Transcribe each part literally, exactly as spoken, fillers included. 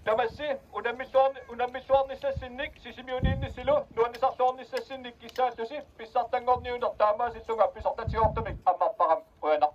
Tamassi unammilluarni-, unammilluarnissassinnik Sisimiuniinnissilu nuannisarluarnissassinnik kissaallusi pissartanngorniunneq taamaasillunga pisortatigoortumik ammarpara. Qujanaq.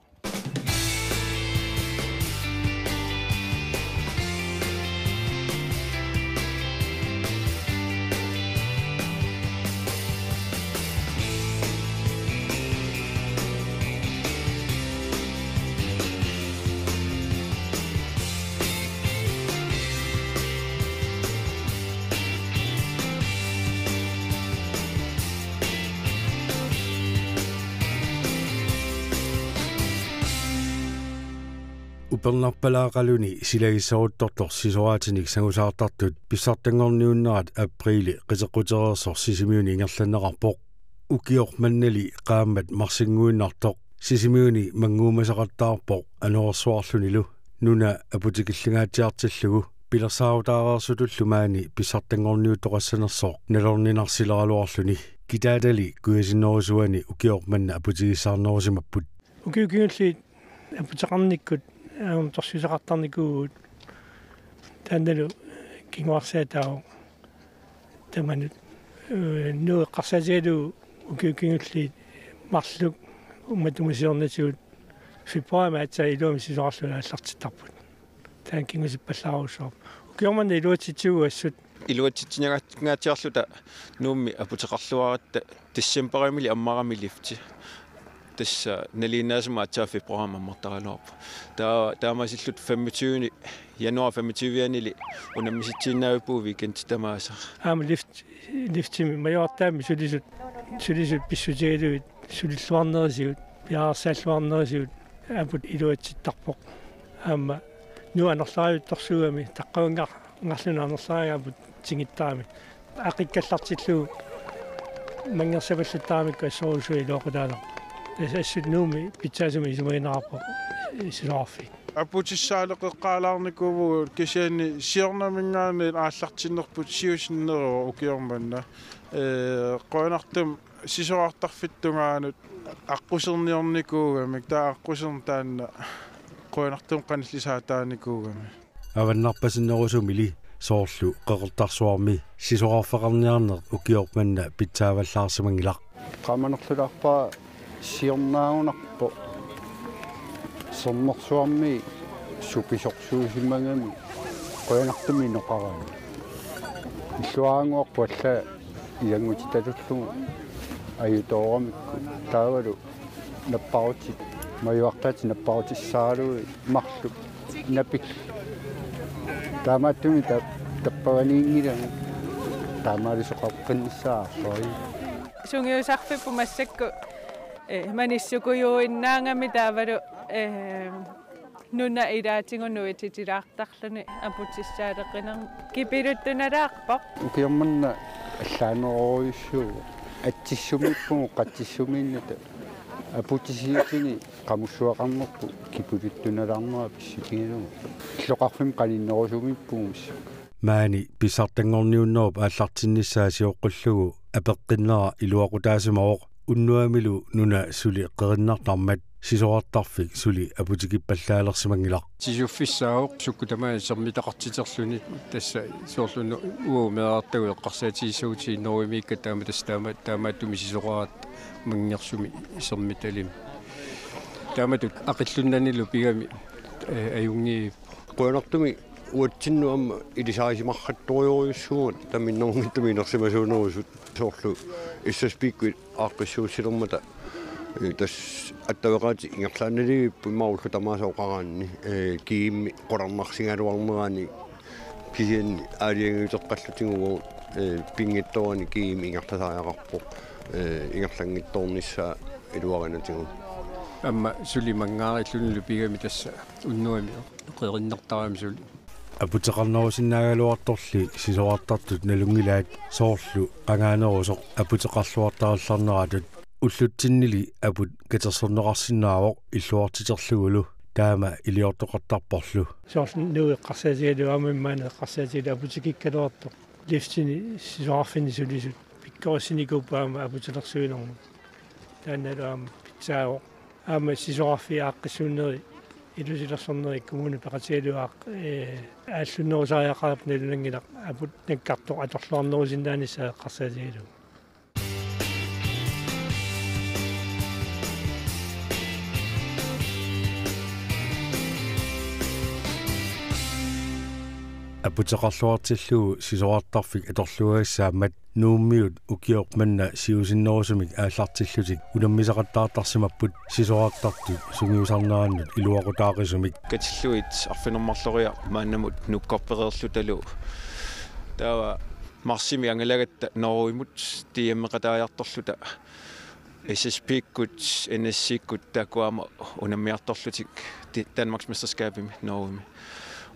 Upernarpalaaqaluni silagissaruttortoq sisoraatinik sangusaartartut pissartanngorniunnerat apriili qiteqqutereersoq Sisimiuni ingerlanneqarpoq. Ukioq mannali qaammat marsinnguinnartoq Sisimiuni mannguumasaqattaarpoq anorersuarlunilu. Nuna aputikillingaatsiartillugu pilersaarutaareersutullu maani pissartanngorniuttoqassanersoq nalorninarsileraluarluni. Kitaatali kujasinnerusuani ukioq manna aputigissaarnerusimapput. Ukiut kingulliit aputeqarnikkut aamma torsiusaqartarnikuuvugut, taannalu kinguarsaataavoq tamanut. Ee, Nuuk eqqarsaatigalugu ukiut kingulliit marluk uummatut siornatigut februarimi aatsaat iluamik sisorarlugit aallartittarput. Taanna kingusippallaarujussuarpoq. Ukioq manna iluatsitsivugut assut. Iluatsitsinngaatsiarluta Nuummi aputeqarluaratta decembarimili ammarami lifti. Tassa nalinginnaasumik aatsaat februarimi ammartaraluarpoq. Taa-, taamaasilluta femogtyve, januar femogtyve-anili unammisitsiinnavippugut weekendit tamaasa. Aamma lift, liftimi majuartaammi sulisut, sulisut pissutigalugit sulilluarnerisigut, piareersaalluarnerisigut aput iluatsittarpoq. Aamma Nuuk anorleriuttorsuugami taqqavannga-, ngarluna anorleriga aput tingittarami. Aqikkallartillugu manngersapallattaramikku assorujussuaq iluaqutaaneq. As-, assut Nuummi pitsaasumik isumagineqarpoq sisorarfik. Aputissaaleqeqqaalaarnikuuvugut kisianni siornaminngaanniit aallartinnerput siusinneruvoq ukioq manna. Ee, qujanartumik sisorartarfiup tungaanut aqquserniornikuugamik, taava aqquserneq taanna qujanartumik qanillisaataanikuugamik. Avannarpasinnerusumili soorlu Qeqertarsuarmi sisorarfeqarniarneq ukioq manna pitsaavallaarsimanngilaq. Qamanerlulaarpara siornaagunarpoq Sermersuarmi supisorsuusimagami qujanartumik inoqaraanni. Illuaraannguarput allaat ilanngutitalullugu ajutooramikku taavalu napparutit, majuartaat napparutissaaralugit marluk napillit. Taamaattumik ta-, tappaganiinngilanga, taamaalisoqaqqinnissaa arlaat. Sungiusarfipput massakkut, eh, manissukujuinnaagami taavalu, eh, nuna ilaatigut nuitsitilaartarluni aputissaaleqinermi kipiluttunalaarpoq. Ukioq manna allaanerorujussuuvoq. Atsissumiippugut qatsissumiinnata. Aputisiutini qamussuaqarnerput kipiluttunalaarnera pissutigalugu. Illoqarfimmi qaninnerusumiippugut massakkut. Maani pissartanngorniunnerup aallartinnissaa sioqqullugu apeqqinnera iluaqutaasimavoq. Unnuamilu nuna suli qerinnartarmat sisorartarfik suli aputigippallaalersimanngilaq. Sisuffissaavoq sukkut tamaat sermitaqartiterluni, tassa soorlu una uagut meerartagut eqqarsaatigissagutsigu norimiikkat taama tassa taama-, taamaattumik sisoraratta manngersumik sermitalimi. Taamatut aqillunnanilu pigami, eh, ajunngi- Qujanartumik uatsinnut aamma ilisarisimarrattorujorujussuugut taminnerunngitsumik inersimasuunerusut soorlu S S P-kkut aaqqissuussilermata, eh, tassa attaveqaatit ingerlaannalivipput immaqa ullut tamaasa oqaraanni, eh, G M-i qularnarsigaluarnerani kisianni aalajangiuteqqallutigu uagut, eh, pinngitsoorani G M ingerlasariaqarpoq, eh, ingerlanngitsoornissaa iluarinatigut. Aamma suli manngaarillunilu pigami tassa unnuami qerinnartarami suli. Aputeqarnerusinnaagaluartorli sisorartartut nalunngilaat soorlu qangaanerusoq aputeqarluartarallarneratut. Ullutsinnili aput katersorneqarsinnaavoq illuartiterlugulu taama iliortoqartarporlu. Soorlu nuup eqqarsaatigalugu aamma immaqa eqqarsaatigalugu aputikikkaluartoq liftini sisorarfinni sulisut pikkorissinikuupput aamma aputilersuinermut. Taannalu aamma pitsaavoq. Aamma sisorarfiit aaqqissuunneri ilusilersorneri kommunip peqatigalugu aaq-, ee, aallunnerusariaqarpoq nalunanngilaq aput nakkartoq atorluarnerusinnaanissaa eqqarsaatigalugu. Aputeqarluartillugu sisorartarfik atorluagassaammat Nuummiut ukioq manna siusinnerusumik aallartillutik unammisaqattaartarsimapput sisorartartut sungiusarnerannut iluaqutaaqisumik. Katillugit arfineq-marloriarluta maannamut nukkorpereerlutalu. Taava marsimi angalagatta Norgemut D M-eqataajartorluta S S P-kkut, N S C-kkut taakkua aamma unammiartorlutik di-, Danmarksmesterskabimi Norgemi.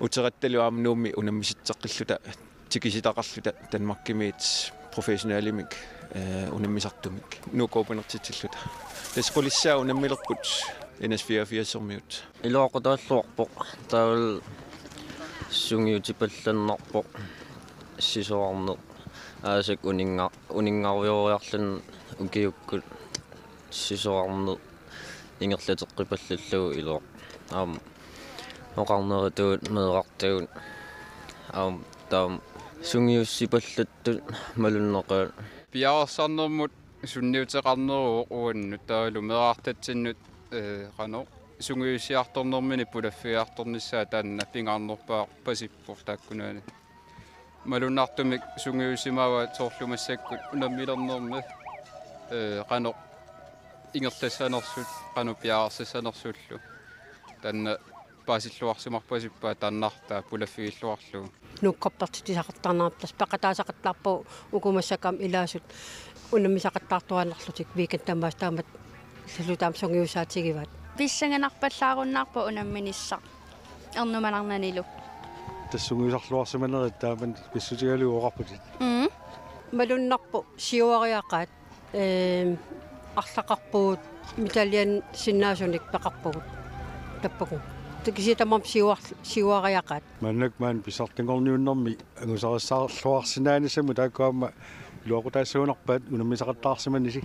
Uterattalu aamma Nuummi unammisitseqqilluta tikisitaqarluta Danmarkimiit professionelimik, eh, unammisartumik. Nuukkuupinertitsilluta. Tassa qulissaa unammilerput N S fireogfirsermiut. Iluaqutaalluarpoq, taavalu sungiutipallannarpoq sisorarneq. Aasakkut uninnga-, uninngarujooriarluni ukiukkut sisorarneq ingerlateqqipallallugu iluaq. Aamma oqarneratut meerartagut. Aamma taama sungiussipallattut malunnaqaat. Piareersarnermut sunniuteqarneruvoq uannut taavalu meerartatsinnut, eh, qanoq sungiusiartornermini pulaffigiartornissaa taanna pingaarnerpaaq pasippoq taakkununnga. Malunnartumik sungiusimavaat soorlu massakkut unammilernermi, eh, qanoq ingerlassanersullu, qanoq piareersassanersullu. Taanna paasilluarsimarpasippaat taannartaa pulaffigilluarlugu. Nuukkorpertitsisaqartarnerput tassa peqataasaqattaarpugut uku massakkut aamma ilaasut unammisaqattaartuaannarlutik weekend tamaasa taamatullu taama sungiusaatigivaat. Pissanganarpallaarunnaarpoq unamminissaq ernumanarnanilu. Tassa sungiusarluarsimanerit taama pissutigalugu oqarputit. Mm. Malunnarpoq siuariaqaat, ehm, arlaqarpugut, medaljesinnaasunik peqarpugut. Tappakku. Kisianni tamarmik siuar-, siuariaqaat. Maannakkut maani pissartanngorniunnermi angusarissaarluarsinnaanissamut taakku aamma iluaqutaassagunarpaat unammisaqattaarsimanisi.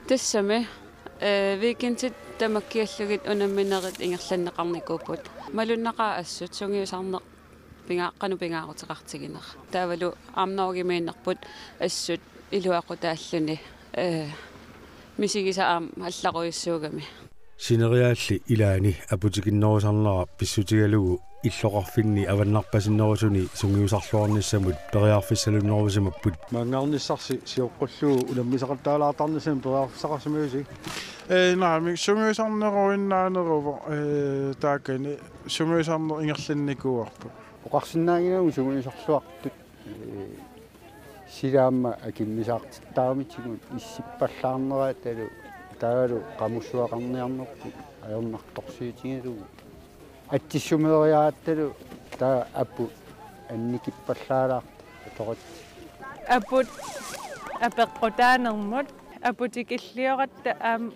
Tassami, eh, weekendit tamakkiallugit unamminerit ingerlanneqarnikuupput. Malunnaqaaq assut sungiusarneq pinga-, qanoq pingaaruteqartiginera. Taavalu aamma Norgemiinnerput assut iluaqutaalluni, eh, misigisaq aamma allarujussuugami. Sineriaalli ilaanni aputikinnerusarnera pissutigalugu illoqarfinni avannarpasinnerusuni sungiusarluarnissamut periarfissalunnerusimapput. Maanngarnissarsi sioqqullugu unammisaqattaalaartarnissamut periarfissaqarsimavissi? Ee, naamik, sungiusarneruinnaaneruvoq, ee, taakani sungiusarneq ingerlannikuuarput. Oqarsinnaanngilagut sungiusarluartut, ee, sila aamma akimmisaartittaramitigut issippallaarneraatalu taavalu qamussuaqarniarnerput ajornartorsiutigalugu. Atsissumeeriarattalu taava aput annikippallaalaartoq atoratsi. Aput apeqqutaanermut aputikillioratta aamma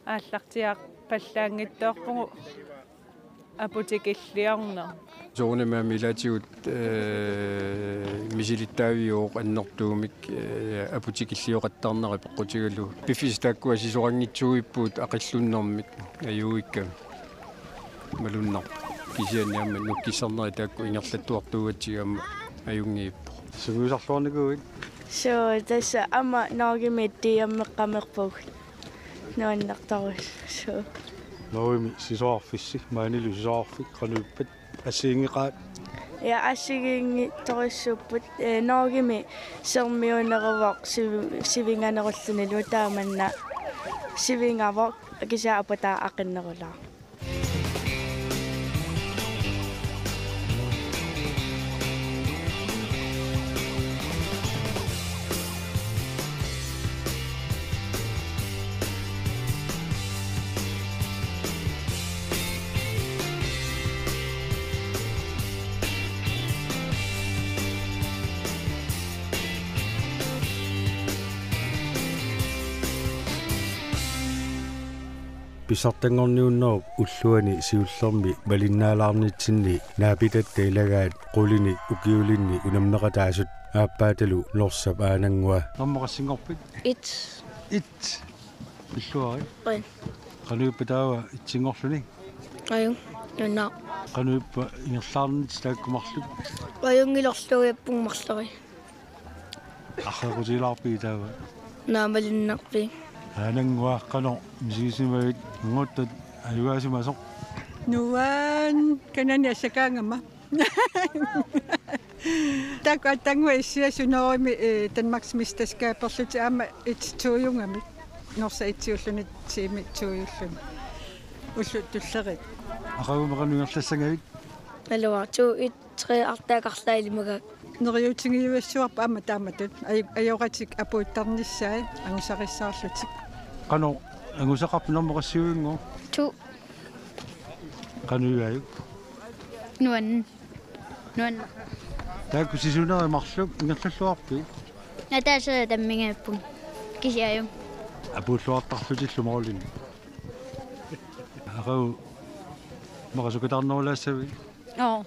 aallartiaarpallaanngitsoorpugut aputikilliorneq. Soorunami aamma ilaatigut, ee, misilittaaviuvoq annertuumik, ee, aputikillioqattaarnera peqqutigalugu. Piffissaq taakkua sisoranngitsuupput aqillunnermik ajuuikkami. Malunnarpoq. Kisianni aamma nukkissarnerit taakku ingerlattuartuugatsigit aamma ajunngiippoq. Sungiusarluarnikuuit? Suu, tassa aamma Norgemi D M-eqqamerpugut. Nuannertorujussuuvoq. Norgemi sisorarfissi, maanilu sisorarfik, qanoq ippat, assigiinngeqaat? Ja, assigiinngitsorujussuupput, ee, Norgemi sermiuneruvoq sivi-, sivinganerullunilu taamanna sivingavoq kisianni aputaa aqinnerulaaq. Pissartanngorniunnerup ulluani siullermi malinnaalaarnitsinni naapitatta ilagaat qulinik ukiulinni unammeqataasut aappaatalu Norsap Aanannguaq. Normu qassinngorpit? Et. Et. Pilluarit. Qanoq. Qanuippa taava etsinngorluni? Ajunngilaq. Qanuippa ingerlaarnitsi taakku marluk? Ajunngilaq, orluiappun marlori. Arrequtilaarpit taava? Naamalinnarpi. Aanannguaq, qanoq misigisimavit annguttat ajugaasimasoq? Nuan kanani assakaangama. Taakku aatsaannguaq issiasut norimi, eh, Danmarksmesterskaberlutik aamma et-to-jugami. Norsaq et-iulluni, tiimi to-iulluni. Ullut tulleriit. Aqagumut qanoq ingerlassagavit? Naluara to et tre artaakarlaa ilimagaat. Neriuutigiuassuarput aamma taamatut. Aj-, ajoratik apuuttarnissaat angusarissaarlutik. Qanoq angusaqarpit, normu qassiuinnguuq? To. Qanoq igaajuk? Nuan. Nuan. Taakku sisunerit marluk ingerlalluarpit? Ataaseq tammigaappugut. Kisianni ajunngi. Apuulluartarlutillu maulin. Aqagu maqasukataarnerulaassavit? Oo.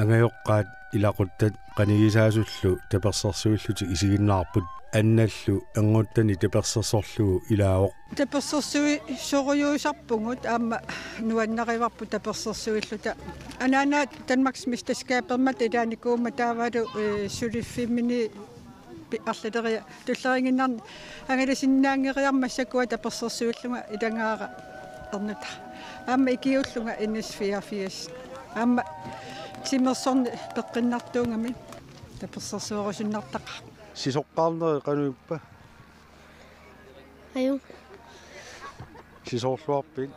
Angajoqqaat ilaquttat qanigisaasullu tapersersuillutik isiginnaarput, annallu anguttani tapersersorlugu ilaavoq. Tapersersuisorujuusarpugut aamma nuannarivarput tapersersuilluta. Anaanaga Danmarksmesterskabermata ilaanikuummat taavalu, eh, suliffimmini pi-, arlaleriarlunga tulleriinnarni angalasinnaanngeriarmat massakkut tapersersuillunga ilagaara ernutara. Aamma ikiuullunga N S fireogfirs. Aamma timersorneq peqqinnartuugami tapersersuerusunnartaqaaq. Sisoqqaarnerit qanoq ippa? Ajunngilaq. Sisoorluarpit?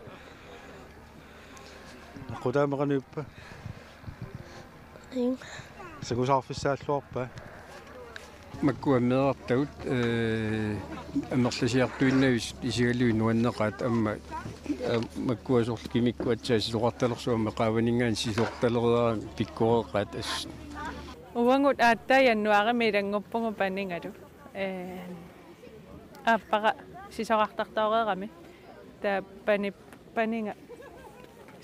Aqqutaamik qanoq ippa? Ajunngilaq. Sangusaarfissaalluarpa? Makkua meerartagut, eh, amerlasiartuinnavissut isigalugit nuanneqaat aamma, eh, makkua soorlu kimikkut aatsaat sisoqartalersut aamma qaavaninngaanniit sisoortaleriaraanni pikkoreqaat assut. Uagut aatsaat januaarimi ilannguppugut panigalu. Eh, aappara sisoqartartooreerami. Taava pani-, paniga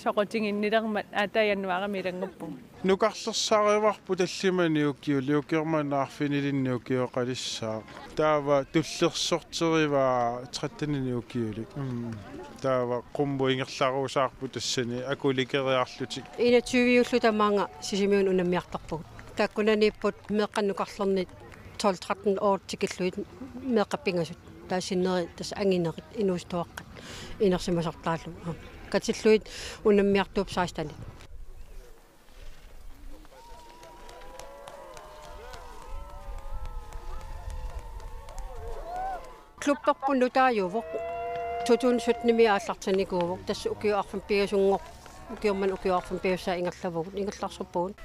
soqutiginnilermat aatsaat januaarimi ilannguppugut. Nukarlersaarivarput tallimanik ukiulik, ukioq manna arfinilinnik ukioqalissaaq. Taava tullersorterivaa trettenini ukiulik. Mm. Taava qummut ingerlarusaarput tassani akulikeriarlutik. Enogtyve-ulluta maanga Sisimiunut unammiartarpugut. Taakkunaniipput meeqqat nukarlernit tolv tretten-it tikillugit meeqqat pingasut. Taava sinneri tassa anginerit inuusuttuaqqat inersimasartaallu. Katillugit unammiartuupput seksten-it. Klubberput nutaajuvoq. To tusind sytten-imi aallartinnikuuvoq. Tassa ukiut arfineq pingasunngor-, ukioq manna ukiut arfineq pingasut ingerlavugut. Ingerlaarsorpugut.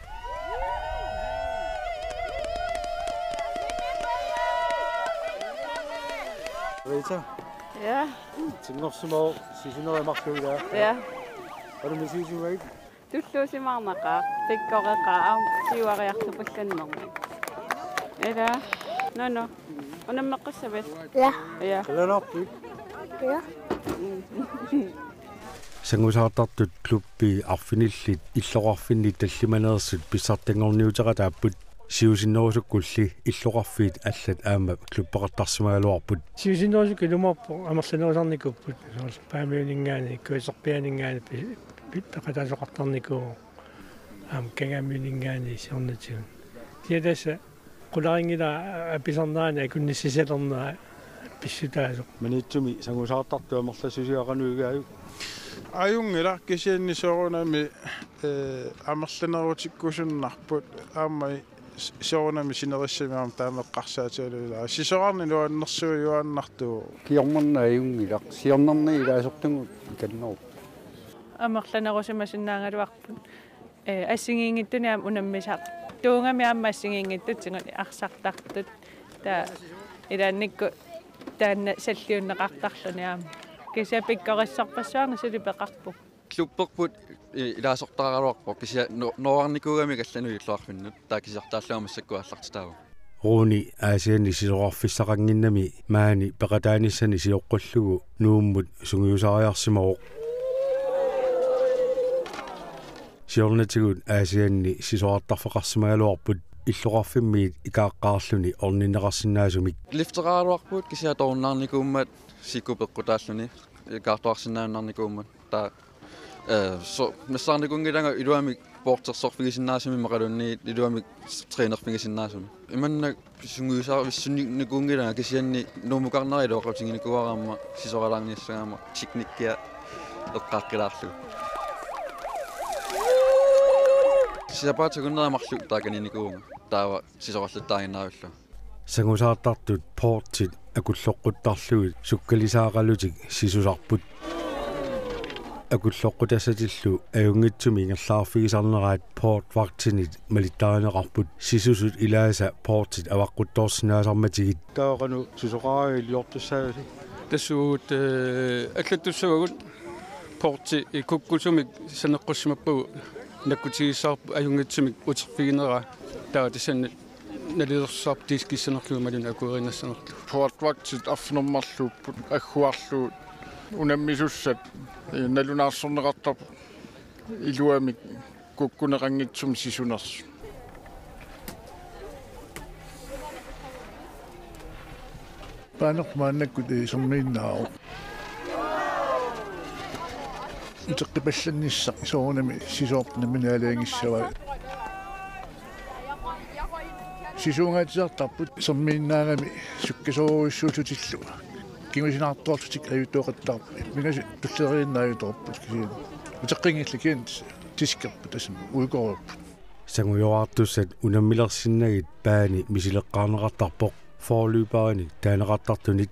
Rita. Ja. Singorsimavoq, sisunerit marluk ilaa. Ja. Qanoq misigisimavit? Tulluusimaarnaqaaq, pikkoreqaaq, aamma siuariartupallannermik. Ila, Nono, unammeqqissavit? Ja. Ja. Qilanaarpit? Ja. Sangusaartartut klubbi arfinillit illoqarfinni tallimaneersut pissartanngorniuteqataapput, siusinnerusukkulli illoqarfiit allat aamma klubbeqartarsimagaluarput. Siusinnerusukkut ilumoorpoq amerlanerusarnikuupput, soorlu Paamiuninngaanniit, Kujaserpiaaninngaanniit pi-, pi-, peqataasoqartarnikuuvoq. Aamma Kangaamiuninngaanniit siornatigut. Kisianni tassa qularinngilara apisarnerani akunnissasalernera pissutaasoq. Maniitsumi sangusaartartut amerlassusia qanoq igaajuk? Ajunngilaq, kisianni soorunami, eh, amerlanerutikkusunnarput aamma s-, soorunami sinerissami aamma taama eqqarsaatigalugu ilaa. Sisorarneq nuannersuijuaannartuuvoq. Ukioq manna ajunngilaq. Siornarneq ilaasortagut ikannerupput. Amerlanerusimasinnaagaluarput. Eh, assigiinngitsunik aamma unammisartuugami aamma assigiinngitsutigut arsartartut. Taava ilaannikkut taanna salliunneqartarluni aamma. Kisianni pikkorissorpassuarnik suli peqarpugut. Klubberput, eh, ilaasortaraluarpoq, kisianni no-, noornikuugamik allanut illoqarfinnut, taava kisiartaallunga massakkut aallartitaavoq. Rune Aasianni sisorarfissaqannginnami maani peqataanissani sioqqullugu Nuummut sungiusariarsimavoq. Siornatigut Aasianni sisorartarfeqarsimagaluarput illoqarfimmiit ikaaqqaarluni orninneqarsinnaasumik. Lifteqaraluarput kisianni toorunnaarnikuummat siku peqqutaalluni ikaartuarsinnaajunnaarnikuummat. Taava, eh, so-, nassaarnikuunngilanga iluamik boardersorfigisinnaasumik imaluunniit iluamik trænerfigisinnaasumik. Imannak sungiusarvissunnikuunngilanga kisianni Nuummukarnera iluaqutiginikuuara aamma sisoralaarniassagaanni teknikkia eqqaaqqilaarlugu. Sapaatip akunneri marluk taakaniinnikuuvunga. Taava sisoralluttaaginnarlugu. Sangusaartartut portit akulloqquttarlugit sukkalisaaqalutik sisusarput. Akulloqqutassatillu ajunngitsumik ingerlaarfigisarneraat portvagtinit malittarineqarput sisusut ilaasa portit avaqquttoorsinnaasarmatigit. Taava qanoq sisoqaraangat iliortussaavisi? Tassa uagut, eh, allattussavagut porti kukkusumik saneqqussimappagu nakkutigissavarput ajunngitsumik uterfiginera. Taava tassani nalilersaarpoq diskissanerlugu imaluunniit akuerinnassanerlugu. Portvagtit arfineq-marluupput agguarlugu unammisussat, eh, nalunaarsorneqartarput iluamik kukkuneqanngitsumik sisunersut. Paaneq maannakkut, eh, sermiinnaavoq. Uteqqipallannissaq soorunami sisoorput nammineq naalagissavaa. Sisuungaatsiartarput sermiinnaagami sukkasoorujussuullutillu kingusinaartorlutik ajutooqattaarput. Pingasut tulleriinnaq ajutoorput kisianni. Uteqqinngillat kisianni diskerput tassami uikoorput. Sangujoraartussat unammilersinnagit paani misileqqaarneqartarpoq forløberinik taaneqartartunit.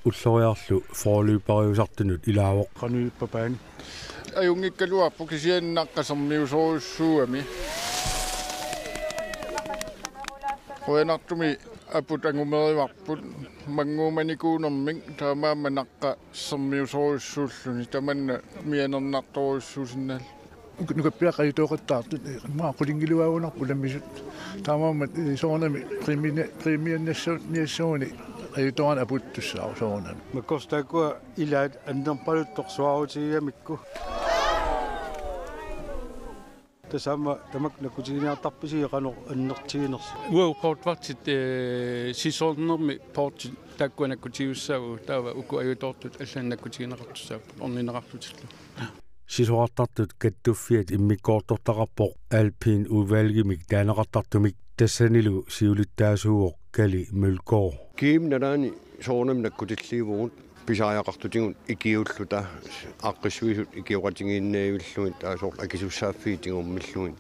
Ulloriarlu forløberiusartunut ilaavoq. Qanoq ippa paani? Ajunngikkaluarpoq kisianni naqqa sermiusorujussuugami. Qujanartumik aput angumerivarput mannguumanikuunermik taamaammat naqqa sermiusorujussuulluni tamanna mianernartorujussuusinnaalluni. Nukappiaqqat ajutooqattaartut, eh, immaqa qulinngiluaagunarput unammisut. Taamaammat, eh, soorunami qiimini-, qiimianniassu-, niassuuni ajutoorani apuuttussaavoq soorunami. Makkorsoq taakkua ilaat annerpaluttoq suaarutigigamikku. Tassa aamma tamakku nakkutiginiartarpisi qanoq annertuginersoq? Uagut portvagtit, eh, sisornermi portit taakkua nakkutigiussaavagut, taava uku ajutoortut allanik nakkutigineqartussaapput orninneqarlutillu. Sisorartartut kattuffiat immikkoortortaqarpoq alpin udvalgimik taaneqartartumik, tassanilu siulittaasuuvoq Kali Mølgaard. Kiimik nalaani soorunami nakkutilliivugut pisariaqartutigut ikiuulluta aaqqissuisut ikioqatigiinnavillugit taava soorlu akisussaaffiit tigummillugit.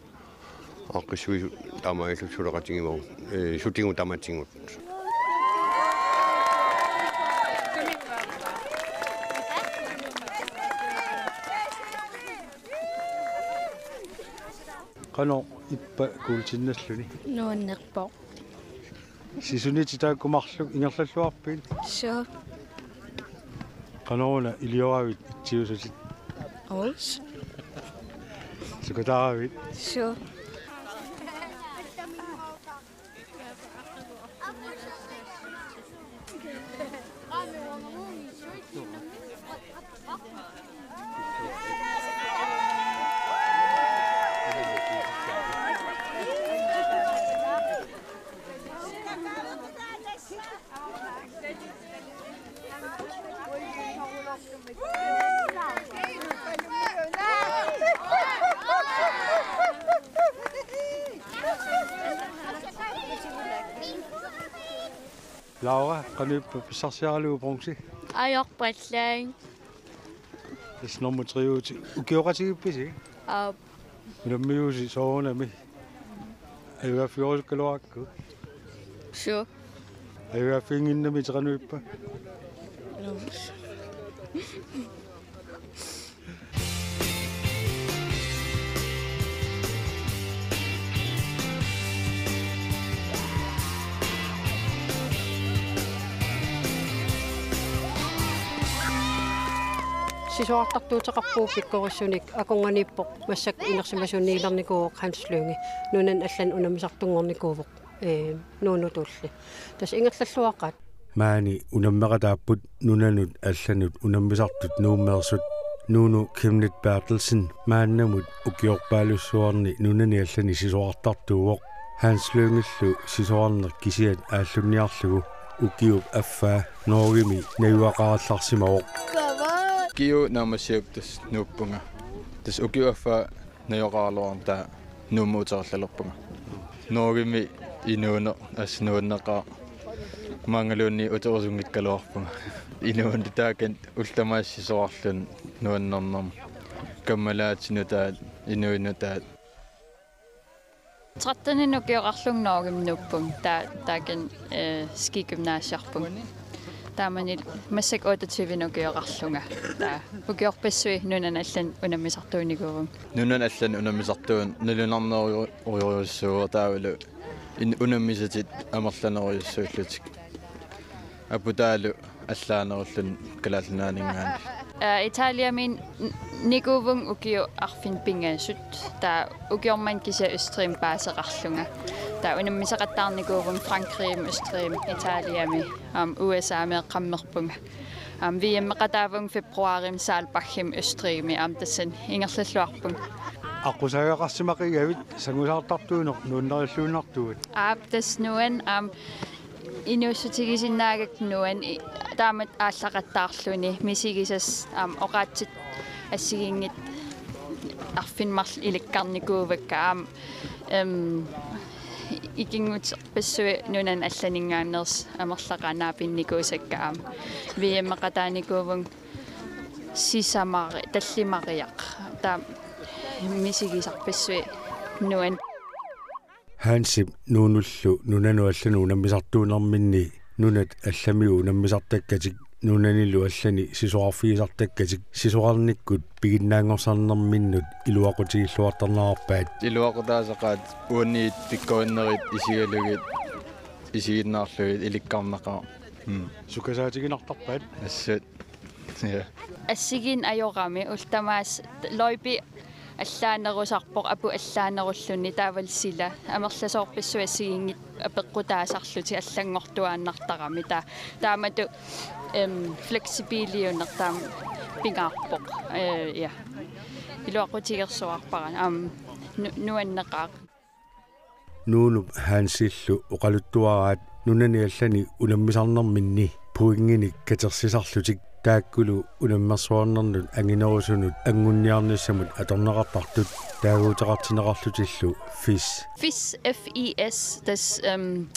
Aaqqissuisut taamaalillutik suleqatigivagut, eh, sutigut tamatigut. Qanoq ippa kuultinnalluni? Nuannerpoq. Sisunitit taakku marluk ingerlalluarpit? Suu. Qanoruna ilioravit itsiusutit? Uus. Sukataaravit? Suu. Laura, qanoq ippa pissarsiaralugu bronze? Ajorpallaaq. Tassa nummer tre-utit. Ukioqatigiippisi? Aap. Unammiusi soorunami? Ajugaaffigerusukkaluarakku? Suu. Ajugaaffiginnginnami, qanoq ippa? Nuu. Sisorartartuuteqarpugut pikkorissunik, akornanniippoq massakkut inersimasuunniilernikuuvoq Hans Lynge, nunanut allanut unammisartunngornikuuvoq, ee, Nuunutulli. Tassa ingerlalluaqaat. Maani unammeqataapput nunanut allanut unammisartut Nuummeersut. Nuunu Chemnitz Berthelsen maannamut ukiorpaalussuarni nunani allani sisorartartuuvoq. Hans Lyngillu sisorarneq kisiat aallunniarlugu ukiup affaa Norgemi najugaqarallarsimavoq. Ukiup naammassiup tassa nuuppunga. Tassa ukiup affaa najugaqaraluarama taava Nuummut uterialerpunga. Norgemi inuuneq assut nuanneqaaq. Maanngaluunniit uterusunngikkaluarpunga. Inuuneq taakani ullut tamaasa sisorarluni nuannernermut. Kammalaatinik nutaat, inuit nutaat. Tretteninik ukioqarlunga Norgemi nuuppunga, taava taakani, eh, skigymnasiarpunga. Taamani massakkut otteogtyvenik ukioqarlunga. Taava ukiorpassuit nunanut allanut unammisartuunikuuvunga. Nunanut allanut unammisartuunera nalunarnerujorujussuuvoq taavalu in-, unammisatit amerlanerujussuullutik. Aputaalu allaanerulluni Kalaallit Nunaanninngaanniit. Aa, Italiami n-, nikuuvunga ukiut arfineq-pingasut. Taava ukioq manna kisianni Østrigimut paaseqarlunga. Taava unammisaqattaarnikuuvunga Frankrigimi, Østrigimi, Italiami, aamma U S A-mi eqqammerpunga. Aamma V M-eqataavunga februarimi Saalbachimi Østrigimi, aamma tassani ingerlalluarpunga. Aqqusaagaqarsimaqigavit sangusaartartuuneq nuannarilluinnartugut. Aap, tassa nuann-, aamma inuussutigisinnaagakkit nuann-, i-, taamatut aallaqattaarluni misigisassat aamma oqaatsit assigiinngitsut arfineq-marluk ilikkarnikuuakka aamma, em, ikinnguterpassuit nunanut allaninngaanneersut amerlaqaat naapinnikuusakka aamma V M-eqataanikuuvunga sisamari-, tallimariaq. Taava misigisarpassuit nuann-. Hansip Nuunullu nunanut allanut unammisartuunerminni nunat allamiut unammisartakkatik, nunanilu allani sisorarfigisartakkatik, sisorarnikkut piginnaanngorsarnerminnut iluaqutigilluartarnerarpaat. Iluaqutaasaqaat uanniit pikkorinnerit isigalugit, isiginnaarlugit ilikkarnaqaaq. Mm. Sukasaatiginartarpaat. Assut. Ja. Assigiinneq ajorami ullut tamaasa t-, løjpi allaanerusarpoq, aput allaanerulluni, taavalu sila amerlasoorpassuit assigiinngitsut apeqqutaasarlutik allanngortuaannartarami. Taava taamatut, em, fleksibiliuneq taama pingaarpoq. Ee, ja. Iluaqutigersuarpara. Aamma nu-, nuanneqaaq. Nuunup Hansillu oqaluttuaraat nunani allani unammisarnerminni pointinik katersisarlutik, taakkulu unammersuarnernut anginerusunut anguniarnissamut atorneqartartut taaguuteqartinneqarlutillu FIS. FIS, F I S, tassa, em,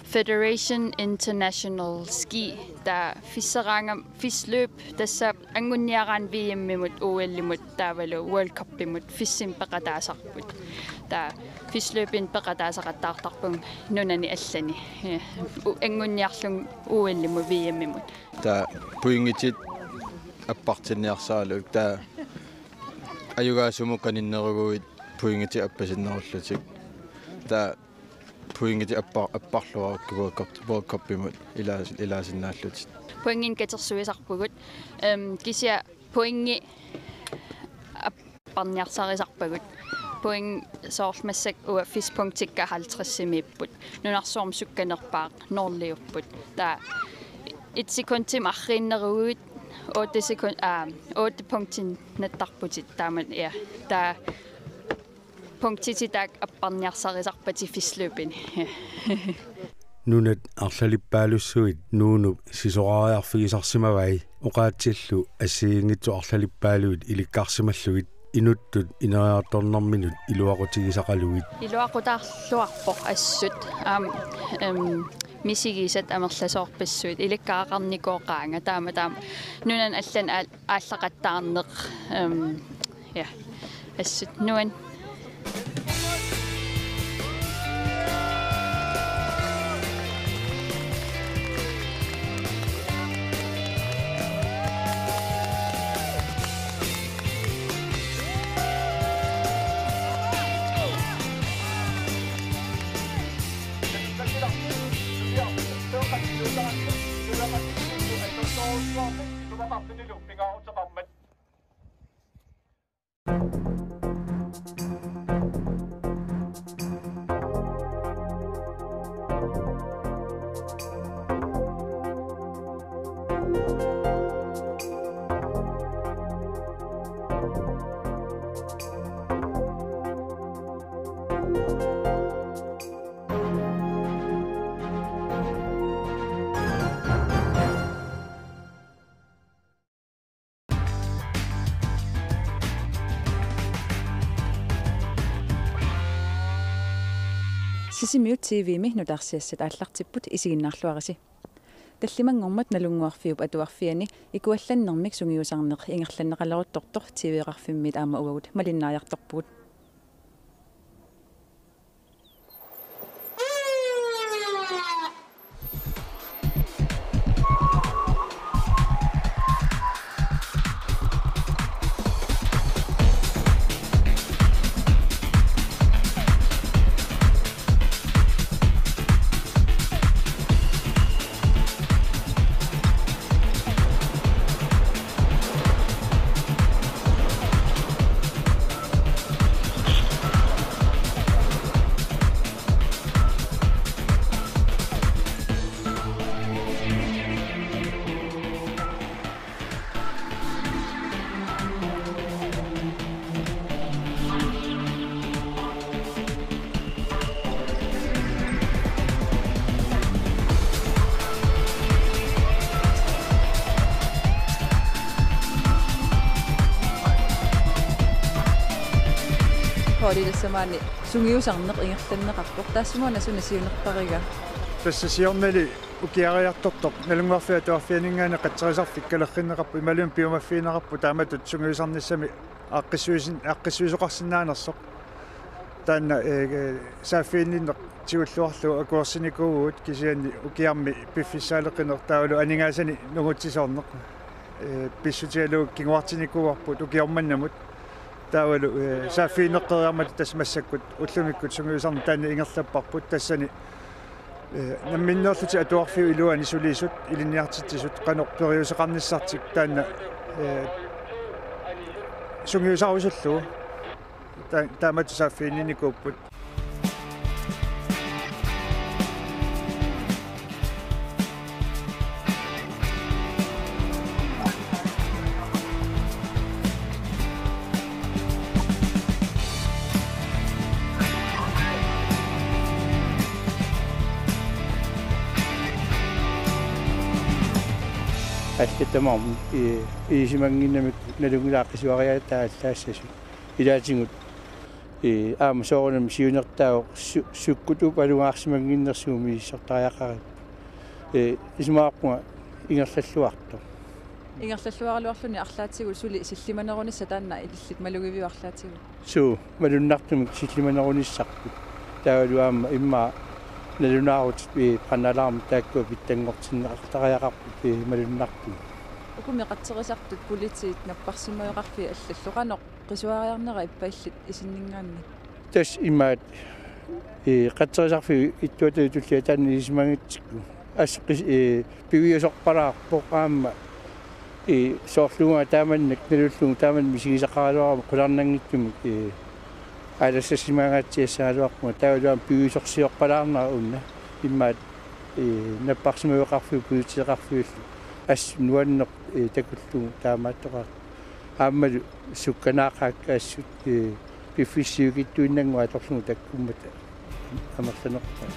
Federation International Ski, taava FIS-eraangama FIS-løb, tassa anguniaraanni V M-imut, O L-imut, taavalu World Cup-imut FIS-imik peqataasarput. Taava FIS-løbinik peqataasaqattaartarpunga nunani allani. Ja. U-, anguniarlunga O L-imut, V M-imut. Taava pointit appartinniarsaralugit, taava ajugaasumut qaninneruguit pointit appasinnerullutik. Taava pointit appa-, apparluarukkit World Cup, World Cup-imut ilaas-, ilaasinnaallutik. Pointinik katersuisarpugut. Em, kisianni pointit apparniarsarisarpagut. Point soorlu massakkut uanga FIS-punktikka halvtredsimiipput. Nunarsuarmi sukkanerpaaq nulliupput. Taava et sekundimik arriinneruguit otte sekund-, aa, otte punktinik nattarputit taama, ja. Taava punktitit taakku apparniarsarisarpatit FIS-løbini. Nunat arlalippaalussuit Nuunup sisorariarfigisarsimavai, oqaatsillu assigiinngitsut arlalippaalluit ilikkarsimallugit inuttut ineriartornerminut iluaqutigisaqalugit. Iluaqutaarluarpoq assut, aamma, em, misigisat amerlasoorpassuit ilikkagaqarnikooqaanga, taama, taama nunani allani aal-, aallaqattaarneq, em, ja, assut nuann-. Sisimiut T V-mi nutaarsiassat aallartipput, isiginnaarluarisi. Tallimanngormat Nalunnguarfiup Atuarfiani ikuallannermik sungiusarneq ingerlanneqaleruttortoq T V-qarfimmiit aamma uagut malinnaajartorpugut. Pauli, tassamaanni sungiusarneq ingerlanneqarpoq. Taassuma una suna siunertariga? Tassa siornali ukiariartortoq Nalunnguarfiup Atuarfianinngaanniit qatserisarfik kalerrinneqarpoq imaluunniit piumaffigineqarpoq taamatut sungiusarnissami aaqqissuisin-, aaqqissuisoqarsinnaanersoq. Taanna, ee, saaffiginninneq tigulluarlugu akuersinikuuvugut, kisianni ukiarmi piffissaaleqineq taavalu aningaasanik nungutsisoorneq, ee, pissutigalugu kinguartinnikuuarput ukioq mannamut. Taavalu, ee, saaffiginneqqeriarmata tassa massakkut ullumikkut sungiusarneq taanna ingerlapparput, tassani, ee, namminneerlutik atuarfiup iluani sulisut ilinniartitsisut qanoq periuseqarnissartik taanna, ee, sungiusarusullugu ta-, taamatut saaffiginninnikuupput. Allatut tamarmik, ee, ilisimannginnamikku nalunngilara qisuariaataat allaassasut. Ilaatigut, ee, aamma soorunami siunertaavoq su-, sukkut upalungaarsimannginnersugut misissortariaqaripput. Ee, isumaqarpunga ingerlalluartoq. Ingerlalluaraluarluni arlaatigut suli sillimanerunissaq taanna illit malugiviuk arlaatigut? Suu, malunnartumik sillimanerunissarput. Taavalu aamma immaqa nalunaarutit, ee, brandsalarmit taakkua pitsanngortinneqartariaqarput, ee, malunnartumik. Ukumi qatserisartut, politiit, napparsimmaveqarfiit allallu, qanoq qisuariarnera ippa illit isinninngaanniit? Tassa imaat, ee, qatserisarfiup ittuata tullia taanna ilisimanngitsikku. Assut qis-, ee, piviusorpalaarpoq aamma, ee, soorlu uanga taamannak nalullugu taamannak misigisaqaraluarama qularnanngitsumik, ee, aalassassimaangaatsiassagaluarpunga, taavalu aamma piviusorsiorpalaarnera una. Imaat, ee, napparsimmaveqarfiup politieqarfiullu assut nuanneq, ee, takullugu taamaattoqartoq. Aammalu sukkanaaqaakka assut, ee, piffissaq sivikitsuinnannguaq atorlugu takkummata amerlanerpaat.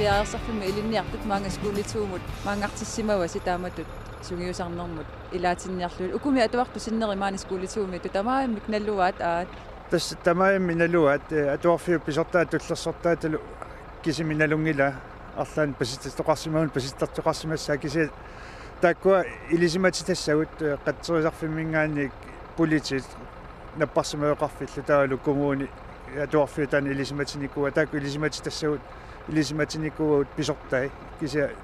Piareersarfimmi ilinniartut maanga Skole to-mut maanngartissimavasi taamatut sungiusarnermut ilaatinniarlugit. Ukumi atuartut sinneri maani Skole to-miittut tamarmik naluaat, aat? Tassa tamarmik naluaat, ee, atuarfiup pisortaa tullersortaatalu kisimi nalunngilaa, arlaannik pasitsertoqarsimaguni pasitsertoqarsimassaaq, kisianni taakkua ilisimatitassavut, ee, qatserisarfimminngaanniit politiit napparsimmaveqarfillu taavalu kommuni atuarfiup taanna ilisimatinikuuaa, taakku ilisimatitassavut ilisimatinikuuagut pisortai, kisianni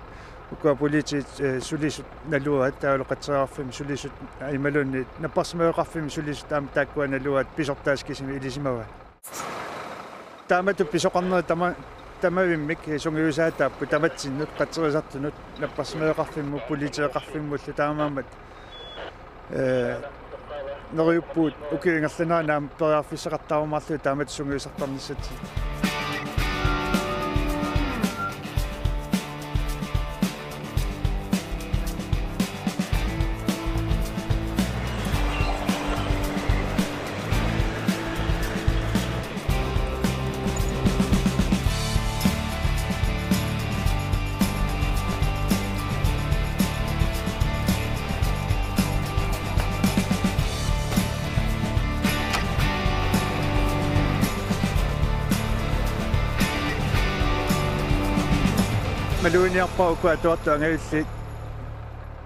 Ukua politiit, eh, sulisut naluaat, taavalu qatserisarfimmut sulisut, eh, imaluunniit napparsimaveqarfimmut sulisut aamma taakkua naluaat pisortaat kisimik ilisimavaat. Taamatut pisoqarnerit tama-, tamavimmik, eh, sungiusaataapput tamatsinnut, qatserisartunut, napparsimaveqarfimmut, politieqarfimmullu taamaammat, eh, neriuppugut ukiut ingerlaneranni aamma periarfissaqartarumaarlugit taamatut sungiusartarnissatsinnut. Maluginiarpara uku atuartut angajulliit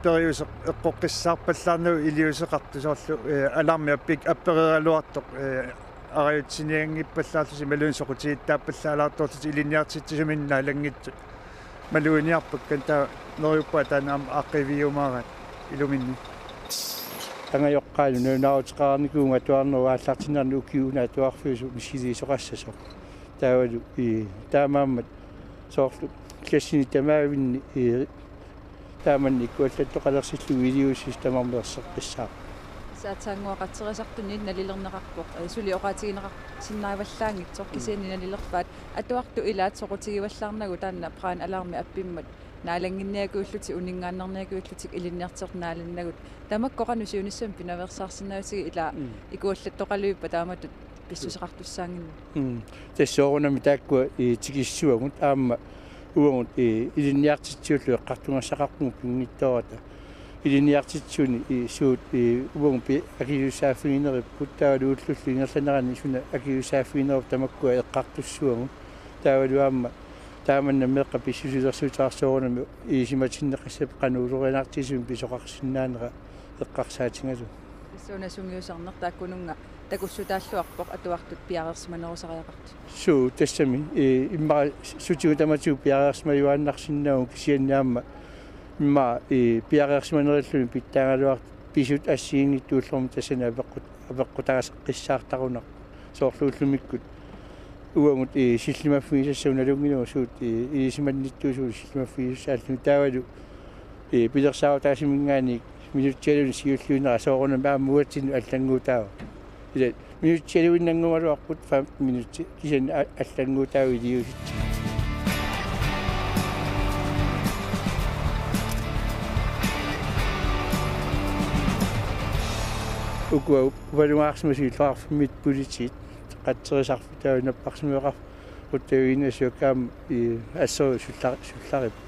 periuseq eqqoqqissaarpallaarnagu iliuuseqartut soorlu, eh, alarmi appik appereeraluartoq, eh, arajutsinianngippallaarlutik imaluunniit soqutigittaappallaalaartorlutik ilinniartitsisuminnik naalanngitsut. Maluginiarpakka, taava neriuppunga taanna aamma aaqqiivigiumaaraat iluminni. Angajoqqaanut nalunaaruteqarnikuuvunga atuarnerup aallartinnerani ukiup una atuarfiusoq missiliisoqassasoq. Taavalu, ii, taamaammat soorlu klassini tamaavinni, ii, taamanna ikuallattoqalersillugu iliuusissat tamarmik erseqqissaaq. Saatsaannguaq qatserisartuni nalilerneqarpoq, eh, suli oqaatigineqarsinnaavallaanngitsoq, mm, kisianni nalilerpaat atuartut ilaat soqutigivallaarnagu taanna brand alarmi appimmat naalannginniakujullutik uninngaannarniakujullutik ilinniartitsisut naalannagut. Tamakku qanoq siunissami pinaveersaarsinnaavatigit ilaa, mm, ikuallattoqalivippat taamatut pissuseqartussaannginnami. Mm. Tassa soorunami taakkua, ii, tikissuagut aamma uagut, ii, ilinniartitsisullu eqqartugassaqarpugut pinngitsoorata. Ilinniartitsisuni, ii, suut, ii, uagut pi-, akisussaaffigineripput taavalu ullullu ingerlaneranni suna akisussaaffiginerup tamakkua eqqartussuagut. Taavalu aamma taamanna meeqqat pissusilersuuteqarnerat soorunami ilisimatinneqassapput qanoq ulorianartigisumik pisoqarsinnaanera eqqarsaatigalugu. Tassa una sungiusarneq taakkununnga takussutaalluarpoq atuartut piareersimanerusariaqartut. Suu, tassami, ii, immaqa sutigut tamatigut piareersimajuaannarsinnaavugut kisianni aamma immaqa, ii, piareersimanerilluni pitsaagaluartut pisut assigiinngitsut ullormut tassani apeqqut-, apeqqutaaseqqissaartarunarput. Soorlu ullumikkut uagut, ii, sillimaffigisassavut nalunngilagut suut, ii, ilisimannittuusugut sillimaffigisassaallutik taavalu, ii, pilersaarutaasiminngaanniit minutsialuunniit siulliunera soorunami aamma uatsinnut allannguutaavoq. Ila minutsialuinnannguugaluarput fem minutsi kisianni a-, allannguutaavoq iliuusissat. Ukua upalugaarsimasut illoqarfimmiittut politiit, qatserisarfik taavalu napparsimaveqarfik uttavigineqarsimapput aamma, ii, asserup sulla-, sullaripput.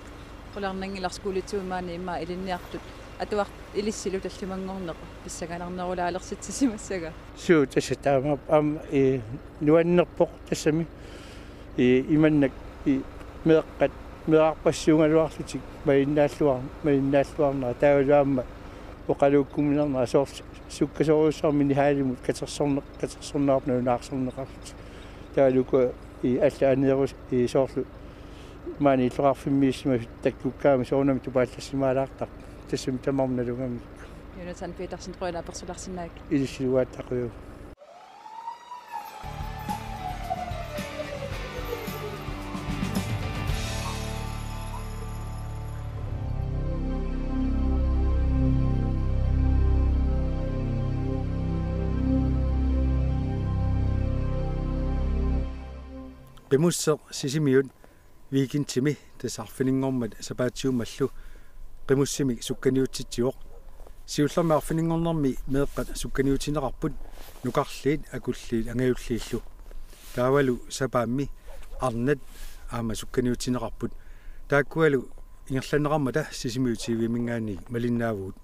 Qularnanngilaq skolitsuumaani immaqa ilinniartut atuartut ilissilu tallimanngorneq pissanganarnerulaalersitsissimassagaa. Suu, tassa taamaappoq aamma, ii, nuannerpoq tassami, ii, imannak, ii, meeqqat meerarpassuugaluarlutik malinnaalluar-, malinnaalluarnera taavalu aamma oqaluukkuminarnera soorlu sukkasoorujussuarmik Minihalimut katersorneq-, katersorneqarput nalunaarsorneqarlutik. Taavalu ukua, ii, allat aneerus-, ii, soorlu maani illoqarfimmiissimasut takkukkaangamik soorunami tupaallassimaalaartarput. Tassami tamarmik nalugamikku. Jonathan Petersen, qujanaq apersularsinnaagatsigit. Ilissilu uagut takujuvoq. Qimusseq Sisimiut weekendimi tassa arfininngormat sapaatiummallu qimussimik sukkaniutsitsivoq. Siullermik arfininngornermi meeqqat sukkaniutinneqarput, nukarliit, akulliit angajulliillu. Taavalu sapaammi arnat aamma sukkaniutinneqarput. Taakkualu ingerlanneqarmata Sisimiut TV-minngaanniit malinnaavugut.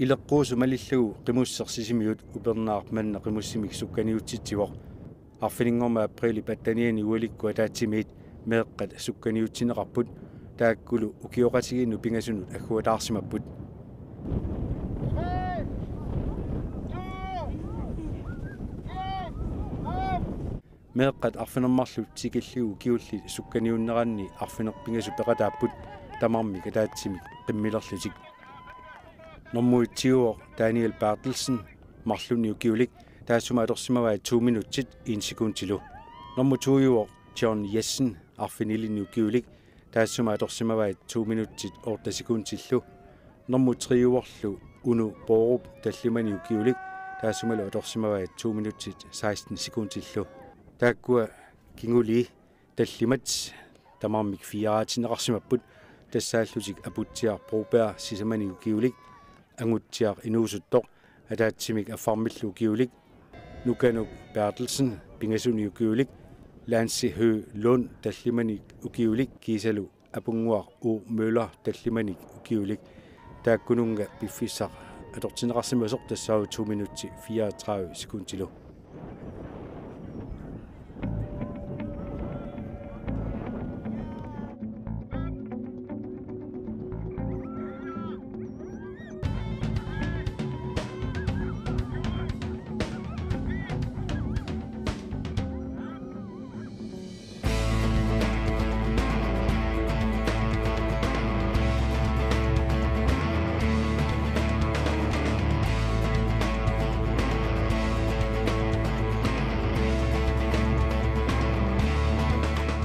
Ileqquusumalillagu Qimusseq Sisimiut upernaaq manna Qimussimik sukkaniutsitsivoq. Arfininngormat aprilip attenianni ualikkut ataatsimiit meeqqat sukkaniutsineqarput, taakkulu ukioqatigiinnut pingasunut agguataarsimapput. Meeqqat arfineq-marluk tikillugu ukiullit sukkaniunneranni arfineq-pingasut peqataapput, tamarmik ataatsimik qimmilerlutik. Nummer et-iuvoq Daniel Berthelsen, marlunnik ukiulik, taassuma atorsimavai to minutsit en sekundilu. Nummer to-iuvoq John Jessen, arfinilinnik ukiulik, taassuma atorsimavai to minutsit otte sekundillu. Nummer tre-iuvorlu Uno Borup, tallimanik ukiulik, taassumalu atorsimavai to minutsit seksten sekundillu. Taakkua kingulii tallimat tamarmik fireertinneqarsimapput, tassaallutik Aputsiaq Broberg, sisamanik ukiulik, Angutsiaq Inuusuttoq, ataatsimik Affarmillu ukiulik, Nukanuk Berthelsen, pingasunik ukiulik, Lance Høegh Lund, tallimanik ukiulik, kiisalu Apunnguaq O. Møller, tallimanik ukiulik. Taakkununnga piffissaq atortinneqarsimasoq tassaavoq to minutsit fireogtredive sekundilu.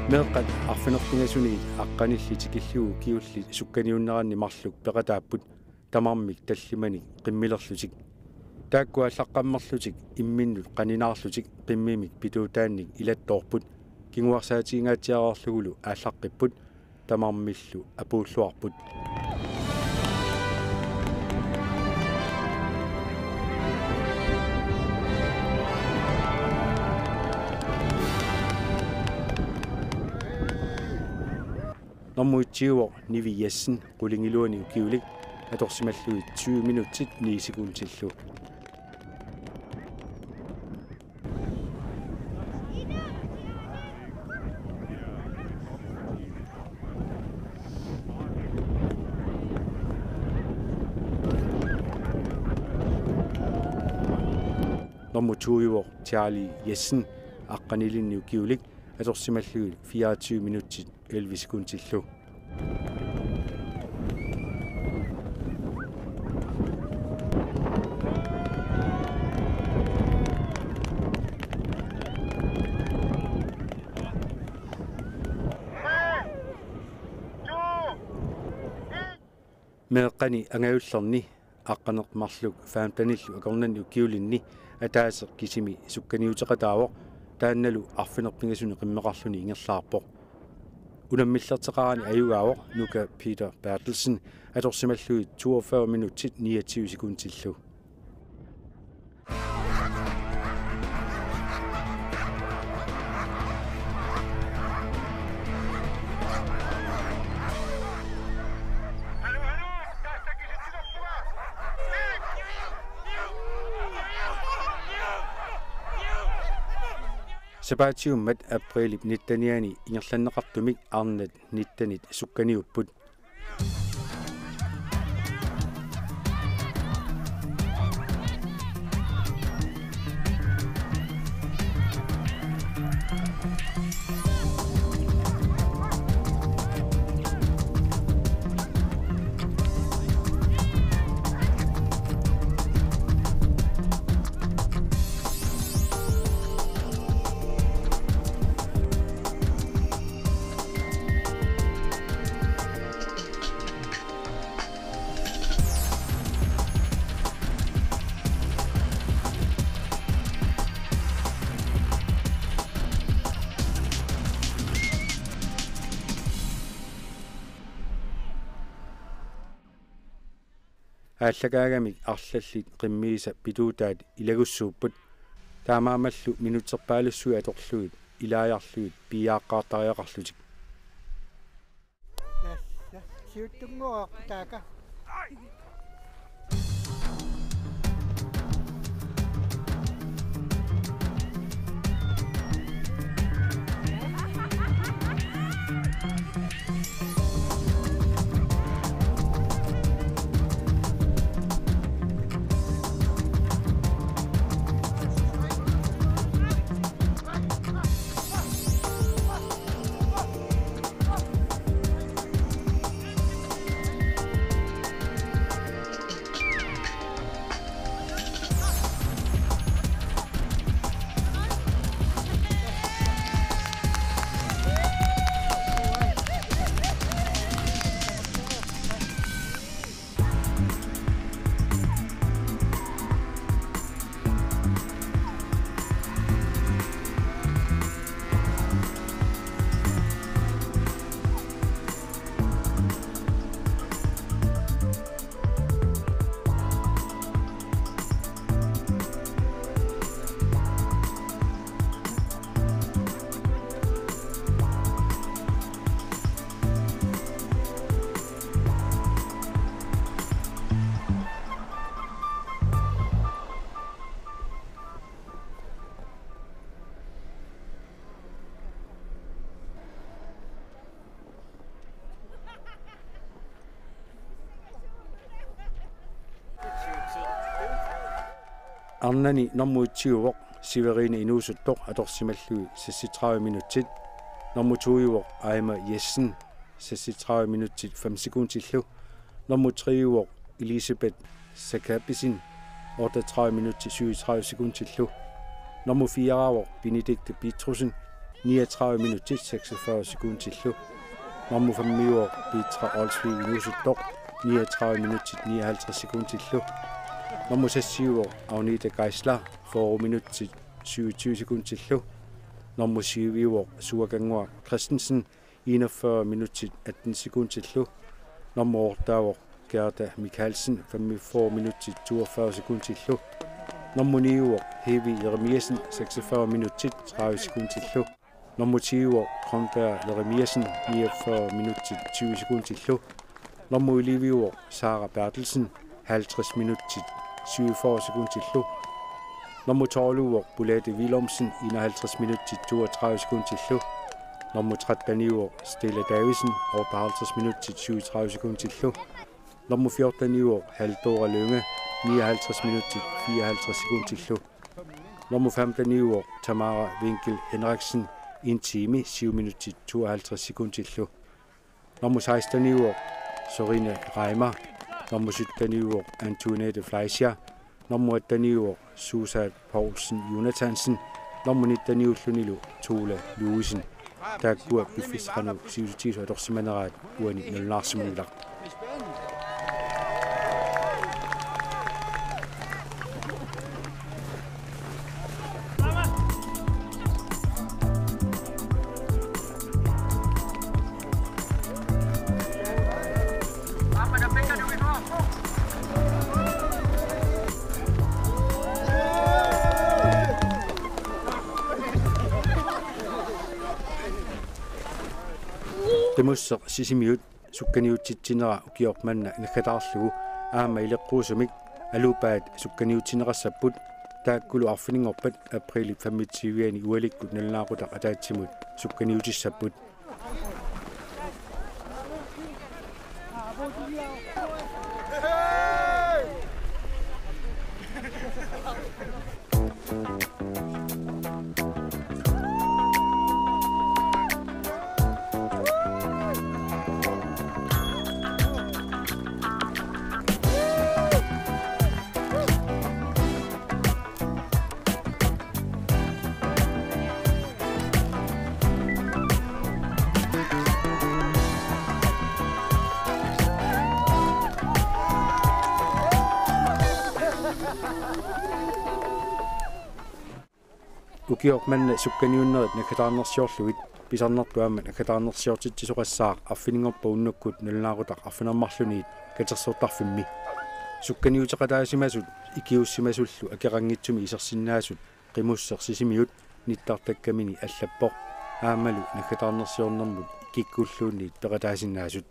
Meeqqat arfineq-pingasuniit aqqanillit tikillugu ukiullit sukkaniunneranni marluk peqataapput, tamarmik tallimanik qimmilerlutik. Taakku aallaqqammerlutik imminnut qaninaarlutik qimmimik pituutaannik ilattoorput, kinguarsaatiginngaatsiareerlugulu aallaqqipput, tamarmillu apuulluarput. Nummer et-iuvoq Nivi Jessen, qulingiluanik ukiulik, atorsimallugit tyve minutsit ni sekundillu. Nummer to-iuvoq Charlie Jessen, aqqanilinnik ukiulik, atorsimallugit fireogtyve minutsit elleve sekundillu. Meeqqani angajullerni aqqaneq-marluk femtenillu akornanni ukiulinni ataaseq kisimi sukkaniuteqataavoq, taannalu arfineq-pingasuni qimmeqarluni ingerlaarpoq. Unammillerteqarani ajugaavoq Nuka Peter Berthelsen, atorsimallugit toogfyrre minutsit niogtyve sekundillu. Sapaatiummat aprilip nittenianni ingerlanneqartumik arnat nittenit sukkaniupput. Aallakaagamik arlallit qimmiisa pituutaat ilagussuupput. Taamaammallu minutserpaalussuit atorlugit ilaajarlugit piiaaqqaartariaqarlutik. Tassa siuttunnguaq taaka. Arnani nummer et-iuvoq Severine Inuusuttoq atorsimallugit seksogtredive minutsit. Nummer to-iuvoq Aima Jessen seksogtredive minutsit fem sekundillu. Nummer tre-iuvoq Elisabeth Sakabisen otteogtredive minutsit syvogtredive sekundillu. Nummer fire-iuvoq Benedikte Petrussen niogtredive minutsit seksogfyrre sekundillu. Nummer fem-iuvoq Petra Olsvig Inuusuttoq niogtredive minutsit nioghalvtreds sekundillu. Nummer seks-iuvoq Agnete Geisler fyrre minutsit syvogtyve sekundillu. Nummer syv-iuvoq Suakanguaq Christensen enogfyrre minutsit atten sekundillu. Nummer otte-iuvoq Gerda Michaelsen femogfyrre minutsit toogfyrre sekundillu. Nummer ni-iuvoq Hevi Jeremiassen seksogfyrre minutsit tredive sekundillu. Nummer ti-iuvoq Grønberg Jeremiassen niogfyrre minutsit tyve sekundillu. Nummer elleve-iuvoq Sara Berthelsen halvtreds minutsit syvogfyrre sekundillu. Nummer tolv-iuvoq Bolette Willumsen enoghalvtreds minutsit toogtredive sekundillu. Nummer tretten-iuvoq Stella Davidsen otteoghalvtreds minutsit syvogtredive sekundillu. Nummer fjorten-iuvoq Haldora Lynge nioghalvtreds minutsit fireoghalvtreds sekundillu. Nummer femten-iuvoq Tamara Winkel Henriksen en time syv minutsit tooghalvtreds sekundillu. Nummer seksten-iuvoq Sorine Reimer. Nummer sytten-iuvoq Antoinette Fleischer. Nummer atten-iuvoq Susa Poulsen Jonathansen. Nummer nitten-iullunilu Tula Louisen. Taakkua piffissaq qanoq sivisutigisut atorsimaneraat uani nalunaarsimallugit. Qimusseq Sisimiut sukkaniutitsinera ukioq manna naggataarlugu aamma ileqquusumik alupaat sukkaniutsinneqassapput, taakkulu arfininngorpat aprilip femogtyve-ani ualikkut nalunaaqutaq ataatsimut sukkaniutissapput. Ukioq manna sukkaniunnerit naggataarnersiorlugit pisarnertut aamma naggataarnersiortitsisoqassaaq arfininngorpat unnukkut nalunaaqutaq arfineq-marlunniit katersortarfimmi. Sukkaniuteqataasimasut ikiuussimasullu akeqanngitsumik isersinnaasut Qimusseq Sisimiut nittartakkamini allappoq, aammalu naggataarnersiornermut kikkulluunniit peqataasinnaasut.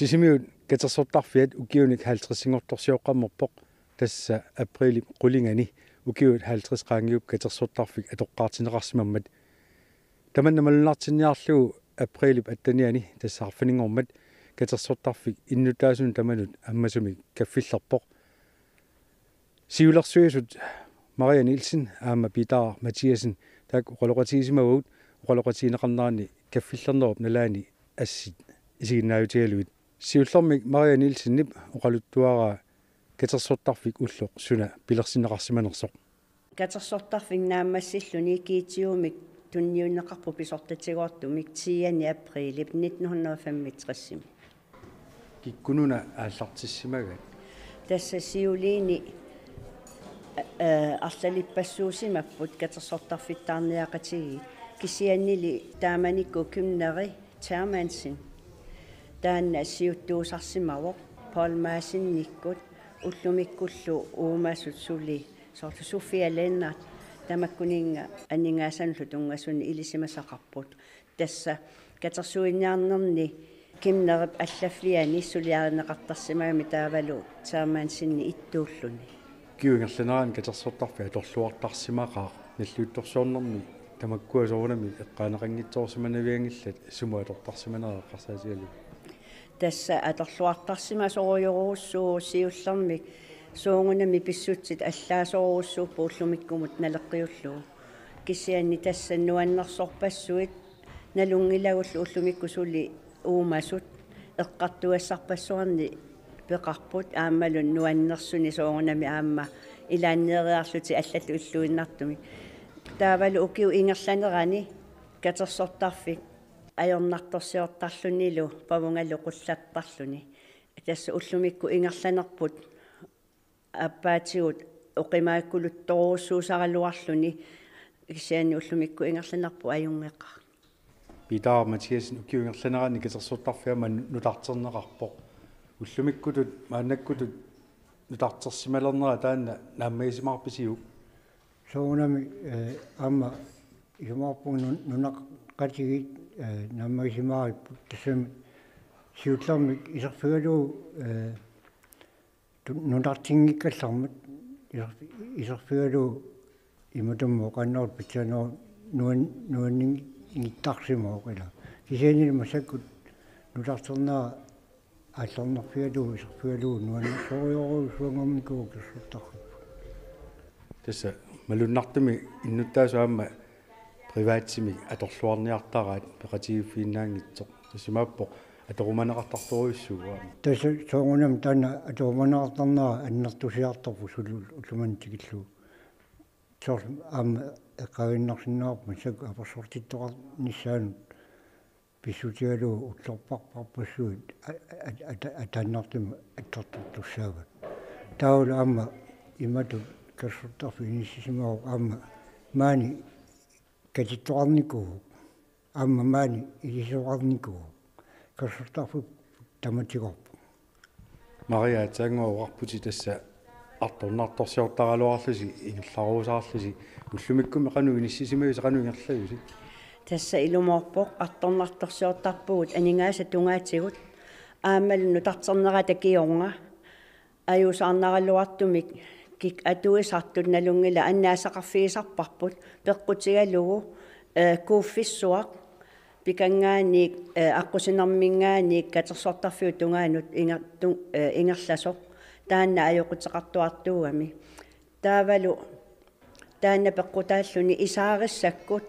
Sisimiut katersortarfiat ukiunik halvtredsinngortorsioqqammerpoq, tassa aprilip qulingani ukiut halvtreds qaangiuppata katersortarfik atoqqaartinneqarsimammat. Tamanna malunnartinniarlugu aprilip atteniani, tassa arfininngormat, katersortarfik innuttaasunut tamanut ammasumik kaffillerpoq. Siulersuisut Maria Nielsen aamma Peter Mathiassen taakku oqaloqatigisimavagut oqaloqatigineqarneranni kaffillernerup nalaani assit isiginnaajutigalugit. Siullermik Maria Nielsenip oqaluttuaraa katersortarfik ulloq suna pilersinneqarsimanersoq. Katersortarfik naammassilluni ikiitiumik tunniunneqarpoq pisortatigoortumik tiende aprilip nitten hundrede femogtresimi. Kikkununa aallartissimagaat? Tassa siuliini, øh, arlalippassuusimapput katersortarfittaarniaqatigiit, kisiannili taamanikkut Gymneri Termansen. Taanna siuttuusarsimavoq Poul Madsenikkut ullumikkullu uumasut suli soorlu Sofia Lennert tamakkuninnga aningaasanullu tunngasunik ilisimasaqarput. Tassa katersuiniarnerni Gymnerip allaffiani suliarineqartarsimagami taavalu Termanseni ittuulluni. Ukiup ingerlanerani katersortarfik atorluartarsimaqaaq, nalliuttorsiornermi Tamakkua soorunami eqqaaneqanngitsoorsimanavianngillat, sumut atortarsimanerat eqqarsaatigalugu? Tassa atorluartarsimasorujorujussuuvoq siullermik soorunami pissutsit allaasorujussuupput ullumikkumut naleqqiullugu. Kisianni tassa nuannersorpassuit nalunngilagullu ullumikkut suli uumasut eqqartugassarpassuarnik peqarput aammalu nuannersuni soorunami aamma ilaanneeriarlutik allatut illuinnartumik. Taavalu ukiup ingerlanerani katersortarfik ajornartorsiortarlunilu pavungalu qullertarluni. Tassa ullumikkut ingerlanerput aappaatigut oqimaakkuluttorujussuusaraluarluni, kisianni ullumikkut ingerlanerput ajunngeqaaq. Peter Mathiassen, ukiup ingerlanerani katersortarfik aamma nutarterneqarpoq. Ullumikkutut maannakkutut nutartersimalernera taanna naammagisimaarpisiuk? Soorunami, eh, aamma isumaqarpunga nun-, nunaqqatigiit, eh, naammagisimaaripput, tassami siullermik iserfigalugu, eh, tu-, nutartinngikkallarmat iser-, iserfigalugu imatummi oqaannarluta pitsaanerup nuan-, nuanninngittarsimavoq ila. Kisiannili massakkut nutarternera aallarnerfigalugu iserfigalugu nuannersorujorujussuanngornikuuvoq katersortarfipput. Tassa malunnartumik innuttaasut aamma privatimik atorluarniartaraat peqatigiiffiginnaanngitsoq. Tassa imaappoq atorumaneqartartorujussuuvoq aamma. Tassa soorunami taanna atorumaneqartarnera annertusiartorpoq suli ullumanna tikillugu. Soorlu aamma eqqaaginnarsinnaavarput massakkut apersortittoqarnissaanut pissutigalugu ullorparparpassuit a-, a-, ata-, ataannartumik attartortussaavat. Taavalu aamma imatut katersortarfik inissisimavoq aamma maani katittoqarnikuuvoq, aamma maani ilisoqarnikuuvoq, katersortarfik tamatigorpoq. Maria, aatsaannguaq oqarputit tassa artornartorsiortaraluarlusi, ingerlaruusaarlusi, ullumikkummi qanoq inissisimavisi, qanoq ingerlavusi? Tassa ilumoorpoq, artornartorsiortarpugut aningaasat tungaatigut, aammalu nutarternerata kingorna, ajuusaarnaraluartumik kikkut atuisartut nalunngilaq annaasaqarfigisarparput, peqqutigalugu, eh, kuuffissuaq pikanngaanniit, eh, aqqusinerminngaanniit katersortarfiup tungaanut inger-, tun-, eh, ingerlasoq. Taanna ajoquteqartuartuugami. Taavalu taanna peqqutaalluni isaarissakkut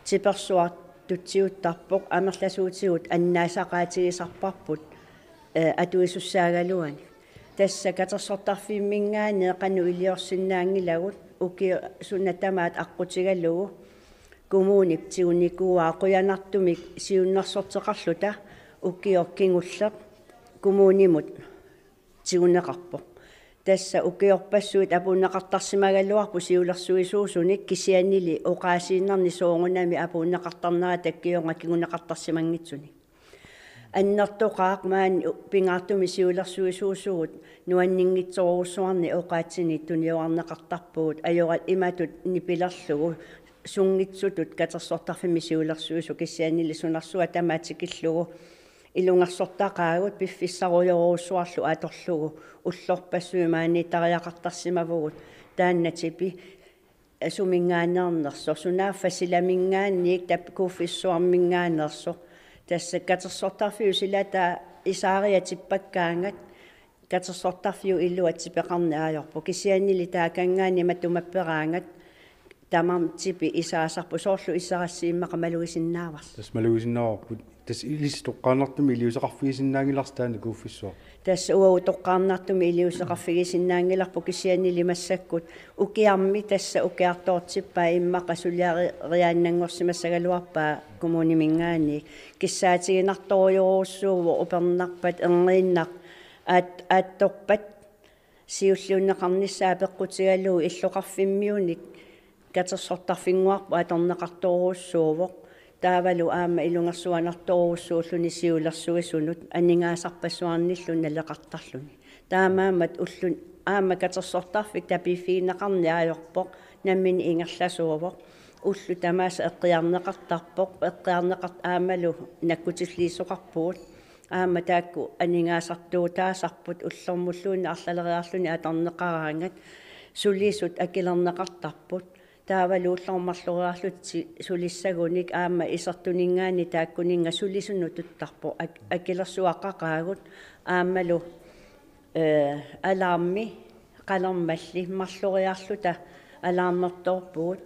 tipersuaq tutsiuttarpoq, amerlasuutigut annaasaqaatigisarparput, eh, atuisussaagaluanik. Tassa katersortarfimminngaanniit qanoq iliorsinnaanngilagut, ukioq suna tamaat aqqutigalugu kommunip tigunikuuaa, qujanartumik siunnersorteqarluta ukioq kingulleq kommunimut tiguneqarpoq. Tassa ukiorpassuit apuunneqartarsimagaluarput siulersuisuusunik, kisiannili oqaasiinnarnik soorunami apuunneqartarnerata kingorna kinguneqartarsimanngitsunik. Annertoqaaq maani u-, pingaartumik siulersuisuusugut nuanninngitsorujussuarnik oqaatsinik tuniorarneqartarpugut, ajoralu imatut nipilerlugu sunngitsutut katersortarfimmi siulersuisut, kisiannili sunarsuaq tamaat tikillugu ilungersortaqaagut piffissarujorujussuarlu atorlugu ullorpassuit maaniittariaqartarsimavugut, taanna tipi suminngaanneernersoq, sunaaffa silaminngaanniit tap-, kuuffissuarminngaanneersoq. Tassa katersortarfiup silata isaariaq tippakkaangat, katersortarfiup ilua tipeqarneq ajorpoq. Kisiannili taakanngaanniit matumapperaangat tamarmik tipit isaasarput, soorlu iserassi immaqa malugisinnaavarsi. Tassa malugisinnaavarput. Tassa ilissi toqqaannartumik iliuuseqarfigisinnaanngilarsi taanna kuuffissuaq? Tassa uagut toqqaannartumik iliuuseqarfigisinnaanngilarput, kisiannili massakkut ukiarmi tassa ukiartoortippaa immaqa suliari-, riaannanngorsimassagaluarpaa kommuniminngaanniit. Kissaatiginartorujorujussuuvoq upernarpat, erniinnaq, aat-, aattorpat siulliunneqarnissaa peqqutigalugu illoqarfimmiunik katersortarfinnguarput atorneqartorujussuuvoq. Taavalu aamma ilungersunartorujussuulluni siulersuisunut aningaasarpassuarnillu naleqartarluni. Taamaammat ulluni aamma katersortarfik tapiiffigineqarneq ajorpoq, nammineq ingerlasuuvoq. Ullut tamaasa eqqiarneqartarpoq, eqqiarneqart-, aammalu nakkutilliisoqarpugut. Aamma taakku aningaasartuutaasarput, ullormulluunniit arlaleriarluni atorneqaraangat sulisut akilerneqartarput. Taavalu ullormut marloriarlutik sulissagunik aamma isertuninngaanniit taakkuninnga sulisunut tuttarpoq, ak-, akilersuaqqaqaagut aammalu, ee, alarmi qalermalli marloriarluta alarmertoorpugut.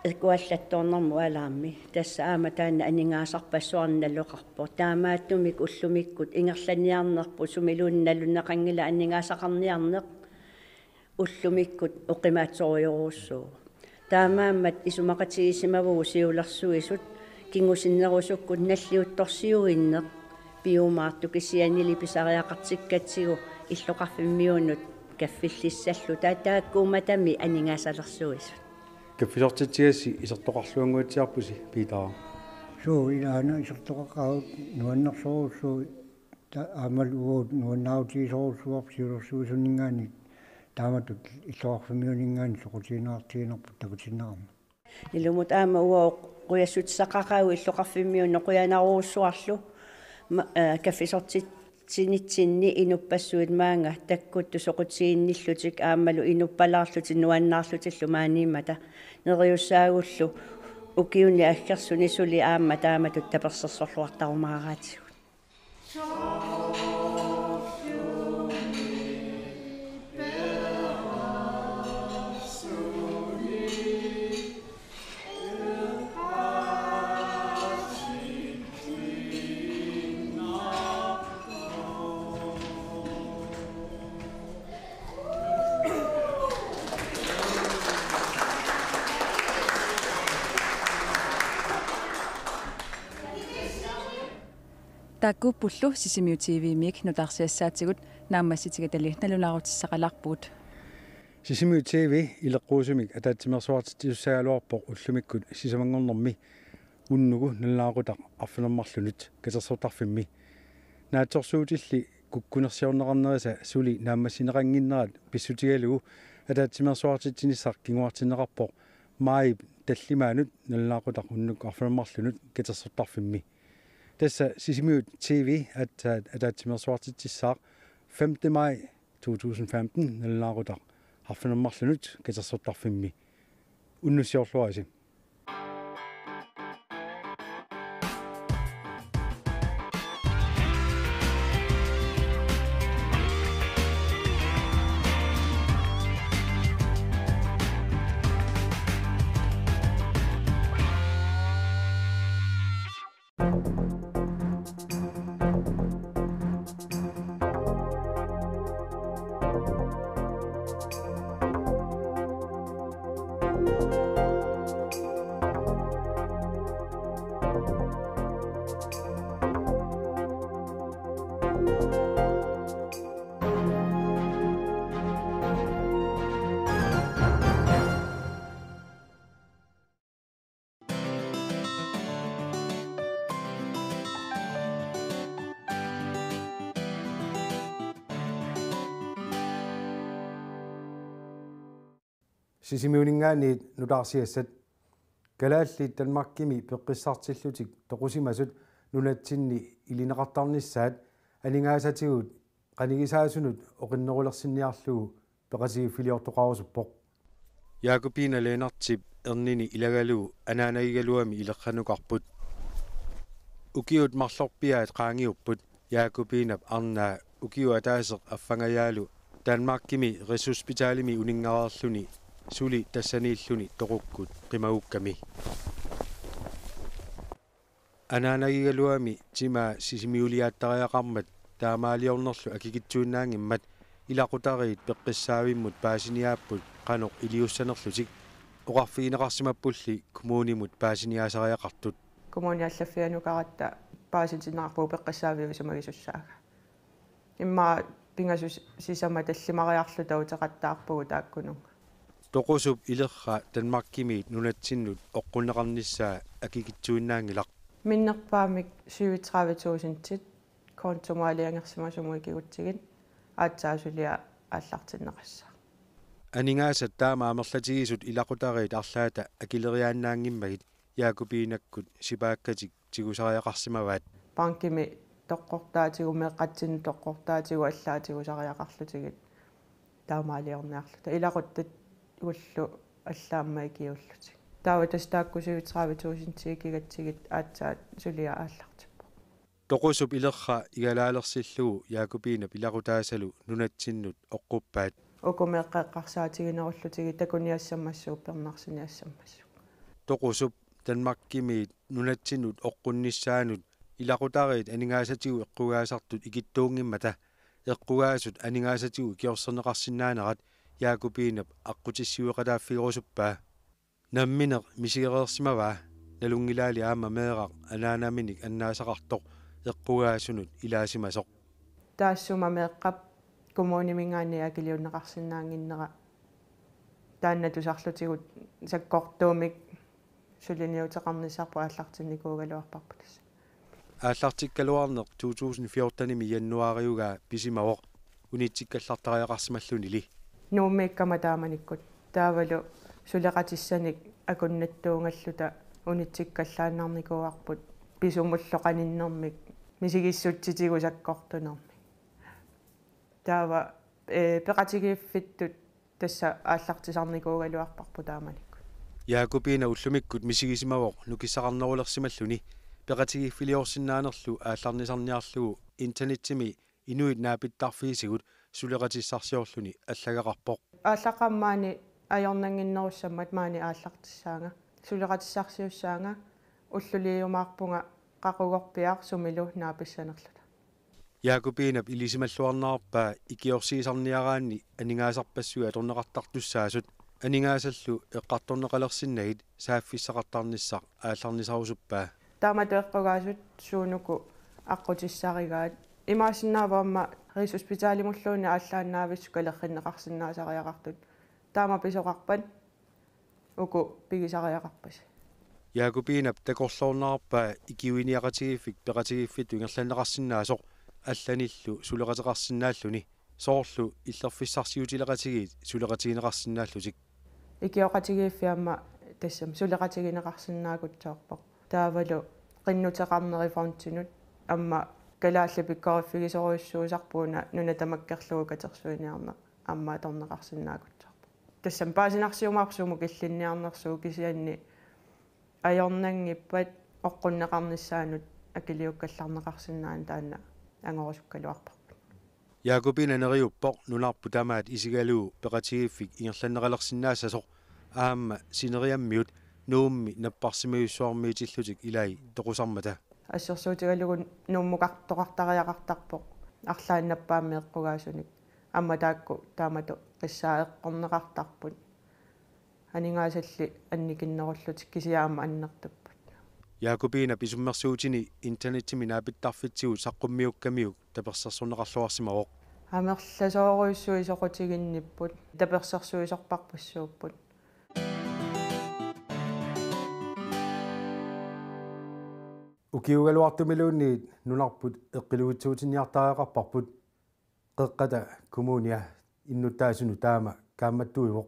Ikuallattoornermut alarmi. Tassa aamma taanna aningaasarpassuarnik naloqarpoq. Taamaattumik ullumikkut ingerlaniarnerput sumiluunniit nalunneqanngilaq aningaasaqarniarneq ullumikkut oqimaatsorujorujussuuvoq. Taamaammat isumaqatigiissimavugut siulersuisut kingusinnerusukkut nalliuttorsiuinneq piumaartoq, kisiannili pisariaqartikkatsigu illoqarfimmiunut kaffillissalluta, taakkuummatami aningaasalersuisut. Kaffisortitsigassi isertoqarluannguatsiarpusi, Piitara. Suu, ilaana isertoqaqaagut, nuannersorujussuuvoq, ta-, aammalu uagut nuannaarutigisorujussuuarput siulersuisuninngaanniit taamatut illoqarfimmiuninngaanniit soqutiginartiginerput takutinneqarmat. Ilumut aamma uagut qujassutissaqaqaagut illoqarfimmiunut, qujanarujussuarlu ma-, ee, kaffisortitsinitsinni inuppassuit maanga takkuttut soqutiginnillutik aammalu inuppalaarlutik nuannaarlutillu maaniimmata. Neriussaagullu ukiuni aggersuni suli aamma taamatut tapersersorluartarumaaraatigut. Taakkuuppullu Sisimiut T V-miit nutaarsiassaatigut naammassitigatali nalunaarutissaqalaarpugut. Sisimiut T V ileqquusumik ataatsimeersuartitsisussagaluarpoq ullumikkut sisamanngornermi unnugu nalunaaqutaq arfineq-marlunut katersortarfimmi. Naatsorsuutilli kukkunersiorneqarnerisa suli naammassineqannginnerat pissutigalugu ataatsimeersuartitsinissaq kinguartinneqarpoq maajip tallimaanut nalunaaqutaq unnukkut arfineq-marlunut katersortarfimmi. Tassa Sisimiut T V aatsaat ataatsimeersuartitsissaaq, femte maj to tusind femten, nalunaaqutaq arfineq-marlunut katersortarfimmi. Unnussiorluarisi. Sisimiuninngaanniit nutaarsiassat. Kalaallit Danmarkimi peqqissartillutik toqusimasut nunatsinni ilineqartarnissaat aningaasatigut qanigisaasunut oqinnerulersinniarlugu peqatigiiffiliortoqarusuppoq. Jakobine Lennartip ernini ilagalugu anaanagigaluami ileqqanukarput. Ukiut marlorpiaat qaangiupput Jakobinep arnaa ukiup ataaseq affangajaalu Danmarkimi Rigshospitalimi uninngareerluni suli tassaniilluni toqukkut qimagukkami. Anaanagigaluami timaa sisimiuliaattariaqarmat taamaaliornerlu akikitsuinnaanngimmat ilaqutariit peqqissaavimmut paasiniaapput qanoq iliussanerlutik, oqarfigineqarsimappulli kommunimut paasiniaasariaqartut. Kommunip allaffianukaratta paasitinneqarpugut peqqissaaviup isumagisussaagaa. Immaqa pingasut sisamat tallimariarluta uteqattaarpugut taakkununnga. Toqusup ilerra Danmarkimiit nunatsinnut oqqunneqarnissaa akikitsuinnaanngilaq. Minnerpaamik syvogtredive tusindit kontomut aalajangersimasumut ikigutsigit aatsaat suliaq aallartinneqassaaq. Aningaasat taama amerlatigisut ilaqutariit arlaata akileriaannaanngimmagit Jakobinakkut sipaakkatik tigusariaqarsimavaat. Bankimi toqqortaatigut, meeqqatsinni toqqortaatigut allaat tigusariaqarlutigit taamaaliorniarluta. Ilaquttat ullu allaat aamma ikiuullutik. Taava tassa taakku syvogtredive tusind ikigatsigit aatsaat suliaq aallartippoq. Toqusup ilerra igalaalersillugu Jakobinap ilaqutaasalu nunatsinnut oqquppaat. Uku meeqqat eqqarsaatiginerullutigit takuniassammassuk uppernarsiniassammassuk. Toqusup Danmarkimiit nunatsinnut oqqunnissaanut ilaqutariit aningaasatigut eqqugaasartut ikittuunngimmata eqqugaasut aningaasatigut ikiorserneqarsinnaanerat Jakobinap aqqutissiueqataaffigerusuppaa. Nammineq misigereersimavaa, nalunngilaali aamma meeraq anaanaminik annaasaqartoq eqqugaasunut ilaasimasoq. Taassuma meeqqap kommuniminngaanniit akiliunneqarsinnaannginnera taanna tusarlutigu sakkortuumik suliniuteqarnissarput aallartinnikuugaluarparput tassa. Aallartikkaluarneq to tusind fjortenimi januaariugaa pisimavoq unitsikkallartariaqarsimallunili. Nuummiikkama taamanikkut taavalu suleqatissanik akunnattuugalluta unitsikkallaannarnikuuarput pisumullu qaninnermik misigissutsitigut sakkortunermik. Taava, ee, peqatigiiffittut tassa aallartisarnikuugaluarparput taamanikkut. Jakobina ullumikkut misigisimavoq nukissaqarnerulersimalluni peqatigiiffiliorsinnaanerlu aallarnisarniarlugu internetsimi inuit naapittarfiisigut suleqatissarsiorluni allagaqarpoq. Aallaqqaammut maani ajornannginnerussammat maani aallartissaanga. Suleqatissarsiussaanga, ulluliumaarpunga qaqugorpiaq sumilu naapissanerluta. Jakobinap ilisimalluarnerarpaa ikiorsiisarniaraanni aningaasarpassuit atorneqartartussaasut aningaasallu eqqartorneqalersinnagit saaffissaqartarnissaq aallarnisarusuppaa. Taamatut eqqugaasut suunuku aqqutissarigaat. Imaassinnaavoq aamma Rigshospitalimulluunniit aallaannaavissukalerrinneqarsinnaasariaqartut. Taama pisoqarpat uku pigisariaqarpasi. Jakobinap takorloornerarpaa ikiuiniaqatigiiffik peqatigiiffittut ingerlanneqarsinnaasoq allanillu suleqateqarsinnaalluni, soorlu illerfissarsiutileqatigiit suleqatigineqarsinnaallutik. Ikioqatigiiffiit aamma tassami suleqatigineqarsinnaagutsoorpoq. Taavalu qinnuteqarneri fondinut aamma kalaallit pikkoriffigisorujussuusarput una nuna tamakkerlugu katersuiniarneq aamma atorneqarsinnaagutsoorpoq. Tassami paasinarsiumaarpoq sumut killinniarnersugut kisianni ajornanngippat oqqunneqarnissaanut akiliukkallarneqarsinnaaneq taanna angorusukkaluarparput. Jakobina neriuppoq nunarput tamaat isigalugu peqatigiiffik ingerlanneqalersinnaassasoq aamma sineriammiut Nuummi napparsimmajussuarmiitillutik ilai toqusarmata. Assersuutigalugu Nuummukartoqartariaqartarpoq arlaannappaammik eqqugaasunik. Aamma taakku taamatut qissaa eqqorneqartarput. Aningaasalli annikinnerullutik kisianni aamma annertupput. Jakobinap isummersuutini internetsimi naapittarfitsigut saqqummiukkamiuk tapersersorneqarluarsimavoq. Amerlasoorujussuit soqutiginnipput, tapersersuisorparpassuupput. Ukiugaluartumiluunniit nunarput eqqiluitsuutinniartariaqarparput. Qeqqata Kommunia innuttaasunut taama kaammattuivoq.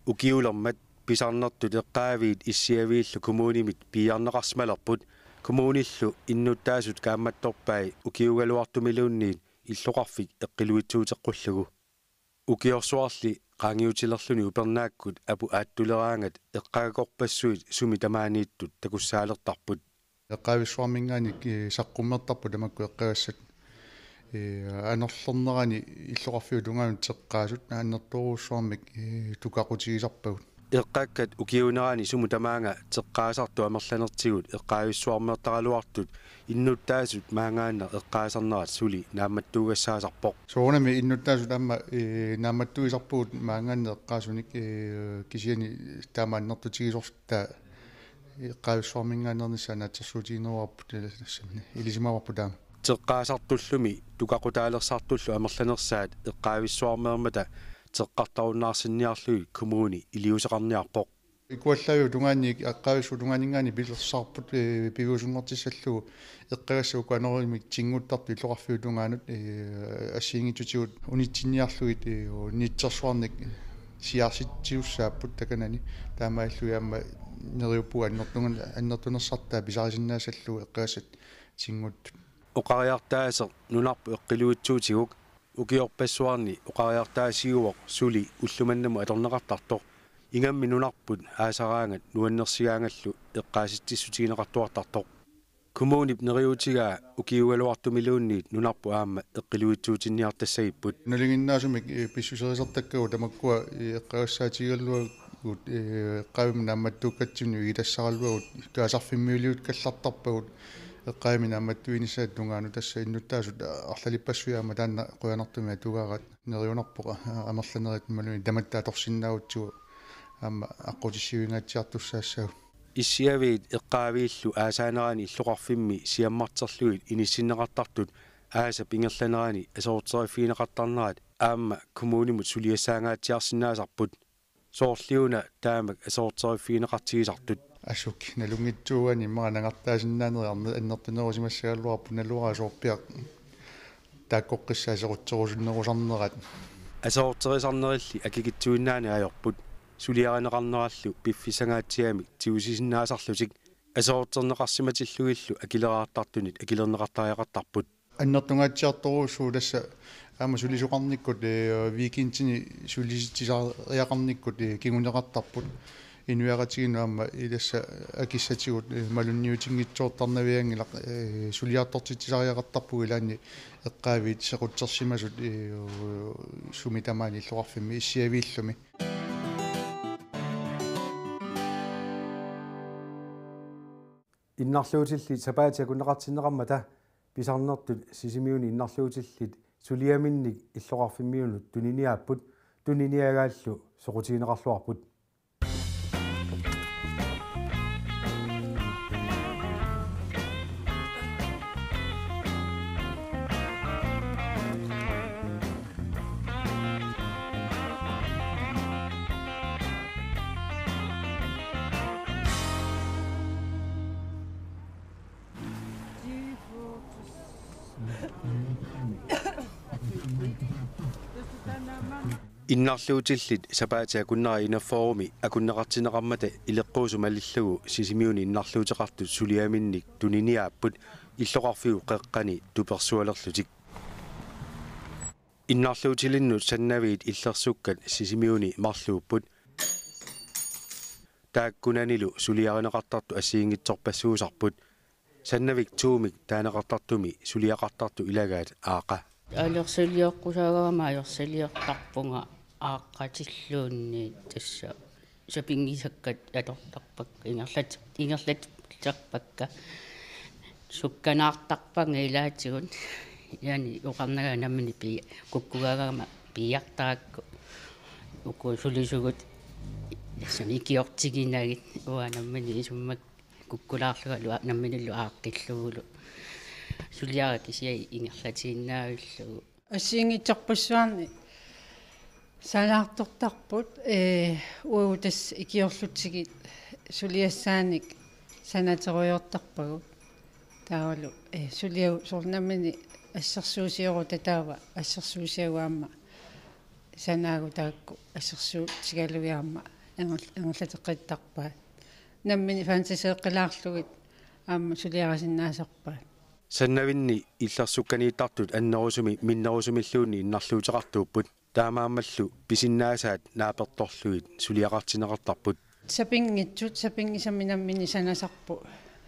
Ukiulermat pisarnertut eqqaaviit issiaviillu kommunimit piiarneqarsimalerput, kommunillu innuttaasut kaammattorpai ukiugaluartumiluunniit illoqarfik eqqiluitsuuteqqullugu. Ukiorsuarli qaangiutilerluni upernaakkut aput aattuleraangat eqqagakorpassuit sumi tamaaniittut takussaalertarput. Eqqaavissuarminngaanniit, ee, saqqummertarput tamakku eqqagassat, ee, anorlernerani illoqarfiup tungaanut teqqaasut annertoorujussuarmik, ee, tukaqutigisarpagut. Eqqakkat ukiuunerani sumut tamaanga teqqaasartut amerlanertigut eqqaavissuarmeertaraluartut innuttaasut maangaannaq eqqaasarnerat suli naammattuugassaasarpoq. Soorunami innuttaasut aamma, ee, naammattuisarpugut maangaannaq eqqaasunik, ee, kisianni taama annertutigisortaa eqqaavissuarminngaanneernissaa naatsorsuutigineruarput, ee, tassami ilisimavarput taama. Teqqaasartullumi tukaqutaalersartullu amerlanersaat eqqaavissuarmeermata teqqartarunnaarsinniarlugit kommuni iliuuseqarniarpoq. Ikuallaaviup tungaanniit, eqqaavissuup tungaaninngaanniit pilersaarupput, ee, piviusunngortissallugu eqqagassat uku anorimik tinnguttartut illoqarfiup tungaanut, ee, assigiinngitsutigut unitsinniarlugit, ee, unitsersuarnik siaarsitsiussaapput takanani, taamaalillugit aamma neriuppugut annertungan-, annertunersartaa pisarisinnaassallugu eqqagassat tinnguttut. Oqariartaaseq nunarput eqqiluitsuutiguk Ukiorpassuarni oqariartaasiuvoq suli ullumimut atorneqartartoq. Ingammik nunarput aasaraangat nuannersigaangallu eqqaasitsissutigineqartuartartoq. Kommunip neriuutigaa ukiuugaluartumiluunniit nunarput aamma eqqiluitsuutinniartassagipput. Nalinginnaasumik, eh, pissuserisartakkagut tamakkua, eh, eqqagassaatigilluagut, eh, eqqaavimmi naammattuukkatsinnut igitassaraluagut kaasarfimmiuliukkallartarpagut eqqaavimmi naammattuinissaata tungaanut, tassa innuttaasut arlalippassuit aamma taanna qujanartumik atugaaraat. Neriunarpoq, a-, amerlanerit imaluunniit tamatta atorsinnaagutsigu aamma aqqutissiuingaatsiartussaassagut. Issiaviit eqqaaviillu aasaanerani illoqarfimmi siammarterlugit inissinneqartartut aasap ingerlanerani aserorteriffigineqartarnerat aamma kommunimut suliassaangaatsiarsinnaasarput. Soorliuna taamak aserorteriffigineqartigisartut. Assut nalunngitsuugaanni immaqa nangartaasinnaanerit anner-, annertunerusimassagaluarpoq, naluara soorpiaq taakkoqqissaaq aserorterusunnerusarnerat. Aserorterisarnerilli akikitsuinnaaneq ajorput. Suliarineqarnerallu piffissangaatsiamik tigusisinnaasarlutik. Aserorterneqarsimatillugillu akileraartartunit akilerneqartariaqartarput. Annertungaatsiartorujussuuvoq tassa aamma sulisoqarnikkut, eh, weekendini sulisitsisariaqarnikkut, eh, kinguneqartarput. Inuiaqatigiinnut aamma ilassa akissatigut, eh, malunniutinngitsoortarnavianngilaq, eh, suliartortitsisariaqartarpugut ilaanni eqqaaviit sequtsersimasut, eh, sumi tamaani illoqarfimmi issiaviillumi. Innarluutillit sapaatip akunneqartinneqarmata pisarnertut Sisimiuni innarluutillit suliaminnik illoqarfimmiunut tuniniaapput, tuniniagaallu soqutigineqarluarput. Innarluutillit sapaatip akunnera enogfyrremi akunneqartinneqarmata ileqquusumik malillugu Sisimiuni innarluuteqartut suliaminnik tuniniaapput illoqarfiup qeqqani tupersualerlutik. Innarluutilinnut Sannaviit illersukkat Sisimiuni marluupput. Taakkunanilu suliarineqartartut assigiinngitsorpassuusarput. Sannavik to-mik taaneqartartumi suliaqartartut ilagaat Aaqa. Alersalioqqusaagama alersalioqartarpunga Aaqqatilluunniit, tassa sapinngisakkat atortarpakka, ingerlat-, ingerlatserpakka, sukkanaartarpannga ilaatigut. Ilaanni oqarnanga nammineq pia-, kukkugaagama piiartarakku. Uku sulisugut, tassami ikiortiginagit, uanga nammineq isummak kukkulaarlungalu a-, namminillu aaqqillugulu. Suliara kisiat ingerlatiinnaavillugu. Assigiinngitsorpassuarni sanaartortarput, ee, uagut tassa ikiorlutsigit suliassaanik sanaterujoortarpagut. Taavalu, ee, suliagut soorlu nammineq assersuusiorutta, taava assersuusiagut aamma sanaagut taakku assersuutigalugit aamma ingerl-, ingerlateqqittarpaat. Nammineq fantaseeqqilaarlugit aamma suliarisinnaasarpaat. Sannavinni illersukkaniittartut annerusumik minnerusumilluunniit innarluuteqartuupput. Taamaammallu pisinnaasaat naapertorlugit suliaqartinneqartarput. Sapinngitsut, sapinngisamik nammineq sanasarput.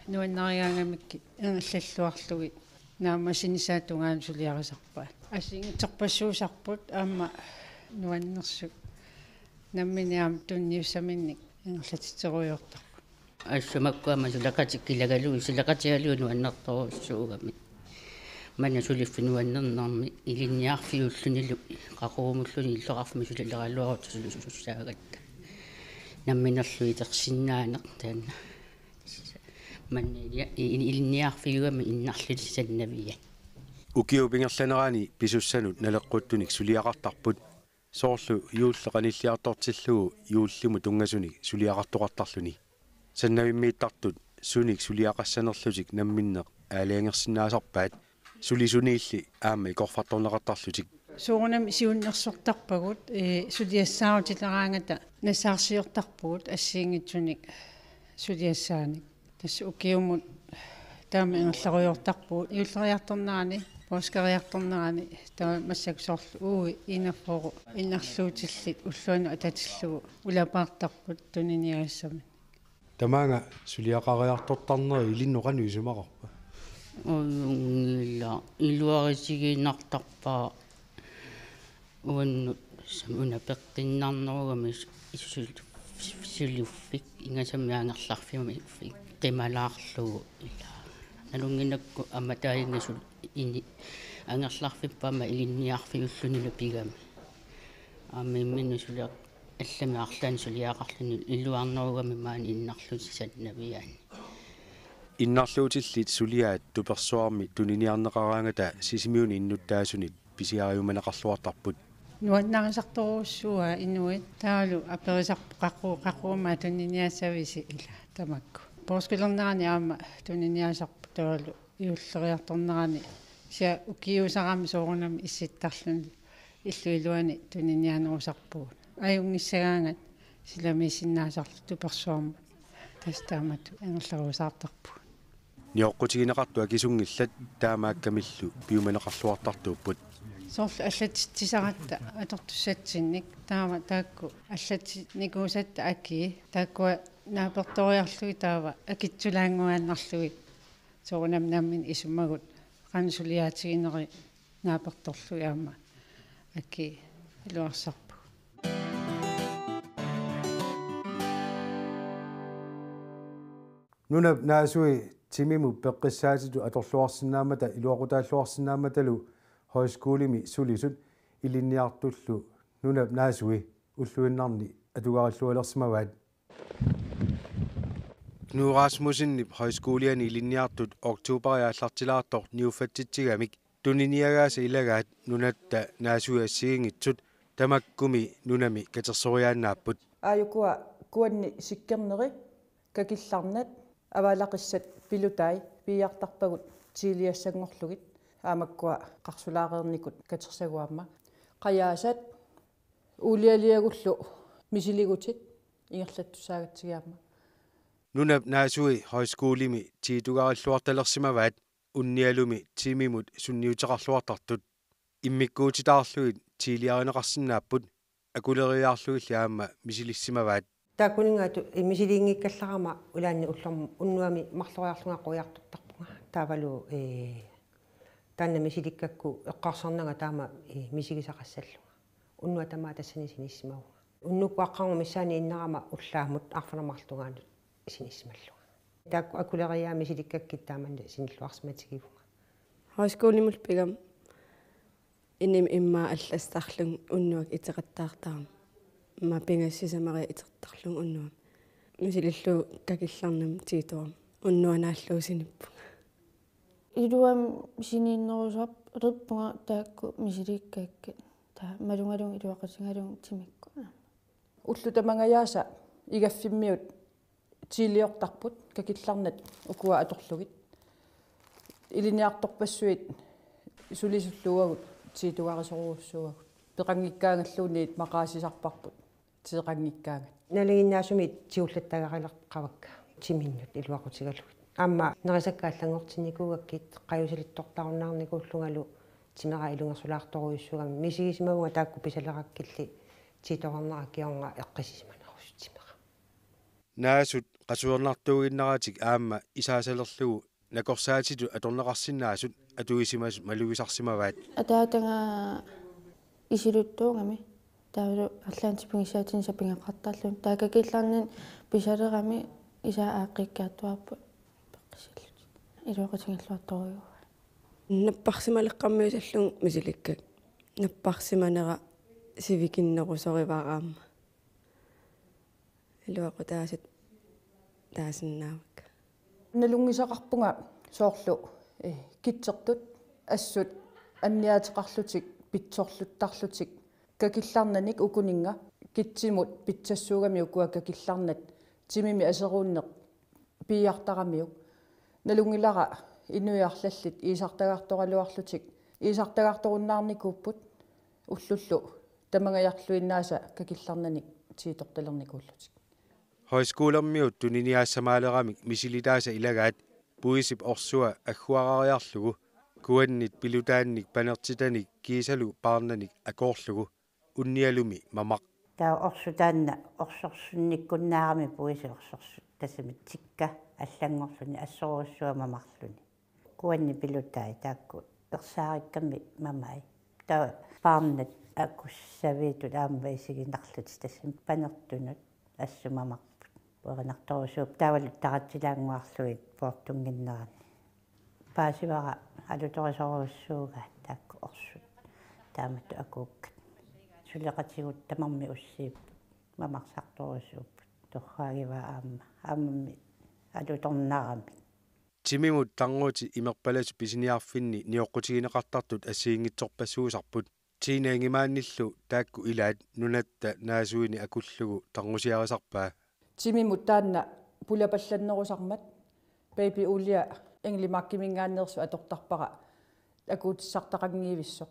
Nuannarigaangamikkit ingerlalluarlugit naammassinissaata tungaanut suliarisarpaat. Assigiinngitsorpassuusarput aamma nuannersut. Nammineq aamma tunniussaminnik ingerlatitserujoortarput. Assut makku aamma suleqatikka ilagalugu, suleqatigalugu nuannertorujussuugamik. Manna suliffik nuannernermi ilinniarfiullunilu qaqugumulluunniit illoqarfimmi sulileraluarutta sulisussaagatta. Namminerlu itersinnaaneq taanna. Manna ilia-, i-, i-, ilinniarfiugami innarluutit Sannaviat. Ukiup ingerlanerani pisussanut naleqquttunik suliaqartarput. Soorlu juulli qanilliartortillugu juullimut tunngasunik suliaqartoqartarluni. Sannavimmiittartut sunik suliaqassanerlutik namminneq aalajangersinnaasarpaat, sulisuniilli aamma ikorfartorneqartarlutik. Soorunami siunnersortarpagut, ee, suliassaarutileraangata nassaarsiortarpugut assigiinngitsunik suliassaanik. Tassa ukiumut taama ingerlarujoortarpugut. Juulleriartornerani Poorskeriartornerani taava massakkut soorlu uagut enogfyrre innarluutillit ulluanut atatillugu ulapaartarput tuniniagassaminnik. Tamaanga suliaqariartortarneri ilinnut qanoq isumaqarpa? Ajunngilaq, iluarisigiinnartarpara uannut una peqqinnarnerugami sul-, suliffik ingasammi angerlarfimmi qimalaarlugu ila. Nalunnginnakku aamma taanna sul-, ini angerlarfippat aamma ilinniarfiulluni pigami. Aamma imminut suliaq- Allami arlaanni suliaqarluni iluarnerugami maani innarlusi sannaviaanni. Innarluutillit suliaat tupersuarmi tuniniarneqaraangata Sisimiuni innuttaasunit pisiariumaneqarluartarput. Nuannarisartorujussuuaat inuit taavalu aperisarput qaqugu, qaqugu aamma tuniniassavisi ila tamakku. Poorskolernerani aamma tuniniaasarput taavalu juulleriartornerani kisianni ukiuusarami soorunami issittarluni illup iluani tuniniaanerusarpugut. Ajunngissagaangat silamiissinnaasarluta tupersuarmut tassa taamatut angerlarusaartarpugut. Nioqqutigineqartut akisunngillat taamaakkamillu piumaneqarluartartuupput. Soorlu allatitsisaratta atortussatsinnik taava taakku allatinikuusatta akii taakkua naapertoriarlugit taava akitsulaannguaannarlugit soorunami nammineq isumagut qanoq suliaatigineri naapertorlugit aamma akii iluarsarpugut. Nunap naasui timimut peqqissaatitut atorluarsinnaammata iluaqutaalluarsinnaammatalu højskolimi sulisut ilinniartullu nunap naasui ulluinnarni atugarillualersimavaat. Knud Rasmussenip højskoliani ilinniartut oktoberip aallartilaartoq niuffatsitsigamik tuniniagaasa ilagaat nunatta naasui assigiinngitsut tamakkumi nunami katersoriaannaapput. Aajukua kuanni sikkerneri, kakillarnat, avaalaqissat pilutai piiartarpagut tiiliassanngorlugit aamakkua qarsulaareernikut katersagut aamma. Qajaasat, uulialiagullu misiligutit ingerlattussaagatsigu aamma. Nunap naasui højskolimi tiitugarilluartalersimavaat unnialumi timimut sunniuteqarluartartut. Immikkuutitaarlugit tiiliarineqarsinnaapput akuleriiaarlugilli aamma misilissimavaat. Taakkuninngaanniit misiliinngikkallarama ulaanni ullormi unnuami marloriarlunga quiartortarpunga. Taavalu, ee, taanna misilikkakku eqqarsarnanga taama, ee, misigisaqassallunga. Unnuaq tamaat tassani sinissimavunga. Unnukkut aqqarnguaq missaani innarama ullaamut arfineq-marlungaanut sinissimallunga. Taakku akuleriiaat misilikkakkit taamani sinilluarsimatigivunga. Højskolimut pigama inimi immaqa allassarlunga unnuaq iteqattaartarama. Immaqa pingasut sisamariit itertarlunga unnuami. Misilillugu kakillarnamik tiitorama. Unnuaq naallugu sinippunga. Iluamik siniinnerusarpunga taakku misilikkakkit. Taava malugalugu iluaqutigalugu timikkut. Ullut tamangajaasa igaffimmiut tiiliortarput kakillarnat ukua atorlugit. Ilinniartorpassuit sulisullu uagut tiitugarisorujussuuagut. Peqanngikkaangalluunniit maqaasisarparput tiiqanngikkaangat. Nalinginnaasumik tigullattagarileqavakka timinnut iluaqutigalugit. Aamma nerisakka allanngortinnikuugakkit qajusalittortarunnaarnikuullungalu timera ilungersulaartorujussuugami misigisimavunga taakku pisalerakkilli tiitorarnera kingorna eqqissisimanerusut timera. Naasut qasuernartuuginnaratik aamma isaasalerlugu nakorsaatitut atorneqarsinnaasut atuisimasut malugisarsimavaat. Ataataga isiluttuugami. Taavalu arlaannik tipigissaatinik sapinngeqartarluni. Taava kakillarnani pisalerami isaat aaqqikkiartuaarput peqqisillutik. Iluaqutigiilluartorujuuaat. Napparsimaleqqammiusallunga misilikkakka. Napparsimanera sivikinnerusorivara aamma. Iluaqutaasut taasinnaavakka. Nalunngisaqarpunga soorlu, eh, kitsertut assut anniaateqarlutik pitsorluttarlutik kakillarnanik ukuninnga kitsimut pitsassuugami ukua kakillarnat timimi aseruunneq piiartaramiuk. Nalunngilara inuiarlallit iisartagartoraluarlutik iisartagartorunnaarnikuupput ullullu tamangajarluinnaasa kakillarnanik tiitortalernikuullutik. Højskolermiut tuniniaassamaaleramik misilitaasa ilagaat puisip orsua agguarariarlugu Kuannit pilutaannik panertitanik kiisalu paarnanik akoorlugu unnialumi mamaq. Taava orsut taanna orsorsunnikkunnaarami puisi orsorsut tassami tikka allanngorluni assorujussuaq mamarluni. Kuannit pilutai taakku ersaarikkami mamai. Taava paarnat akussaviitut aamma isiginarlutik tassami panertunut assut mamarput. Uerinartorujussuupput taavalu taratsilaannguarlugit poortunnginnerani. Paasivara alutorisorujussuugaat taakku orsut taamatut akuukkat. Suleqatigut tamarmik ussiipput mamarsartorujussuupput. Torraagivaa aamma. Aammami alutornaramik. Timimut tarnutit imerpalasu pisiniarfinni nioqqutigineqartartut assigiinngitsorpassuusarput. Tina Ingemannilu taakku ilaat nunatta naasuini akullugu tarnusiarisarpaa. Timimut taanna pulapallannerusarmat Baby Ulia Engelmarkiminngaanneersoq atortarpara akuutissartaqanngivissoq.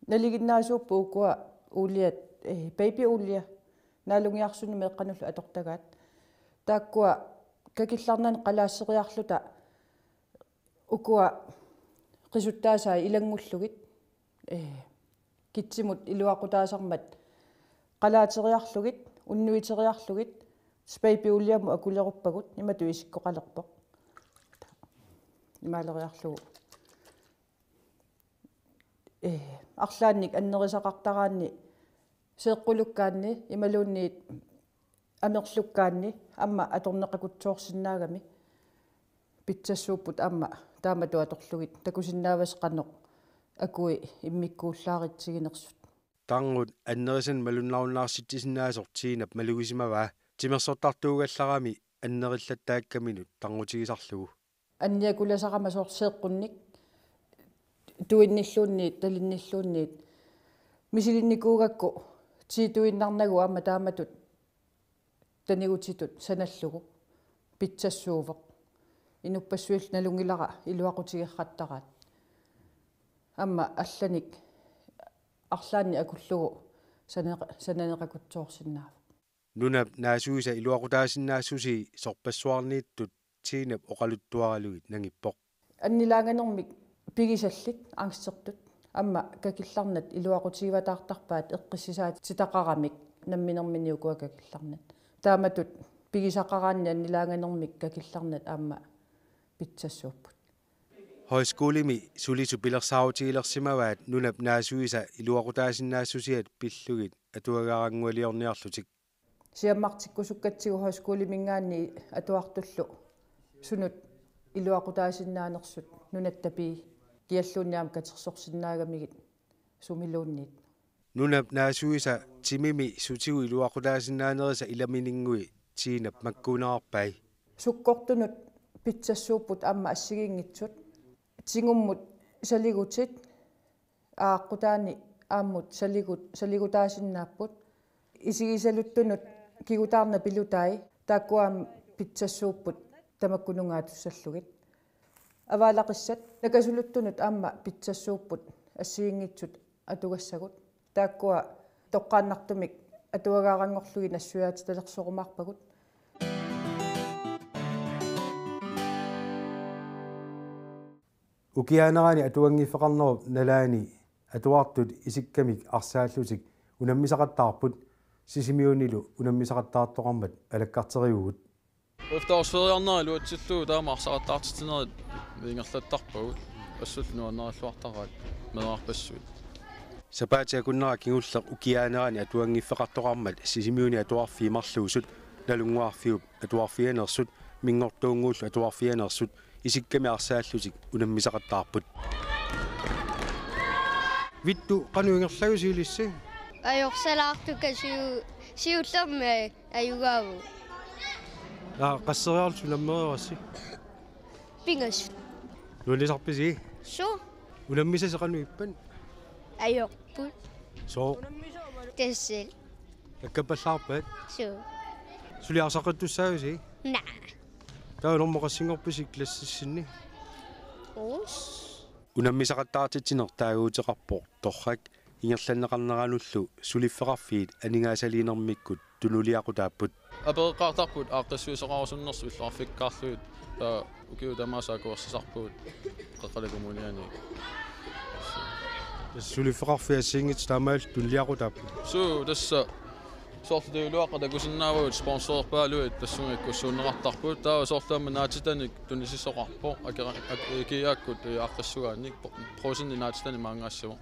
Nalinginnaasuupput ukua Uliat, eh, Baby Ulia naalungiarsunnut meeqqanullu atortagaat. Taakkua kakillarnanik qalaasseriarluta ukua qisuttaasai ilanngullugit, eh, kitsimut iluaqutaasarmat qalaateriarlugit, unnuiteriarlugit, Baby Uliamut akuleruppagut, imatut isikkoqalerpoq. Imaaleriarlugu. Eh, arlaannik annerisaqartaraanni seeqqulukkaanni imaluunniit amerlukkaanni aamma atorneqakutsoorsinnaagami pitsassuupput aamma taamatut atorlugit takusinnaavasi qanoq akui immikkuullaaritsiginersut. Tarnut annerisanik malunnarunnaartitsisinnaasoq Tinap malugisimavaa timersortartuugallarami annerillattaakkaminut tarnutigisarlugu. Anniakulasarama soorlu seeqqunnik, tuinnilluunniit, talinnilluunniit, misilinnikuugakku tiituinnarnagu aamma taamatut tanigutitut sanallugu pitsassuuvoq. Inuppassuillu nalunngilara iluaqutigeqattaraat. Aamma allanik arlaannik akullugu sananeqa-, sananeqakutsoorsinnaavoq. Nunap naasuisa iluaqutaasinnaassusii sorpassuarniittut Tinap oqaluttuaralugit nangippoq. Annilaanganermik pigisallit angstertut aamma kakillarnat iluaqutigivataartarpaat eqqissisaatitaqaramik namminermini ukua kakillarnat. Taamatut pigisaqaraanni annilaanganermik kakillarnat aamma pitsassuupput. Højskolemi sulisut pilersaarutigilersimavaat nunap naasuisa iluaqutaasinnaassusiat pillugit atuagaaranngualiorniarlutik. Siammartikkusukkatsigu højskoleminngaanniit atuartullu sunut iluaqutaasinnaanersut nunatta pii kialluunniit aamma katersorsinnaagamigit sumiluunniit. Nunap naasuisa timimi sutigut iluaqutaasinnaanerisa ilamininnguit Tinap makkuunerarpai. Sukkortunut pitsassuupput aamma assigiinngitsut. Tingummut saligutit aaqqutaani aammut saligut-, saligutaasinnaapput. Isigisaluttunut kigutaarnat pilutai taakkua aamma pitsassuupput tamakku nungaatussallutik. Avaalaqissat nakasuluttunut aamma pitsassuupput assigiinngitsut atugassagut. Taakkua toqqaannartumik atuagaaranngorlugit nassuiaatitalersorumaarpagut. Ukiaanerani atuanngiffeqarnerup nalaani atuartut isikkamik arsaallutik unammisaqattaarput. Sisimiunilu unammisaqattaartoqarmat alakkarterivugut. Efterårsferiarnera iluatsillugu taama arsaqattaartitsinerit ingerlattarpagut. Assullu nuannarilluartaraat meerarpassuit. Sapaatip akunnera kingulleq ukiaanerani atuanngiffeqartoqarmat Sisimiuni atuarfii marluusut, Nalunnguarfiup atuarfianeersut, Minngortuunnguullu atuarfianeersut isikkamik arsaallutik unammisaqattaarput. Vittu, qanoq ingerlajusi ilissi? Ajorsalaartukkakku siu-, siullermik ajugaavoq. Aa, qasseriarlutit unammereerassi? Pingasut. Nuannisarpisi? Suu. Unammisasi qanoq ippat? Ajorput. Sooq? Tassali. Akkappallaarpat? Suu. Suli arsaqittussaavusi? Naa. Taava normu qassinngorpisi klassissinni? Uus. Unammisaqattaartitsineq taaguuteqarpoq torrak, ingerlanneqarneranullu suliffeqarfiit aningaasaliinermikkut tunuliaqutaapput. Apereqqaartarput aaqqissuisoqarusunnersut illoqarfikkaarlugit Taava ukiut tamaasa akuersisarpugut Qeqqata Kommuniani. Tassa suliffeqarfiit assigiinngitsut taamaalillutik tunniuteqarput. Suu, tassa soorlu T V-luaqqat takusinnaavagut sponsorerpaaluit tassunga ikkussuunneqartarput. Taava soorlu aamma naatitanik tunisisoqarpoq. Akera-, ak-, kiaakkut, eh, aaqqissugaannik. Pro-, Prosinni naatitanik maanngaassivoq.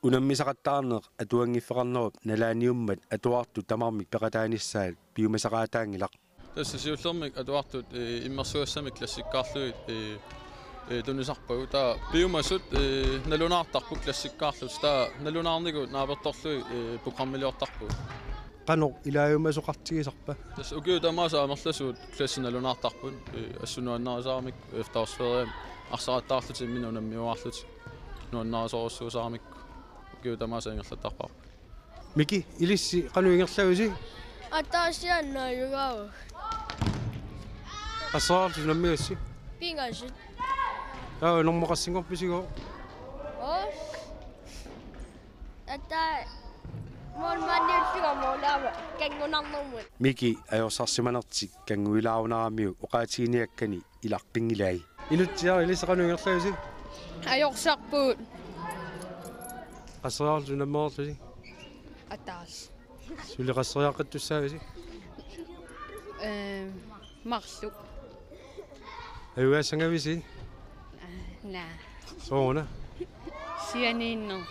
Unammisaqattaarneq atuanngiffeqarnerup nalaaniummat atuartut tamarmik peqataanissaat piumasaqaataanngilaq. Tassa siullermik atuartut, eh, immersugassamik klassikkaarlugit, eh, eh, tunisarpagut. Taava piumasut, eh, nalunaartarput klassikkaarlutik. Taava nalunaarnikkut naapertorlugit, eh, programmiliortarpugut. Qanoq ilaajumasoqartigisarpa? Tassa ukiut tamaasa amerlasuut klassit nalunaartarput. Eh, assut nuannarisaramikku efterårsferie arsaqattaarlutik imminut unammiuaarlutik. Nuannarisorujussuusaramikku. Ukiut tamaasa ingerlattarparput. Miki, ilissi qanoq ingerlavisi? Ataasiaannaajugaava. Qasseriarlutit unammigassi? Pingasut. Taava normu qassinngorpisigooq? Oo. Ata målmandiullugu målaava kanngunarnermut. Miki ajorsarsimanertik kannguilaarunaramiuk oqaatiginiakkani ilaqqinngilaat. Inutsiaq, ilissi qanoq ingerlavisi? Ajorsarpugut. Qasseriarlutit unammereerlusi? Ataaseq. Suli qasseriaqqittussaavisi? Eh, marluk. Ajugaassagavisi? Naa. Sooruna? Sianiinnermik.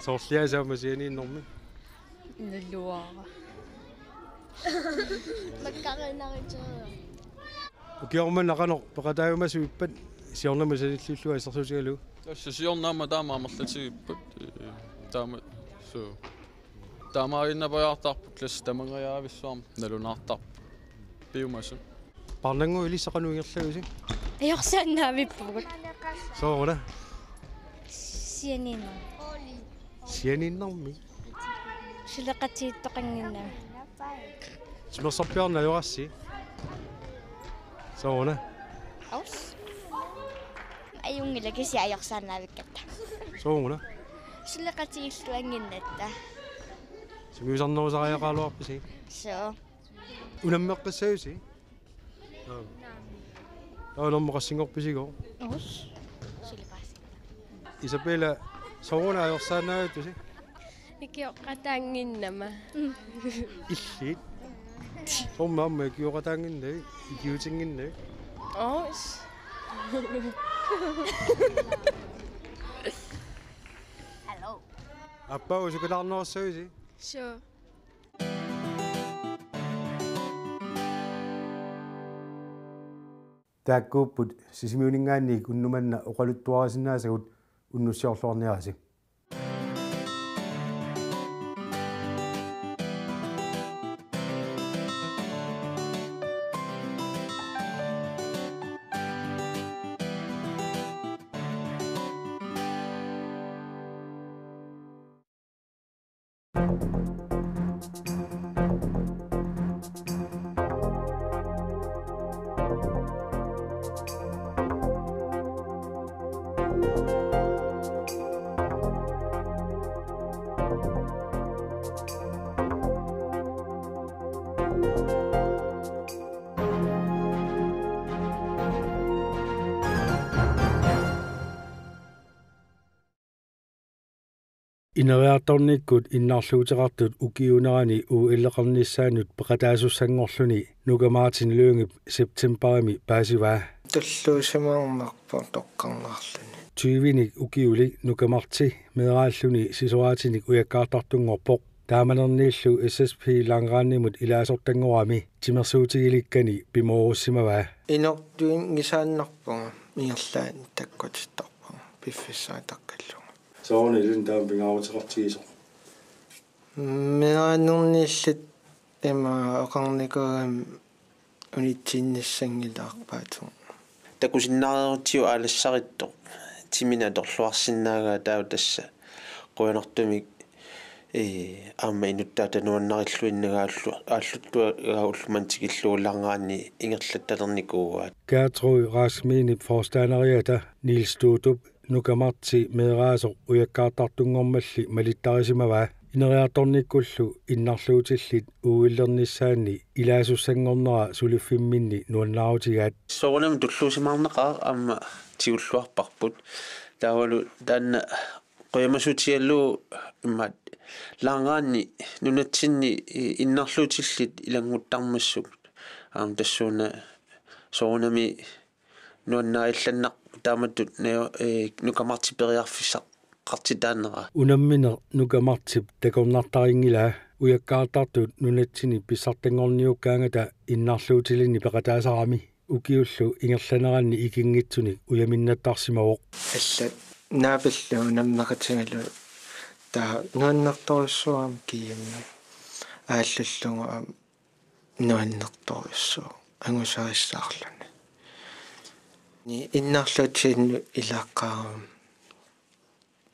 Soorliaasiit aamma sianiinnermik? Naluara. Makkarinariteria. Ukioq manna qanoq peqataajumasuuppat siornamut sanilliullugu assersuutigalugu? Tassa siorna aamma taama amerlatigipput, eh, taama, suu. Taamaaginnarpariartarput klassit tamangajavissuarmik nalunaartarput. Piumasut. Parnannguaq, ilissi qanoq ingerlavisi? Ajorsaannaavippugut. Sooruna? Sianiinnermik. Sianiinnermik? Suleqatigiittoqannginnami. Timersorpiarneq ajorassi? Sooruna? Aus. Ajunngilaq, kisianni ajorsaannaavikkatta. Sooruna? Suleqatigiilluannginnatta. Sungiusarnerusariaqaraluarpisi? Suu. Unammeqqissavisi? Aap. Aap, normu qassinngorpisigooq? Us. Isabella, sooruna ajorsaannaavittusi? Ikioqataannginnama. Illit? Soormi aamma ikioqataannginnavit, ikiutinnginnavit? Us. Hello. Aappaagu sukalaarnerussavisi? Suu. Taakkuupput Sisimiuninngaanniit unnuk manna oqaluttuarisinnaasagut, unnussiorluarniarisi. Ineriartornikkut innarluuteqartut ukiuunerani OL-eqarnissaanut peqataasussanngorluni Nuka Martin Lyngep septembarimi paasivaa. Tulluusimaarnarpoq toqqarnaarluni. Tyvenik ukiulik Nuka Marti meeraalluni sisoraatinik ujakkaartartunngorpoq. Taamanerniillu S S P Langrendimut ilaasortanngorami timersuutigilikkani pimoorussimavaa. Inortuinngisaannarpunga, ingerlaannaq takkutittarpunga piffissaq takkallunga. Sooruna ilinnut taama pingaaruteqartigisoq? Meeraanerniilli ima oqarnikuugami unitsinnissanngilaq aappaagu. Takusinnaareerutsigu aalassarittoq timini atorluarsinnaagaat, taava tassa qujanartumik, ee, aamma inuttaata nuannarilluinnagaallu aalluttuagaa ullumimut tikillugu Langrendini ingerlattalernikuuaat. Gertrud Rasminip forstanderiata Niels Tuutup Nuka Marti meeraasoq ujakkaartartunngormalli malittarisimavaa. Ineriartornikkullu innarluutillit uilernissaanni ilaasussanngornera suliffimminni nuannaarutigaat. Soorunami tulluusimaarnaqaaq aamma tigulluarparput. Taavalu taanna qujamasuutigalugu imaat langrenni nunatsinni innarluutillit ilannguttarmassuk. Aamma tassuuna soorunami nuannaallannaq taamatut neo-, ee, Nuka Martip periarfissaqartitaanera. Unammineq Nuka Martip takornartarinngilaa ujakkaartartut nunatsinni pissartanngorniukkaangata innarluutilinnik peqataasarami ukiullu ingerlaneranni ikinngitsunik ujaminnattarsimavoq. Allat naapillu unammeqatigalugu taava nuannertorujussuugami kiinnami aallallugu aamma nuannertorujussuuvoq angusarissaarluni. Ni innarluutinnut ilaqqaarama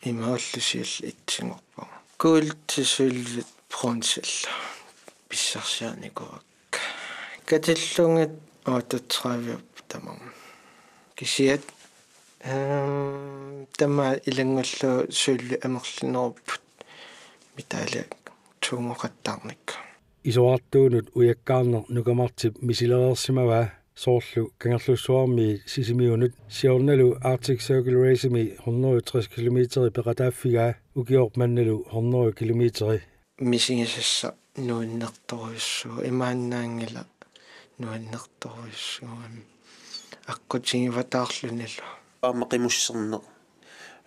ima ullusiulli itsigorpunga. Guldit, sølvit, bronzillu pissarsiarinikuuakka. Katillugit otteogtredive tamarmik. Kisianni, ehm, tamaat ilanngullugu sølvi amerlanerupput medalje tungoqattaarnikku. Isorartuunut ujakkaarneq Nuka Martip misilereersimavaa soorlu Kangerlussuarmiit Sisimiunut, siornalu Arctic Circle Race-imi hundrede og tres kilometer peqataaffigaa ukioq mannalu hundrede kilometer. Misigisassaq nuannertorujussuuvoq, imaannaanngilaq nuannertorujussuugami aqqutigivallaarlunilu. Aamma qimusserneq,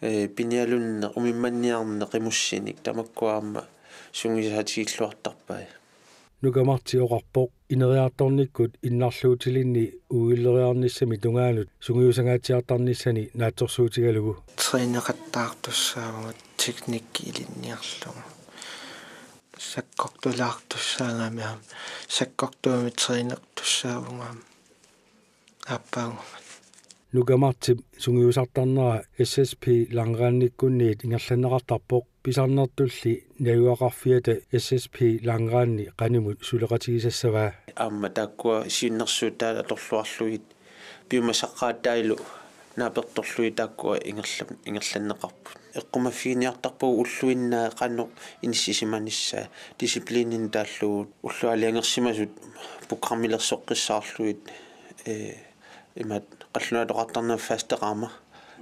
ee, pinialunneq, umimmanniarneq qimussinik, tamakkua aamma sungiusaatigilluartarpai. Nuka Martip oqarpoq ineriartornikkut innarluutilinni uileriarnissamik tungaanut sungiusangaatsiartarnissani naatsorsuutigalugu. Træneqattaartussaavunga teknikki ilinniarlugu. Sakkortulaartussaagami aamma sakkortuumik trænertussaavunga aamma aappaagumat. Nuka Martip sungiusartarnera S S P Langrennikkunniit ingerlanneqartarpoq, pisarnertulli najugaqarfiata S S P Langreni qanimut suleqatigisassavaa. Aamma taakkua siunnersuutaat atorluarlugit piumasaqqaataarlu naapertorlugit taakkua ingerla-, ingerlanneqarput. Eqqumaffiginiartarpagut ulluinnaa qanoq inissisimanissaa, disciplininik taallugu ullut aalajangersimasut programmilersoqqissaarlugit, ee, imaat qallunaatoqartarneq fasteqarama.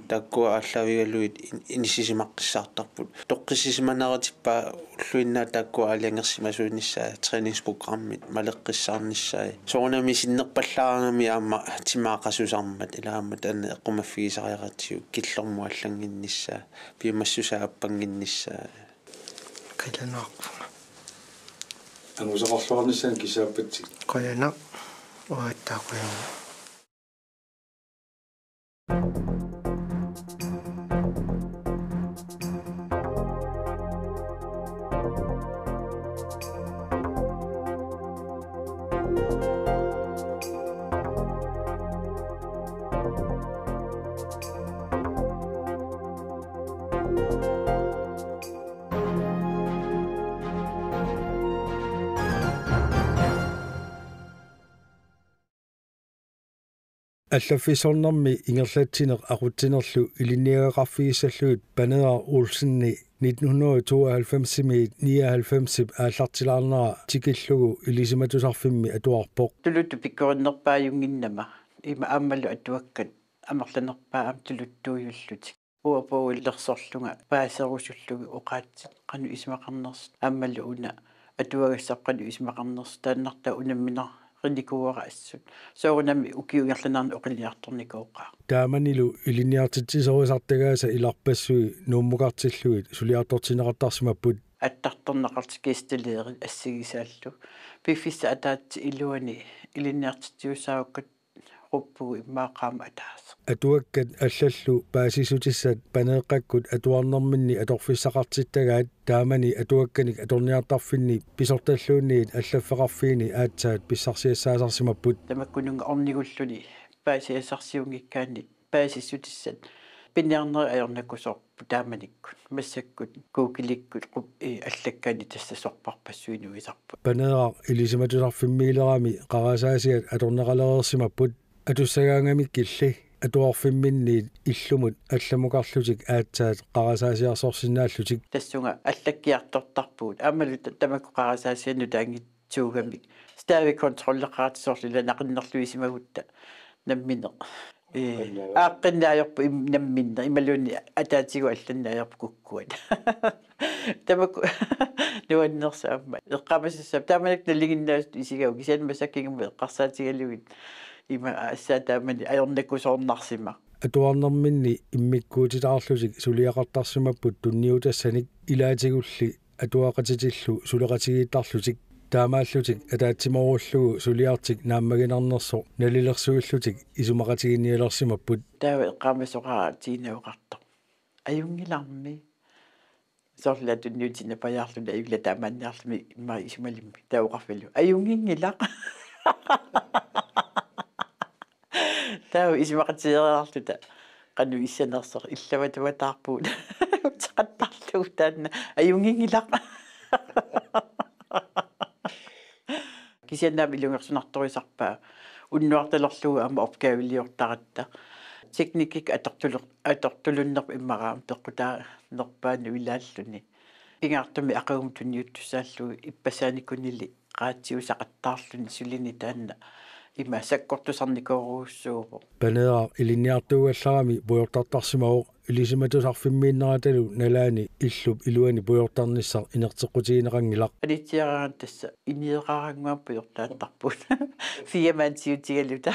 Taakkua aallaavigalugit in-, inissisimaqqissaartarput. Toqqissisimaneratippaa ulluinnaa taakkua aalajangersimasuunissaat træningsprogrammit maleqqissaarnissaat. Soorunami sinnerpallaarami aamma timaaqasusarmat, ilaa aamma taanna eqqumaffigisariaqartigu killormut allannginnissaa, piumassusaa appannginnissaa. Qilanaarpunga. Angusaqarluarnissaanut kisaappatsigit. Qujanaq. Uattaaq qujanaq. Allaffissornermi ingerlatsineq aqutsinerlu ilinniagaqarfigissallugit Paneeraq Olsenip nitten hundrede og tooghalvfemsimiit nioghalvfemsip aallartilaarnera tikillugu Ilisimatusarfimmi atuarpoq. Tuluttut pikkorinnerpaajunnginnama ima aammalu atuakkat amerlanerpaat aamma tuluttuujullutik. Uagut uilersorlunga paaserusullugit oqaatsit qanoq isumaqarnersut aammalu una atuagassarput qanoq isumaqarnersut, taannartaa unamminerinikuuara assut. Soorunami ukiup ingerlanerani oqiliartornikooqaaq. Taamanilu ilinniartitsisorisartagaasa ilarpassui Nuummukartillugit suliartortinneqartarsimapput. Attartorneqartut gæstelægerit assigisaallu. Piffissap ataatsip iluani ilinniartitsiusaarukkat quppugut immaqa aamma ataaseq. Atuakkat allallu paasissutissat Paneeqqakkut atuarnerminni atorfissaqartittagaat taamani atuakkanik atorniartarfinni pisortalluunniit allaffeqarfiini aatsaat pissarsiassaasarsimapput. Tamakkununnga ornigulluni paasiassarsiunngikkaanni paasissutissat piniarnerit ajornakusoorput taamanikkut. Massakkut Googleikkut qup-, ee, allakkaanni tassa sorpassuit nuisarput. Paneeraq Ilisimatusarfimmiilerami qarasaasiat atorneqalereersimapput. Atussagaangamikkilli Atuarfimminniit illumut allamukarlutik aatsaat qarasaasiarsorsinnaallutik. Tassunga allakkiartortarpugut. Aammalu ta-, tamakku qarasaasiannut taanngitsuugamik. Stadigvæk kontrolleqaratta soorlu ila naqinnerluisimagutta nammineq. Ee, aaqqinnaajorpu im-, nammineq. Imaluunniit ataatigut allannaajorpu kukkuat. Tamakku nuannersaammat. Eqqaamasassaaq. Taamanikkut nalinginnaasutut isigavit. Kisianni massakkut kingumut eqqarsaatigalugit. Ima assaat taamani ajornakusoornarsimaq. Atuarnerminni immikkuutitaarlutik suliaqartarsimapput tunniutassanik ilaatigulli atuaqatitillu suleqatigiittarlutik. Taamaallutik ataatsimoorullugu suliartik naammaginarnersoq nalilersuillutik isumaqatiginnialersimapput. Taava eqqaamasoqaaq Tiina oqartoq: Ajunngilarmi. Soorlu tunniutinnapajaarluni ajunngilaq taamaanniarluni immaqa isumalimmik. Taava oqarfigalugu: Ajunnginngilaq. Taava isumaqatigeeriarluta qanoq issanersoq illavatuataarpugut. Uteqattaarlugu taanna: Ajunnginngilaq. Kisianni aamma ilungersunartorisarpaa unnuartalerlugu aamma opgaveliortaratta. Teknikkik atortulu-, atortulunnerput immaqa aamma peqqutaanerpaanut ilaalluni. Pingaartumik aqagumut tunniuttussaallugu ippassaanikunili radiusaqattaarluni sulini taanna ima sakkortusarnikoorujussuuvoq. Paneeraq ilinniartuugallarami pujortartarsimavoq, ilisimatusarfimmiinneratalu nalaani illup iluani pujortarnissaq inerteqqutigineqanngilaq. Anitsiaraangat tassa ineeraraannguaq pujortaattarpugut. Firmaanut siutigaluta.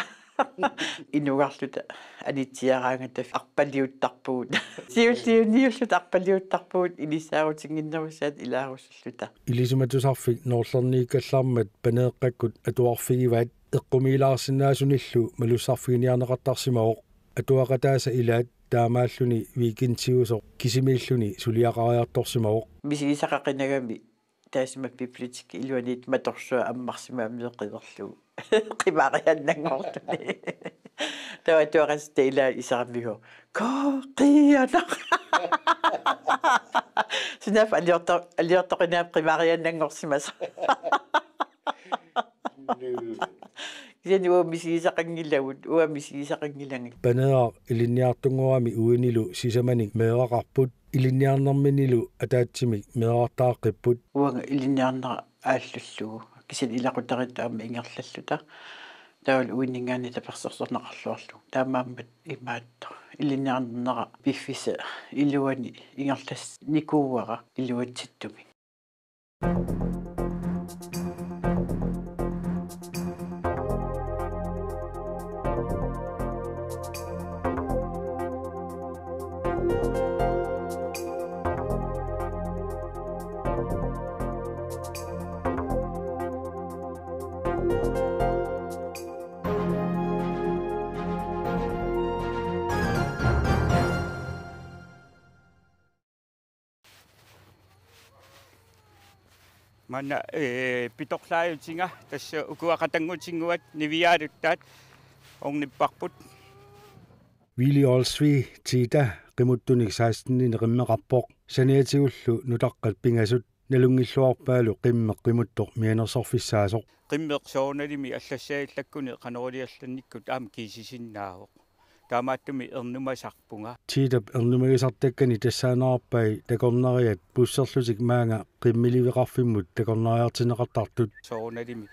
Inugarluta anitsiaraangata arpaliuttarpugut. Siulliuniulluta arpaliuttarpugut inissaarutinnginnerussaat ilaarusulluta. Ilisimatusarfik noorlerniikkallarmat Paneeqqakkut atuarfigivaat, eqqumiilaarsinnaasunillu malussarfiginiarneqartarsimavoq. Atuaqataasa ilaat taamaalluni weekendiusoq kisimiilluni suliaqariartorsimavoq. Misigisaqaqinagami taassuma bibliotekip iluaniit matorsua ammarsimaammi qiverlugu. Qimariannanngorluni. Taava atuaqatitta ilaat iseramigu: Koo, qiianaq. Sunaaffa aliorto-, aliortoqinaa qimariannanngorsimasoq. Kisianni uanga misigisaqanngilagut, uanga misigisaqanngilanga. Paneeraq ilinniartunngorami uinilu sisamanik meeraqarput, ilinniarnerminilu ataatsimik meerartaaqqipput. Uanga ilinniarnera aallullugu. Kisianni ilaqutariittut aamma ingerlalluta. Taavalu uininngaanniit tapersersorneqarluarlugu. Taamaammat imaattoq ilinniarnera piffissap iluani ingerlanikuuara iluatsittumik. Maanna, ee, pitorlaajutiga tassa ukua qatanngutinnguat niviaaluttaat ornipparput. Willy Olsvig Tita qimuttunik seksteninik qimmeqarpoq. Saniatigullu nutaqqat pingasut, nalunngilluarpaalu qimmeq qimuttoq mianersorfissaasoq. Qimmeq soorunalimi allassaallakkuni qanoq iliorlannikkut aamma kiisisinnaavoq. Taamaattumik ernumasarpunga. Titap ernumagisartakkani tassaanerarpai takornariat busserlutik maanga qimmiliveqarfimmut takornariartinneqartartut. Soorunalimi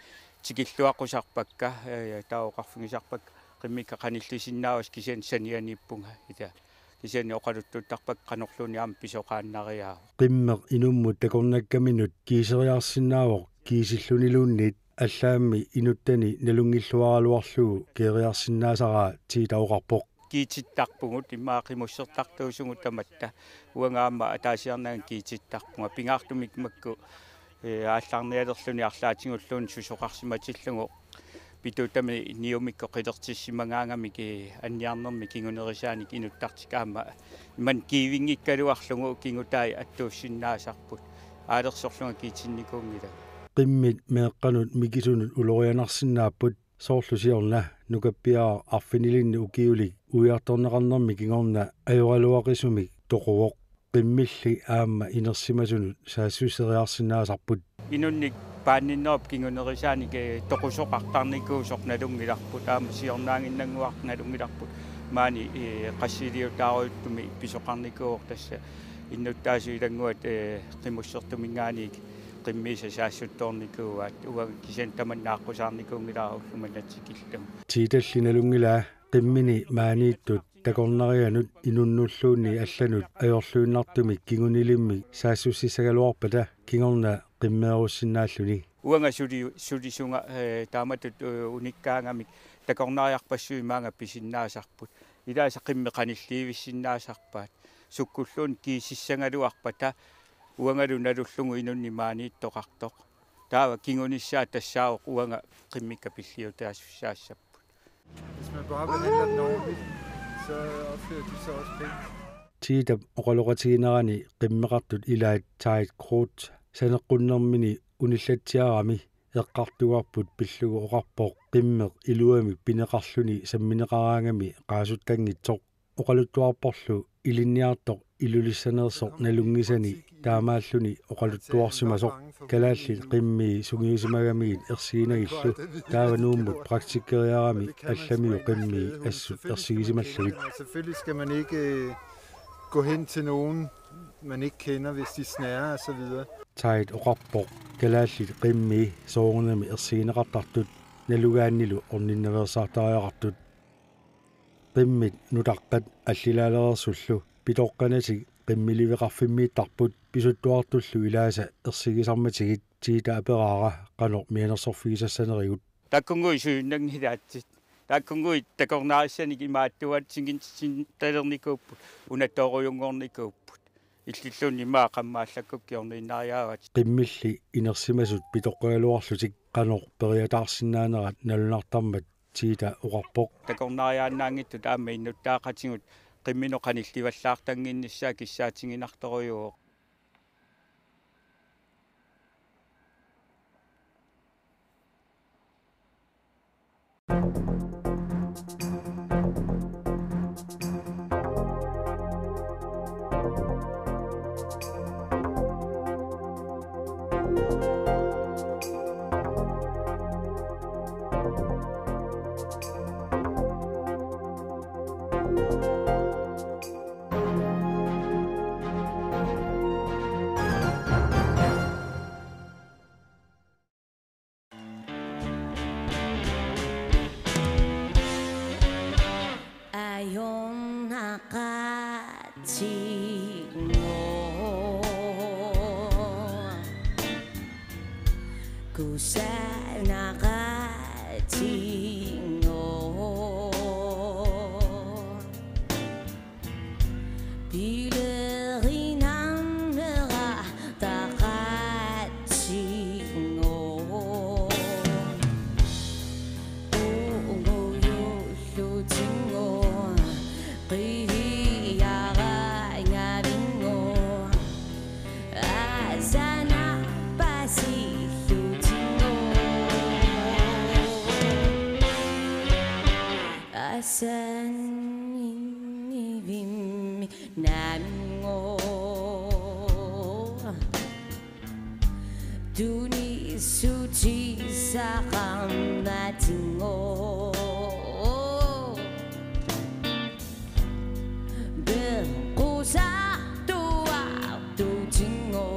tikilluaqqusarpakka, ee, taava oqarfigisarpakka qimmikka qanillisinnaavasi, kisianni sanianiippunga ila. Kisianni oqaluttuuttarpakka qanorluunniit aamma pisoqaannariaavoq. Qimmeq inummut takornakkaminut kiiseriarsinnaavoq kiisilluniluunniit. Allaammi inuttani nalunngilluaraluarlugu keeriarsinnaasaraa Tita oqarpoq. Kiitittarpugut, immaqa qimussertartuusugut tamatta. Uanga aamma ataasiarnanga kiitittarpunga. Pingaartumik makku, ee, aallarnialerluni arlaatigulluunniit susoqarsimatillugu pituutami niumikkut qilertissimagaangamik, ee, anniarnermi kingunerisaanik inuttartik aamma imannak kiivinngikkaluarlugu kingutai attuussinnaasarput. Aalersorlunga kiitinnikuunngilanga. Qimmit meeqqanut mikisunut ulorianarsinnaapput, soorlu siorna nukappiaraq arfinilinnik ukiulik uiartorneqarnermi kingorna ajoraluaqisumik toquvoq. Qimmilli aamma inersimasunut saassusseriarsinnaasarput. Inunnik paanninnerup kingunerisaanik, ee, toqusoqartarnikuusoq nalunngilarput, aamma siornaaginnannguaq nalunngilarput. Maani, ee, qassiliutaarujuttumik pisoqarnikuuvoq, tassa innuttaasut ilannguat, ee, qimussertuminngaanniit qimmiisa saassuttoornikuuaat, uanga kisianni tamanna aaqqusaarnikuunngilara ullumimut tikillugu. Tiitalli nalunngilaa qimmini maaniittut takornarianut inunnulluunniit allanut ajorluinnartumik kingunilimmik saassussissagaluarpata kingorna qimmeerussinnaalluni. Uanga suli-, sulisunga, ee, taamatut, ee, unikkaangamik takornariarpassuit maanga pisinnaasarput. Ilaasa qimmit qanilliivissinnaasarpaat. Sukkulluunniit kiisissagaluarpata uangalu nalullugu inunnik maaniittoqartoq. Taava kingunissaa tassaavoq uanga qimmikka pilliutaasussaassapput. Hvis man bare behandler den ordentligt, så opfører de sig også pænt. Tiitap oqaloqatiginerani qimmeqartut ilaat Tide Groth saneqqunnermini unillatsiarami eqqartugarput pillugu oqarpoq qimmeq iluamik pineqarluni sammineqaraangami qaasuttanngitsoq. Oqaluttuarporlu ilinniartoq Ilulissaneersoq nalunngisani taamaalluni oqaluttuarsimasoq. Kalaallit qimmii sungiusimagamigit ersiginagillu, taava Nuummut praktikkeriarami allamiut qimmii assut ersigisimallugit. Selvfølgelig skal man ikke, øh, gå hen til nogen, man ikke kender, hvis de snerrer og så videre. Tide oqarpoq kalaallit qimmii soorunami ersigineqartartut nalugaannilu orninnaveersaartariaqartut. Qimmit nutaqqat allilaalereersullu pitoqqanatik qimmiliveqarfimmiittarput, pisuttuartullu ilaasa ersigisarmatigit. Tiita aperaara qanoq mianersorfigisassanerigut. Taakkunnguit sujunnanngilaatsit. Taakkunnguit takornariassanik imaattuatsiginngortittalernikuupput, una toorujunngornikuupput. Illilluunniit immaqa qammaallakkukkit orniinnariaavatit. Qimmilli inersimasut pitoqqagaluarlutik qanoq periataarsinnaanerat nalunartarmat Tiita oqarpoq. Takornariaannaanngitsut aamma innuttaaqatigut qimminut qanillivallaartannginnissaa kissaatiginartorujuuvoq. Asanninivimmi naamngo. Tunisutissaqarnatingo. Beqqusartuartutingo.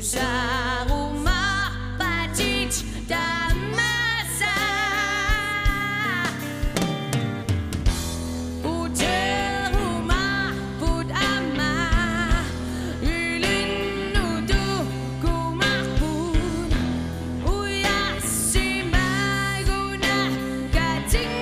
Sarumaarpatit taamaasaat. Uterumaarput aamma. Ilinnut ukkumaarput. Ujarsimagunarpatit.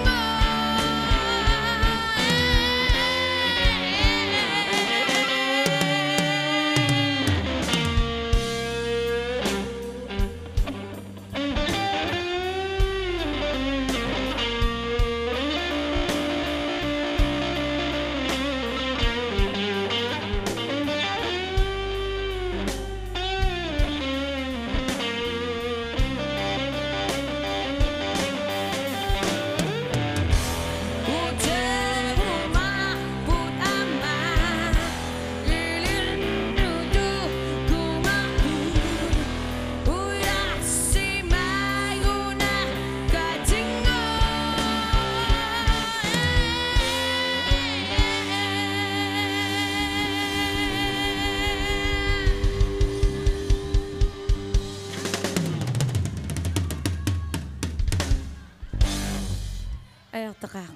Ajortaqaaq.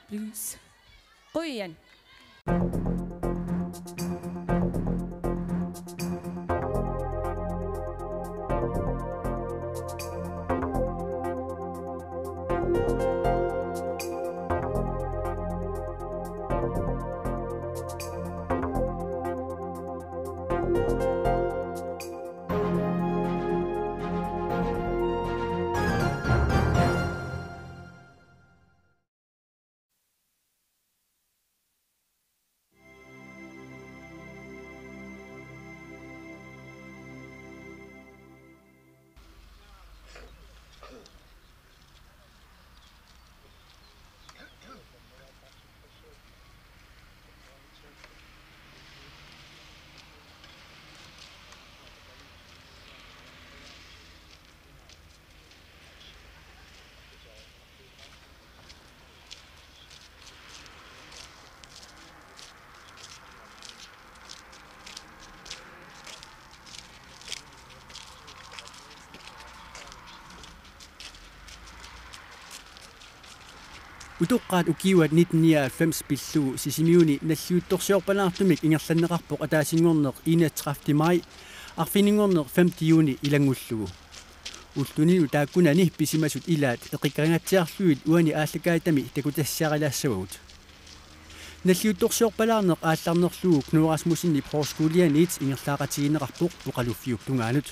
Please. Qujan. Utoqqaat ukiuat nitten nioghalvfems pillugu Sisimiuni nalliuttorsiorpalaartumik ingerlanneqarpoq ataasinngorneq enogtredivte maj arfininngorneq femte juni ilanngullugu. Ullunili taakkunani pisimasut ilaat eqikkangatsiarlugit uani aallakaatitami takutassiarilaassavagut. Nalliuttorsiorpalaarneq aallarnerlugu Knud Rasmussenip Højskolianiit ingerlaaqatigiinneqarpoq oqaluffiup tungaanut.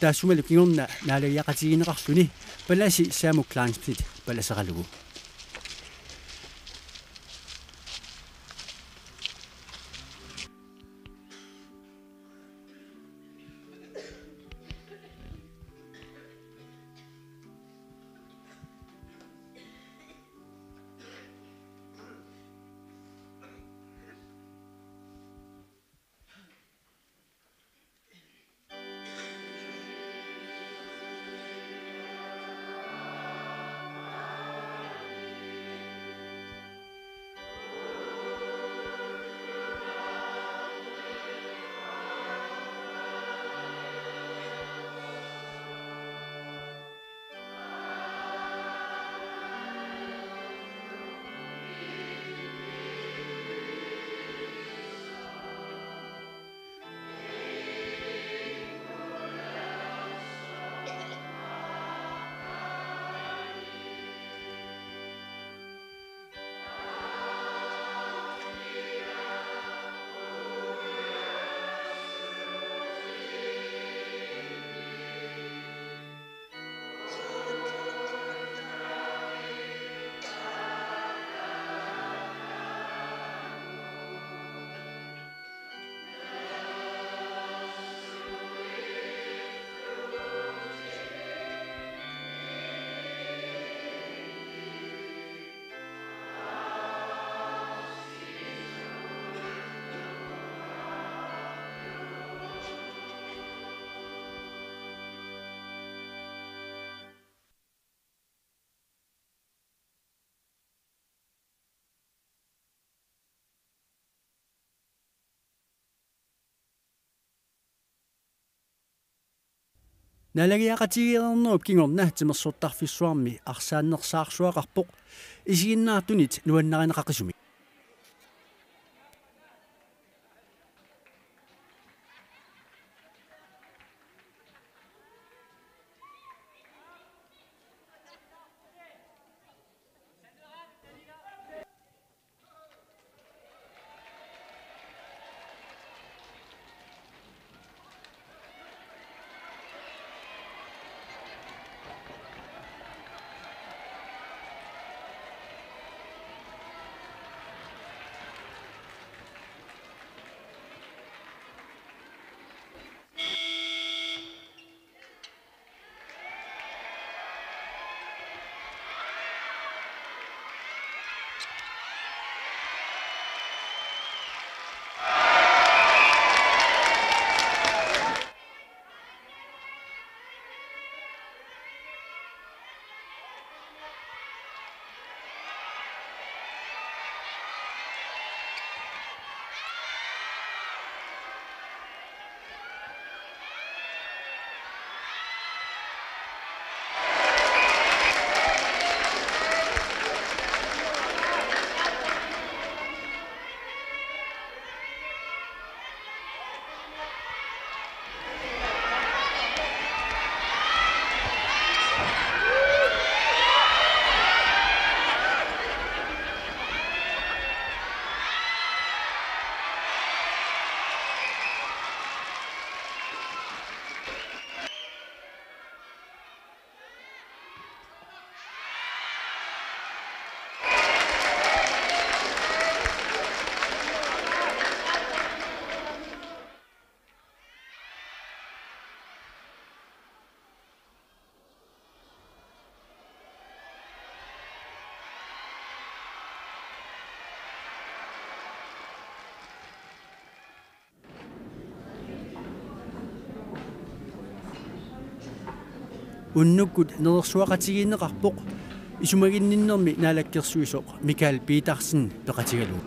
Taassumalu kingorna naalagiaqatigiinneqarluni palasi Samu Kleinschmidt palaseralugu. Naalagiaqatigiinnerup kingorna timersortarfissuarmi arsaannersaarsuaqarpoq isiginnaartunit nuannarineqaqisumik. Unnukkut nerersuaqatigiinneqarpoq isumaginninnermi naalakkersuisoq Mikael Petersen peqatigalugu.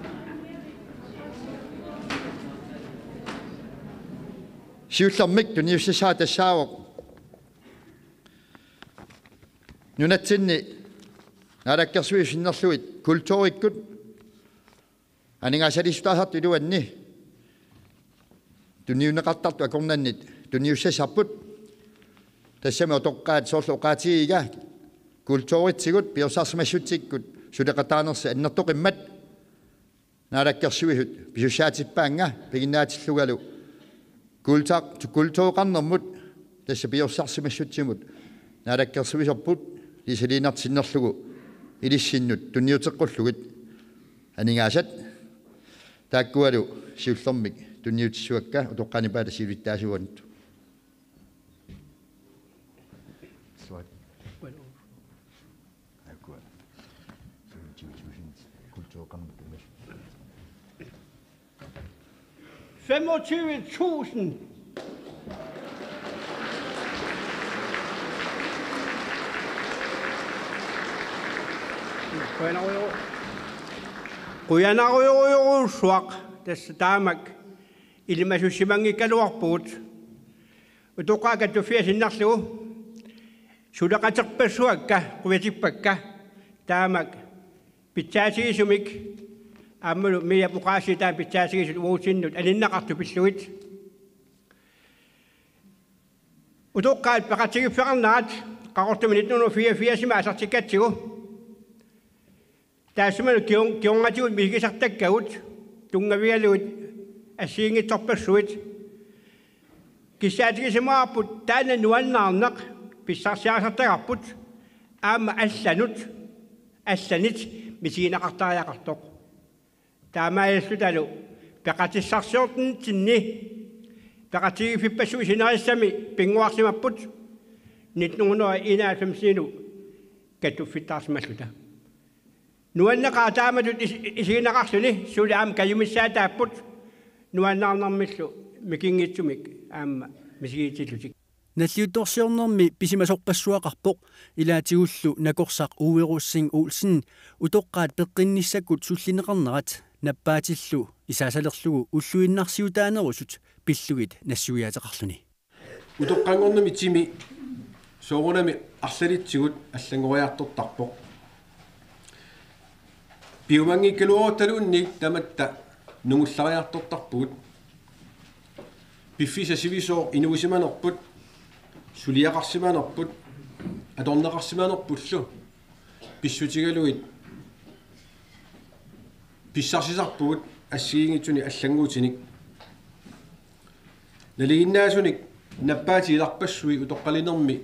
Siullermik tunniussissaat tassaavoq nunatsinni naalakkersuisut sinnerlugit kulturikkut aningaasaliissutaasartut iluanni tunniunneqartartut akornanni tunniussassarput. Tassami utoqqaat soorlu oqaatigiga kulturitsigut piorsarsimassutsikkut suleqataanersut annertoqimmat naalakkersuisut pisussaatippaannga piginnaatillugalu kulta-, kultureqarnermut tassa piorsarsimassutsimut naalakkersuisorput ilisiliinnartinnerlugu ilissinnut tunniuteqqullugit aningaasat taakkualu siullermik tunniutissavakka utoqqaani paata siulittaasuugut. Femogtyve tusind. Qujanarujorujorujussuaq tassa taamak ilimasussimanngigaluarpugut. Utoqqaat katuffiat sinnerlugu suleqaterpassuakka, qujatippakka, taamak pitsaatigisumik aammalu Miap oqaasii taama pitsaatigisut uagutsinnut aninneqartut pillugit. Utoqqaat peqatigiiffeqarnerat Qaqortumi nitten hundrede og fireogfirsimi aallartikkatsigu. Taassumalu kior-, kingornatigut misigisartakkagut tunngavigalugit assigiinngitsorpassuit. Kissaatigisimagaarput taanna nuannaarneq pissarsiarisartagarput aamma allanut, allanit misigineqartariaqartoq. Taamaalillutalu peqatissarsiornitsinni peqatigiiffippassuit sinerissami pinnguarsimapput nitten hundrede og enoghalvfemsimilu katuffittaarsimalluta. Nuanneqaaq taamatut is-, isigineqarluni suli aamma kajumissaataapput nuannaarnermillu mikinngitsumik aamma misigitillutik. Nalliuttorsiornermi pisimasorpassuaqarpoq ilaatigullu nakorsaq Uwe Rosing Olsen utoqqaat peqqinnissakkut sullinneqarnerat nappaatillu isaasalerlugu ulluinnarsiutaanerusut pillugit nassuiaateqarluni. Utoqqanngornermi timi Soorunami arlalitsigut allanngoriartortarpoq. Piumanngikkaluarutaluunniit tamatta nungullariartortarpugut. Piffissaq sivisooq inuusimanerput, suliaqarsimanerput, atorneqarsimanerpullu pissutigalugit pissarsisarpugut assigiinngitsunik allannguutinik. Nalinginnaasunik nappaatit ilarpassui utoqqalinermi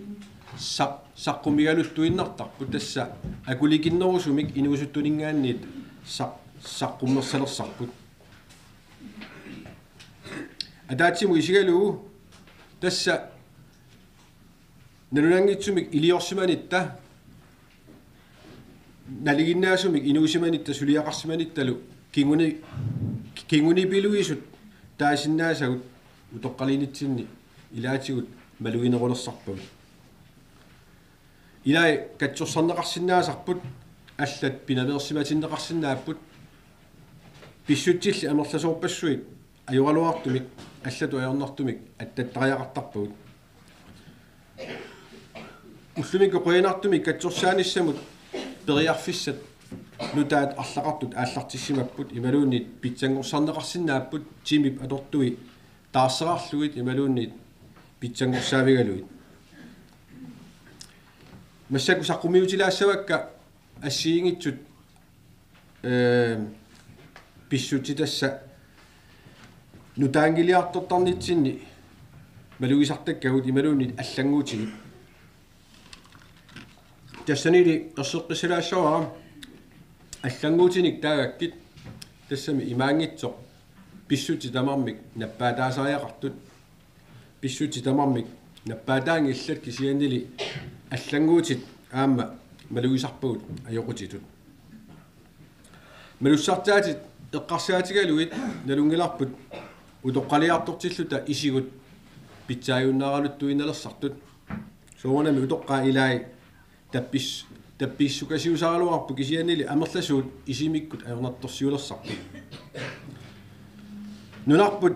saq-, saqqummigaluttuinnartarput, tassa akulikinnerusumik inuusuttuninngaanniit saq-, saqqummersalersarput. Ataatsimut isigalugu tassa nalunanngitsumik iliorsimanitta, nalinginnaasumik inuusimanitta suliaqarsimanittalu kinguni-, kingunipiluisut taasinnaasagut utoqqalinitsinni ilaatigut maluginerulersarpagut. Ilai katsorsarneqarsinnaasarput, allat pinaveersimatinneqarsinnaapput, pissutsillit amerlasoorpassuit ajoraluartumik allatut ajornartumik attattariaqartarpagut. Ullumikkut qujanartumik katsorsaanissamut periarfissat nutaat arlaqartut aallartissimapput imaluunniit pitsanngorsarneqarsinnaapput timip atortui taarserarlugit imaluunniit pitsanngorsaavigalugit. Massakkut saqqummiutilaassavakka assigiinngitsut, ee, pissutsit tassa nutaanngiliartortarnitsinni malugisartakkagut imaluunniit allannguutigut. Tassanili erseqqissalaassavara allannguutinik taagakkit, tassami imaanngitsoq pissutsit tamarmik nappaataasariaqartut. Pissutsit tamarmik nappaataanngillat, kisiannili allannguutit aamma malugisarpagut ajoqutitut. Malussartaatit eqqarsaatigalugit nalunngilarput utoqqaliartortilluta isigut pitsaajunnaaraluttuinnalersartut. Soorunami utoqqaat ilai tappis-, tappiissukasiusaraluarput, kisiannili amerlasuut isimikkut ajornartorsiulersarput. Nunarput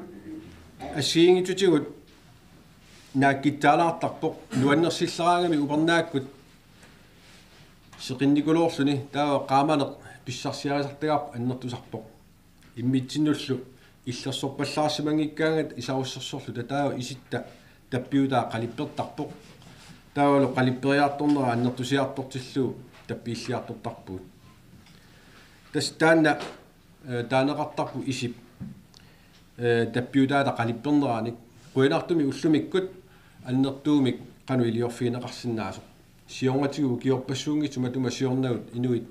assigiinngitsutigut naakkitsaalaartarpoq, nuannersilleraangami upernaakkut seqinnikuloorluni, taava qaamaneq pissarsiarisartagarput annertusarpoq. Immitsinnullu illersorpallaarsimanngikkaangat isarussersorluta taava isitta tappiutaa qalippertarpoq. Taavalu qalipperiartornera annertusiartortillugu tappiilliartortarpugut. Tassa taanna, ee, taaneqartarpoq isip, ee, tappiutaata qalipperneranik. Qujanartumik ullumikkut annertuumik qanoq iliorfigineqarsinnaasoq. Siornatigut ukiorpassuunngitsut matuma siornagut inuit,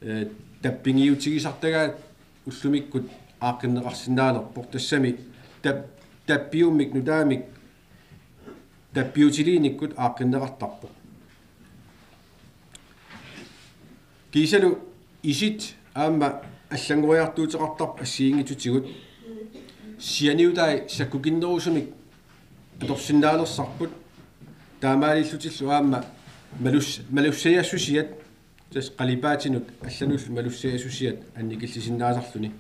ee, tappigiutigisartagaat ullumikkut aaqqinneqarsinnaanerpoq, tassami tap-, tappiummik nutaamik tappiutiliinikkut aaqqinneqartarpoq. Kiisalu isit aamma allanngoriartuuteqartarput assigiinngitsutigut. Sianiutai sakkukinnerusumik atorsinnaalersarput. Taamaalillutillu aamma malus-, malussajassusiat, tassa qalipaatinut allanullu malussajassusiat annikillisinnaasarluni.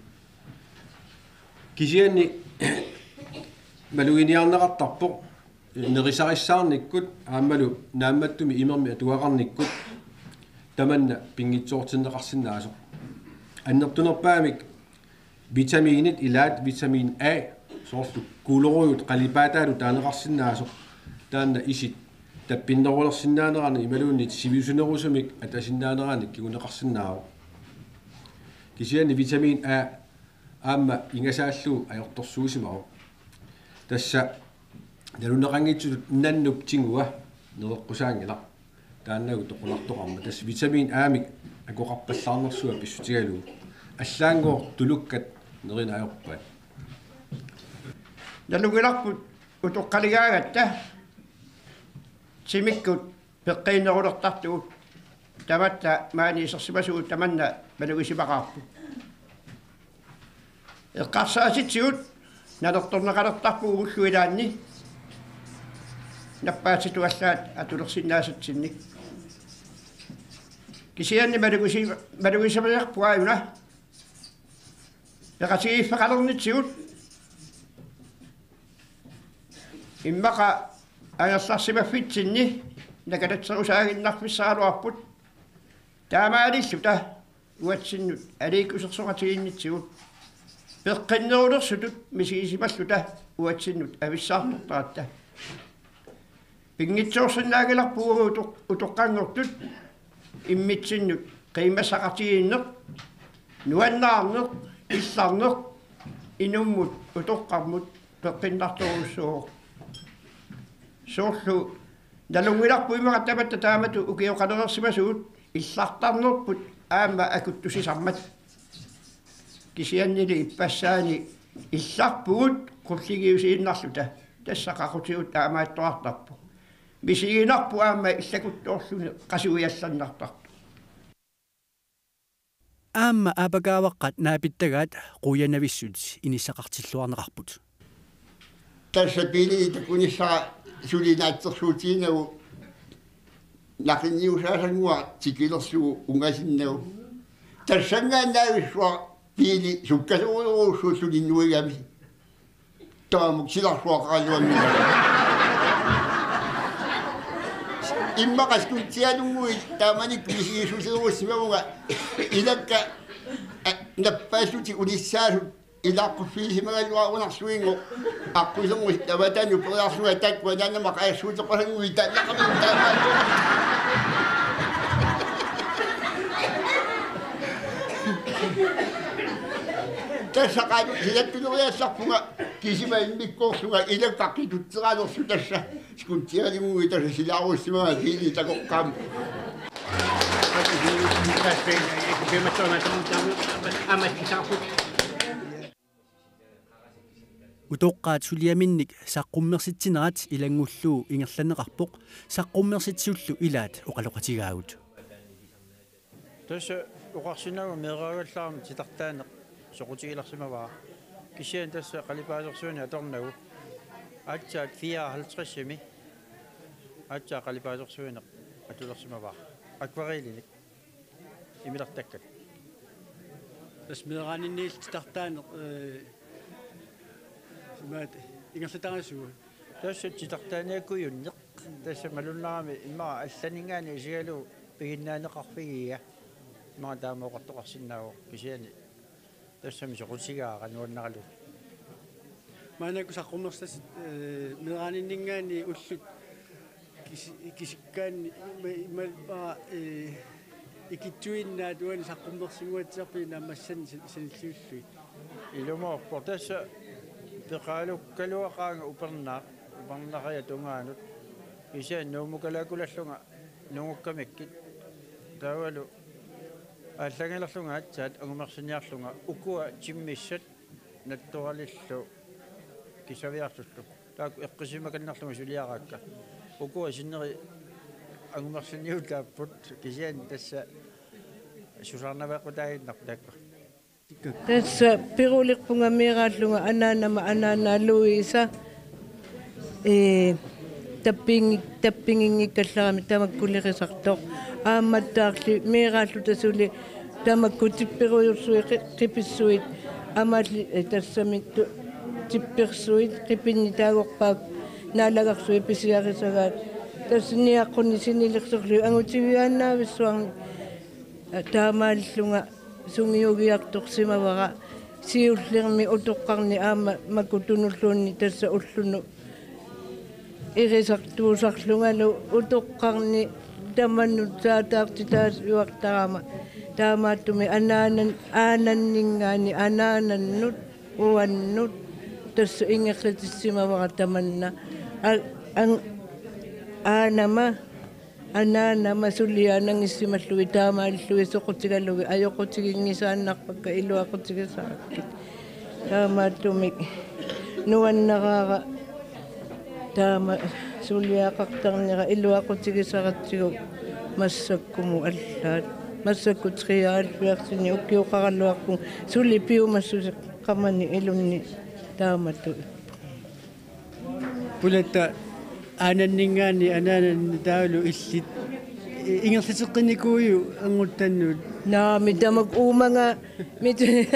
Kisianni maluginiarneqartarpoq nerisarissaarnikkut aammalu naammattumik imermik atugaqarnikkut tamanna pinngitsoortinneqarsinnaasoq. Annertunerpaamik vitamiinit ilaat vitamin A, soorlu kuulorujuut qalipaataalu taaneqarsinnaasoq, taanna isit tappinnerulersinnaanerani imaluunniit sivisunerusumik atasinnaanerani kinguneqarsinnaavoq. Kisianni vitamin A aamma ingasaallugu ajortorsuusimavoq. Tassa naluneqanngitsutut nannup tigua nereqqusaanngilaq. Taannagu toqunartoqarmat. Tassa vitamin A-mik akoqarpallaarnersua pissutigalugu. Allaanngooq tulukkat nerineq ajorpaat. Nalunngilarput utoqqaligaangatta timikkut peqqiinnerulertartugut, tamatta maani isersimasugut tamanna malugisimaqaarput. Eqqarsaatitsigut nanertorneqalertarpugut ullut ilaanni nappaatitut allaat atulersinnaasatsinnik. Kisianni malugisi-, malugisimariarpugut una peqatigiiffeqalernitsigut. Immaqa Angerlarsimaffitsinni nakatatserusaaginnarfissaraluarput, taamaalilluta uatsinnut aliikkusersoqatigiinnitsigut peqqinnerulersutut misigisimalluta uatsinnut avissaartortaratta. Pinngitsoorsinnaanngilarput utoq-, utoqqanngortut immitsinnut qiimmassaqartigiinneq, nuannaarneq, illarneq, inummut utoqqarmut peqqinnartorujussuuvoq. Soorlu nalunngilarput immaqa tamatta taamatut ukioqalereersimasugut illartarnerput aamma akuttusisarmat. Kisiannili ippassaani illarpugut qulligiusiinnarluta, tassa qaqutigut taamaattoqartarpoq. Misiginarpoq aamma illakuttoorluni qasuiallannartartoq. Aamma aapakaavaqqat naapittagaat quianavissut inissaqartilluarneqarput. Tassa biili takunissara suli naatsorsuutiginagu naqinniusaasannguaq tikilersugu ungasinnagu. Tassanngaannaavissuaq biili sukkasoorujussuulluni nuigami. Taamuk silarsuaqaraluanngilaq. Immaqa skuntialunnguit taamanikkut misigissuseruussimavunga ilakka, a, nappaassutit unissaasut ilaaqquffigisimagallarunarsuinngooq aqquserngusut avatanut periarlunga taakkua naanama qajarsuuteqasannguit taannaqamiuk taamaat. Tassa qanoq silattuneriassarpunga kisima immikkoorsunga ilakka qitutseraalersoq tassa. Skuntialunnguit tassa silaaruussimavunga biili takoqqaammat. Utoqqaat suliaminnik saqqummersitsinerat ilanngullugu ingerlanneqarpoq, saqqummersitsisullu ilaat oqaloqatigaagut. Tassa oqarsinnaavugut meeraagallarama titartaaneq soqutigilersimavara. Kisianni tassa qalipaasersuineq atornagu. Aatsaat fireoghalvtredsimi aatsaat qalipaasersuineq atulersimavara. Akvarellinik imilertakkat. Tassa meeraaninniillu titartaaneq, ee, imaat ingerlatarisugut. Tassa titartaaniakkujunneq. Tassa malunnarami immaqa allaninngaanniit isigalugu piginnaaneqarfigiga. Immaqa taama oqartoqarsinnaavoq kisianni tassami soqutigaara nuannaralugu. Maannakkut saqqummersitassatit, ee, meeraaninninngaanniit ullut kisi-, kisikkaanni ima-, imaluunniit, ee, ikittuinnaat uani saqqummersinnguatsiarpit naammassannik san-, sanilliullugit. Ilumoorpoq tassa peqaalukkaluaqaanga upernaaq, upernariat tungaanut. Kisianni Nuummukalaakulallunga nungukkamikkit. Taavalu aallangilerlunga aatsaat angumersinniarlunga ukua timmissat nattoralillu kissaviarlullu. Taakku eqqissisimakannerlunga suliaraakka. Ukua sinneri angumersinniutaapput kisianni tassa susaarnaveeqqutaaginnarpoq taakku. Tassa pirulerpunga meeraallunga anaanama anaanaa Louisa. Ee, tappingi-, tappiginngikkallarami tamakkulerisartoq. Aammattaarli meeraalluta suli tamakku tipperujussuit qi-, qipissuit. Amaalli, ee, tassami tu-, tippersuit qipinni taagorpaat naalagarsuit pisiarisagaat. Tassa niaqqunni sinilersorlugit angutigigaannaavissuarnik. Taamaallunga sungiugiartorsimavara siullermi utoqqarni aamma makku tunulluunniit tassa ullunut irisartuusarlungalu utoqqarni tamanut saataartitaasiuartarama taamaattumik anaanan-, aananninngaanniit anaanannut uannut tassa ingerlatissimavara tamanna. A-, an-, aanama anaanama suliaannanngissimallugit taamaalillugit soqutigalugit ajoqutiginngisaannarpakka iluaqutigisarakkit. Taamaattumik nuannaraara taama suliaqartarnera iluaqutigisaratsigu massakkumut allaat. Massakkut treoghalvfjerdsini ukioqaraluarpunga suli piumassuseqqamani ilunnit taamatut. Pulatta aananninngaanniit anaanannut taavalu illit ingerlateqqinnikuuiuk anguttannut? Naamik tamakku uumanga mit-,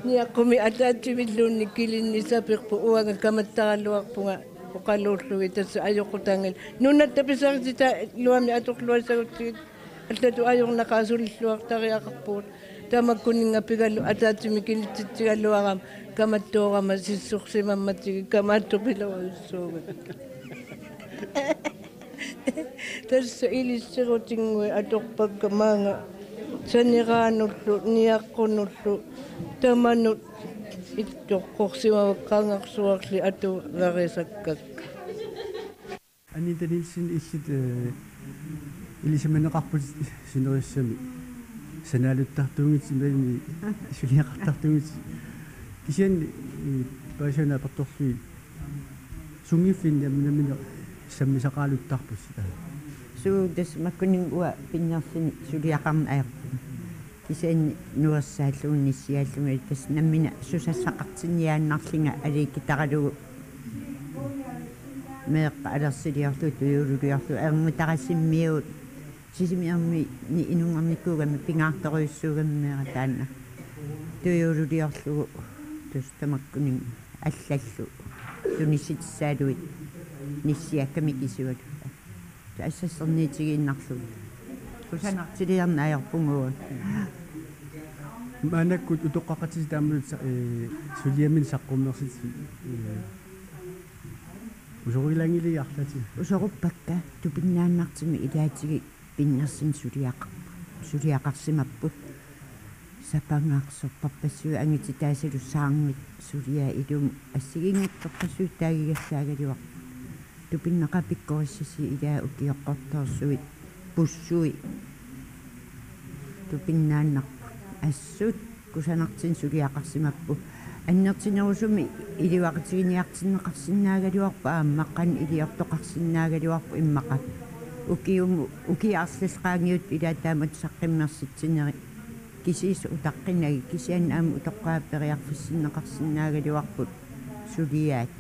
niaqqumi ataatsimilluunniit kilinnik saperpoq uanga kamattaraluarpunga Oqaluullugit tassa ajoqutaanngilaq. Nunatta pisarititaa luami atorluassagutsigit allatut ajornaqaaq sulilluartariaqarpugut. Tamakkuninnga pigalu ataatsimik ilitsitsigaluarama kamattoorama sissorsimammatigik kamaattupiloorujussuugut. Tassa ilissirutinnguit atorpakka maanga saneraanullu niaqqunullu tamanut ittoqqorsimavakka qangarsuarli atuarisakkakka. Anita Nielsen, illit, eh, ilisimaneqarputit sinerissami sanaaluttartuunngitsoq imaluunniit suliaqartartuunngitsoq. Kisianni, eh, paasivaat apertorlugit sunngiffinni nammineq sammisaqaraluttarputit? Suu, tassa makkuninnga uanga pinnersini suliaqarneq ajorpunga. Kisianni nuersaallugu nissiaallugu tassa nammineq susassaqartinniaannarlunga aliikkutaralugu meeqqat alersiliorlugu tujuululiorlugu erngutarasimmiut Sisimiormiunit inunngornikuugami pingaartorujussuugami meeraq taanna. Tujuululiorlugu tassa tamakkuninnga allallu tunissutissaaluit nissiakkamik isualu. Assassorniutigiinnarlugu. Kusanartiliorneq ajorpunga uanga. Maannakkut utoqqaqatigiit taamatut sa-, eh, suliaminnik saqqummersitigit, eh, usorilaanngilai arlaatigut? Usoruppakka, tupinnaannartumik ilaatigut pinnersini suliaqarput. Suliaqarsimapput. Sapangaarsorpassuit angutitaasalu saarngut suliaat ilumut assigiinngitsorpassuit taagigassaagaluarput. Tupinnaqaaq pikkorissasut ilaat ukioqqortoorsuit pussui tupinnaannarput. Assut kusanartumik suliaqarsimapput. Annertunerusumik iluaqutiginiartinneqarsinnaagaluarpoq aamma qanoq iliortoqarsinnaagaluarpoq immaqa. Ukiumut, ukiut arlallit qaangiuttut ilaat taamatut saqqummersitsinerit. Kisiisa utaqqinagit, kisianni aamma utoqqaat periarfissinneqarsinnaagaluarput suliaat.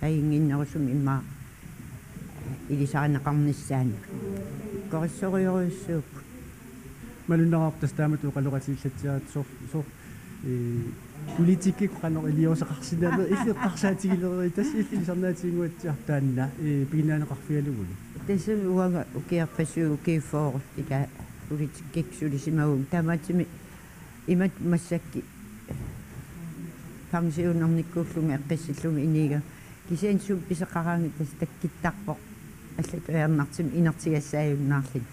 Ajunnginnerusumik immaqa ilisarineqarnissaannut. Pikkorissorujorujussuupput. Malunnarpoq tassa taamatut oqaloqatigiillatsiaratta soorlu, soorlu, eh, politikkikkut qanoq iliuuseqarsinnaanerit illit eqqarsaatigilerit, tassa illit ilisarnaatiginnguatsiarpit taanna, eh, piginnaaneqarfigalugulu? Tassa uanga ukiorpassuit ukiut fyrre ila politikkikkut sulisimavunga, taamaattumik imatut massakkut pensionernikkuullunga eqqissillugu inuugama. Kisianni sumik pisoqaraangat tassa takkuttarpoq allatut ajornartumik inertigassaajunnaarluni.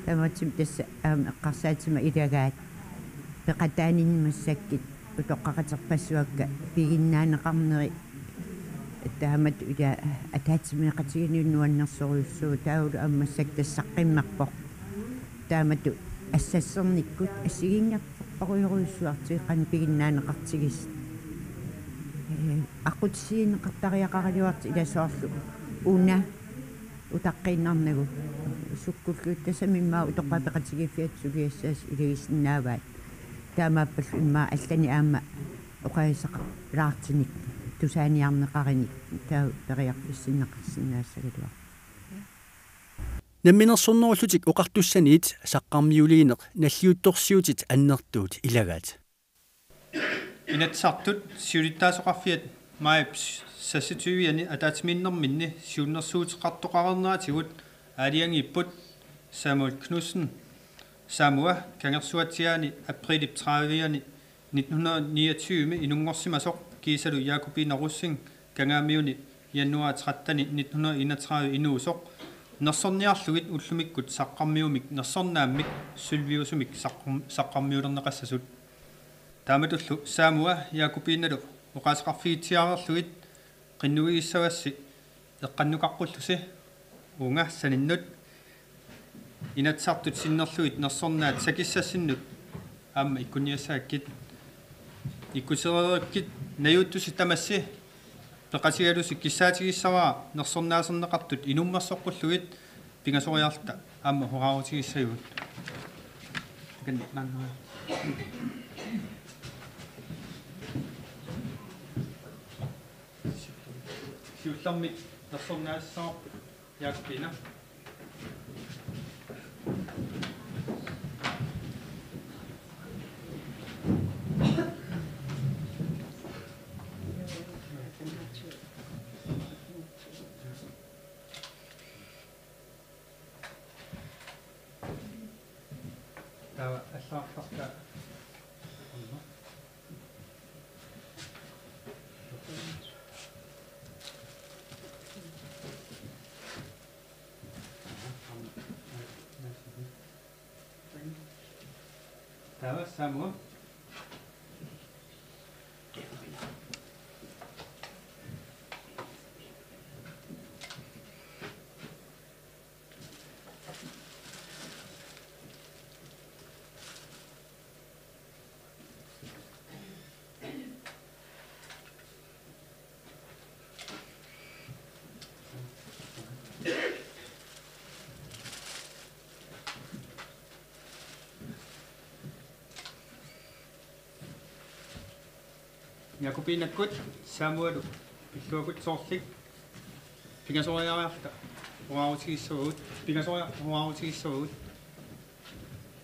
Taamaattumik tassa aamma eqqarsaatima ilagaat peqataaninni massakkut utoqqaqaterpassuakka piginnaaneqarneri taamatut ila ataatsimeeqatigiinni nuannersorujussuuvoq, taavalu aamma massakkut tassa saqqummerpoq. Taamatut assassornikkut assigiinngitsorpassuarujussuartigut qanoq piginnaaneqartigisoq. Eh, aqqutissiuunneqartariaqaraluartoq ila soorlu una utaqqiinnarnagu sukkulluunniit tassami immaqa utoqqaat peqatigiiffiata suliassaasa ilagisinnaavaat. Taamaappallu immaqa allanik aamma oqaaseqalaartunik tusaaniarneqarunik taava periarfissinneqarsinnaassagaluarpoq. Namminersornerullutik oqartussaniit saqqarmiuliineq nalliuttorsiutit annertuut ilagaat. Inatsisartut siulittaasoqarfiat maajip seksogtyve-ani ataatsimiinnerminni siunnersuuteqartoqareerneratigut aalajangiipput Samuel Knudsen, Samua, Kangersuatsiaani aprilip tredive-ani nitten hundrede niogtyve inunngorsimasoq kiisalu Jakobine Rosing Kangaamiuni januar tretten nitten hundrede enogtredive inuusoq nersorniarlugit ullumikkut saqqarmiumik nersornaammik sølviusumik saqqum-, saqqarmiulerneqassasut. Taamatullu Samua Jakobinelu oqaaseqarfigitsiareerlugit qinnuigissavassi eqqannukaqqullusi uunga saninnut Inatsisartut sinnerlugit nersornaat sakissassinnut aamma ikkunniassagakkit. Ikkutereerikkit najuuttusi tamassi peqatigalusi kissaatigissavara nersornaaserneqartut inummersoqqullugit pingasoriarluta aamma horaarutigissagigut. Takanna maannga. Siullermik nersornaassavarput Jakobiina. Taava Samuel. Jakobinakkut Samuelu pilluakkut soorlik pingasoriariarta uarutigissavagut, pingasoriarta uarutigissavagut.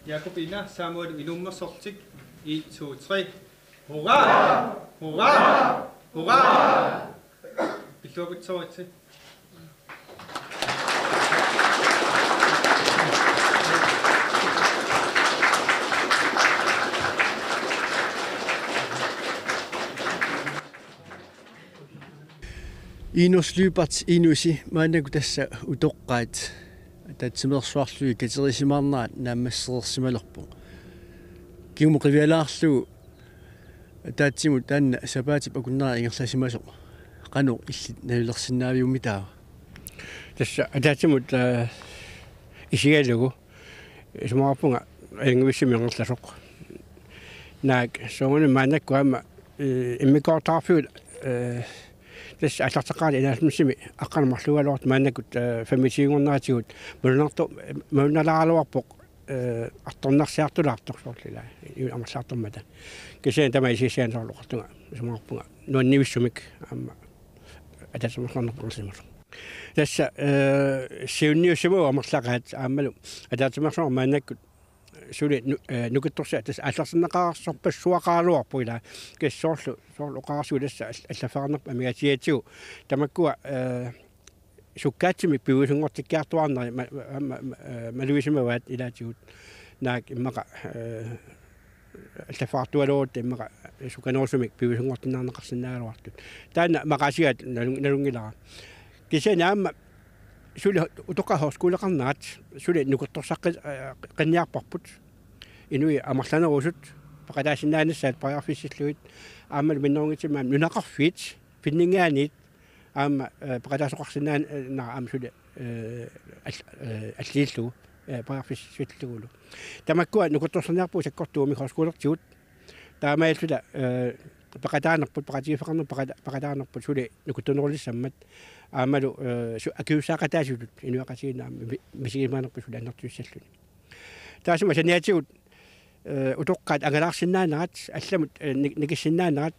Jakobina Samuelu inuummersortik, en, to, tre. Hurra! Hurra! Hurra! Pilluakkut sooritsi. Inusi Lyberth Inusi maannakkut tassa utoqqaat ataatsimeersuarlugit katerisimaarnerat naammassereersimalerpoq. Kingumut qivialaarlugu ataatsimut taanna sapaatip akunnera ingerlasimasoq qanoq illit nalilersinnaaviummitaava? Tassa ataatsimut, eh, isigalugu isumaqarpunga ajunngivissumik ingerlasoq. Naak soorunami maannakkut aamma, eh, immikkoortorfiit, eh, tassa aallarteqqaarluta enoghalvfemsimi aqqaneq-marlunngorlutik maannakkut, eh, femogtyvenngorneratigut malunartu-, malunalaaraluarpoq, eh, artornarsiartulaartoq soorlu ilaa, amerlaartormata. Kisianni tamaat isigissaanni soorlu oqartunga isumaqarpunga nuannivissumik aamma ataatsimeersuarnerput ingerlasimasoq. Tassa, eh, siunniussimavoq amerlaqaat aammalu ataatsimeersuarmi maannakkut suli nu-, eh, nukittorsi-, tassa aallartinneqarsorpassuaqaraluarpoq ilaa. Kisianni soorlu, soorlu oqarsigu tassa all-, allaffeqarnerput amigaatigigatsigu. Tamakkua, eh, sukkaatsimik piviusunngortikkiartuaarneri ma-, ma-, ma-, ma-, eh, malugisimavaat ilaatigut. Naak immaqa, eh, allaffeqartualuarutta immaqa sukkanerusumik piviusunngortinneqarsinnaagaluartut. Taanna maqaasigaat nalun-, nalunngilara. Kisianni aamma suli utoqqaat højskoleqarnerat suli nukittorsaqqi-, eh, qinniarparput. Inuit amerlanerusut peqataasinnaanissaat periarfissillugit aammalu minnerunngitsumik aamma nunaqarfiit pinninngaanniit aamma, eh, peqataasoqarsinnaan-, eh, -nera aamma suli, eh, al-, eh, alliillugu, eh, periarfissillugulu. Tamakkua nukittorsarniarpugut sakkortuumik højskolertigut. Taamaalilluta, eh, peqataanerput, peqatigiiffeqarnerput, peqata-, peqataanerput suli nukittunerulissammat. Aammalu, eh, su-, akisussaaqataasutut inuiaqatigiinni aamma mi-, misigisimaanerput suli annertusissalluni. Taassuma saniatigut, eh, utoqqaat angalaarsinnaanerat, allamut, eh, ni-, nikissinnaanerat,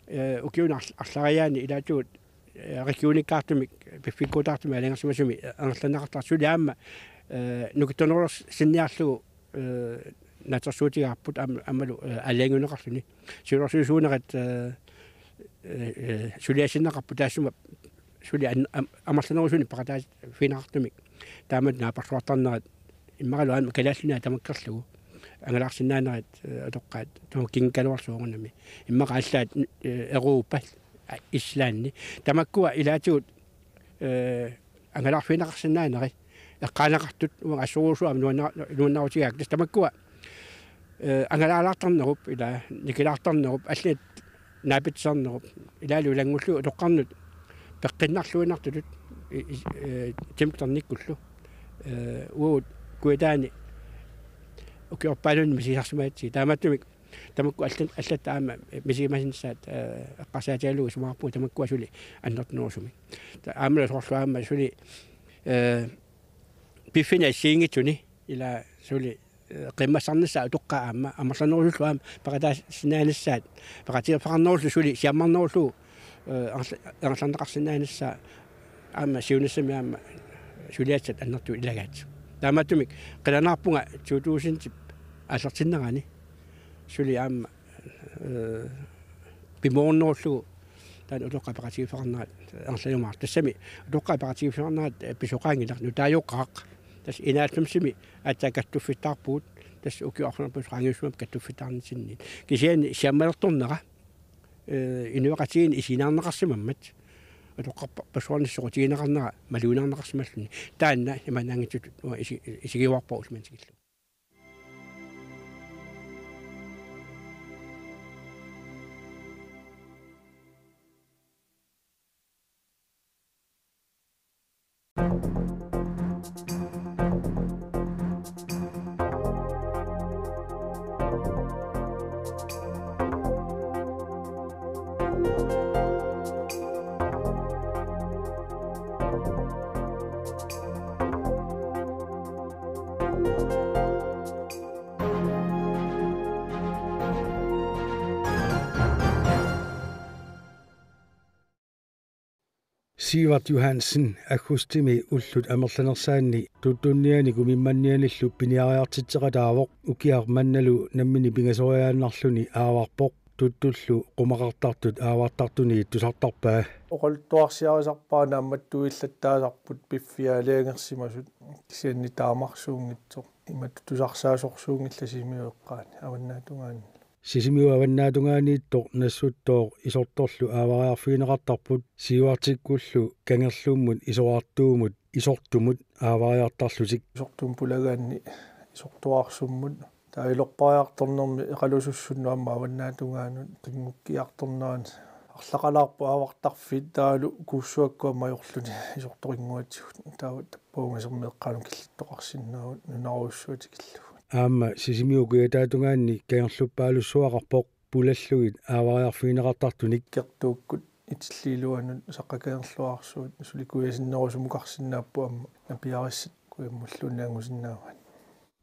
eh, ukiuni arl-, arlariaani ilaatigut, eh, regionikkaartumik, piffikkuutaartumik aalajangersimasumik, eh, angerlanneqartartut suli aamma, eh, nukittunerussinniarlugu, eh, naatsorsuutigaarput aam-, aammalu, eh, aalajangiunneqarluni. Siulersuisuunerat, eh, eh, eh, suliassinneqarput taassuma suli an-, am-, amerlanerusunik peqataaffigineqartumik. Taamatut naapersuartarnerat immaqalu aamma Kalaallit Nunaat tamakkerlugu. Angalaarsinnaanerat, eh, utoqqaat tuukingikkaluarlugu soorunami. Immaqa allaat, eh, Europa, a-, Islandi. Tamakkua ilaatigut, eh, angalaarfigineqarsinnaaneri eqqaaneqartut uanga assorujussuaq aamma nuanna-, nuannaarutigaakka. Tassa tamakkua, eh, angalaalaartarnerup, ilaa, nikilaartarnerup, allanit naapitsisarnerup, ilaalu ilanngullugit utoqqarnut peqqinnarluinnartutut, i-, i-, eh, timternikkullu. Eh, uagut kujataani ukiorpaalunni misigisarsimagatsigit. Taamaattumik tamakku allat, allatta aamma misigisimasinissaat, eh, eqqarsaatigalugu isumaqarpunga tamakkua suli annertunerusumik. Ta-, aammalu soorlu aamma suli, eh, piffinnit assigiinngitsuni ilaa suli, eh, qiimmassarnissaa utoqqaat aamma amerlanerusullu aamma peqataasinnaanissaat, peqatigiiffeqarnerullu suli siammarnerullugu, eh, angerla-, angerlarneqarsinnaanissaa aamma siunissami aamma suliassat annertuut ilagaat. Taamaattumik qilanaarpunga to tusindip aallartinnerani suli aamma, eh, pimoornerullugu taanna utoqqaat peqatigiiffeqarnerat angerlajumaartoq. Tassami utoqqaat peqatigiiffeqarnerat, eh, pisoqanngilaq nutaajuqaaq. Tassa enoghalvfemsimi aatsaat kattuffittaarpugut. Tassa ukiorpassuarnut qaangiussimapput kattuffittaarnitsinniit. Kisianni siammalertornera, eh, inuiaqatigiinni isiginnaarneqarsimammat. Atoqqarpa-, -passuarnissaq soqutigineqarnera malugineqarsimalluni. Taanna imaannaanngitsutut uanga isi-, isigiuarpara usimantikillu. Sivert Johansen aggustimi ullut amerlanersaanni tuttunniani kumimmannianillu piniariartitseqataavoq. Ukiaq mannalu nammineq pingasoriaannarluni aavarpoq. Tuttullu qumaqartartut aavartartunit tusartarpaa. Oqaluttuarsiarisarpara naammattuillattaasarput piffissap aalajangersimasut, kisianni taamarsuunngitsoq. Imatut tusarsaasorsuunngillat Sisimiut eqqaani avannaatungaani. Sisimiut avannaatungaaniittoq Nassuttooq Isortorlu aavariarfigineqartarput, Siuartikkullu kangerlummut isorartuumut Isortumut aavariartarlutik. Isortumut pulagaanni Isortuarsummut. Taava ilorpariartornermi Eqalusussuni aamma avannaatungaanut, qinngukkiartornerani arlaqalaarpoq aavartarfiit, taavalu Kuussuakkut aamma ajorluni Isortoq qinngutigut. Taava tappavunga Sermeeqqaanut killittoqarsinnaavugut nunarujussuaq tikillugu. Aamma Sisimiut kujataatungaanni kangerluppaalussuaqarpoq, pulallugit aavariarfigineqartartunik. Kertuukkut Itilliiluanut Saqqakangerluarsuit suli kujasinnerusumukarsinnaapput aamma napiarissat kujammulluunniit angusinnaavaat.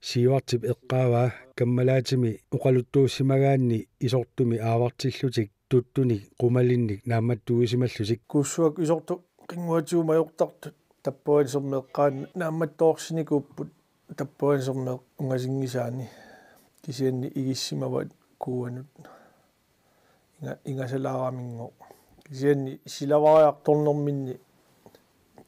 Siuartip eqqaavaa kammalaatimi oqaluttuussimagaanni Isortumi aavartillutik tuttunik qumalinnik naammattuisimallutik. Kuussuakkut Isortoq qinngutigut ajortartut tappavani Sermeeqqaani naammattoorsinikuupput, tappavani Sermeeq ungasinngisaani, kisianni igissimavat kuuanut inga-, ingasalaaraminngooq. Kisianni silavariartornerminni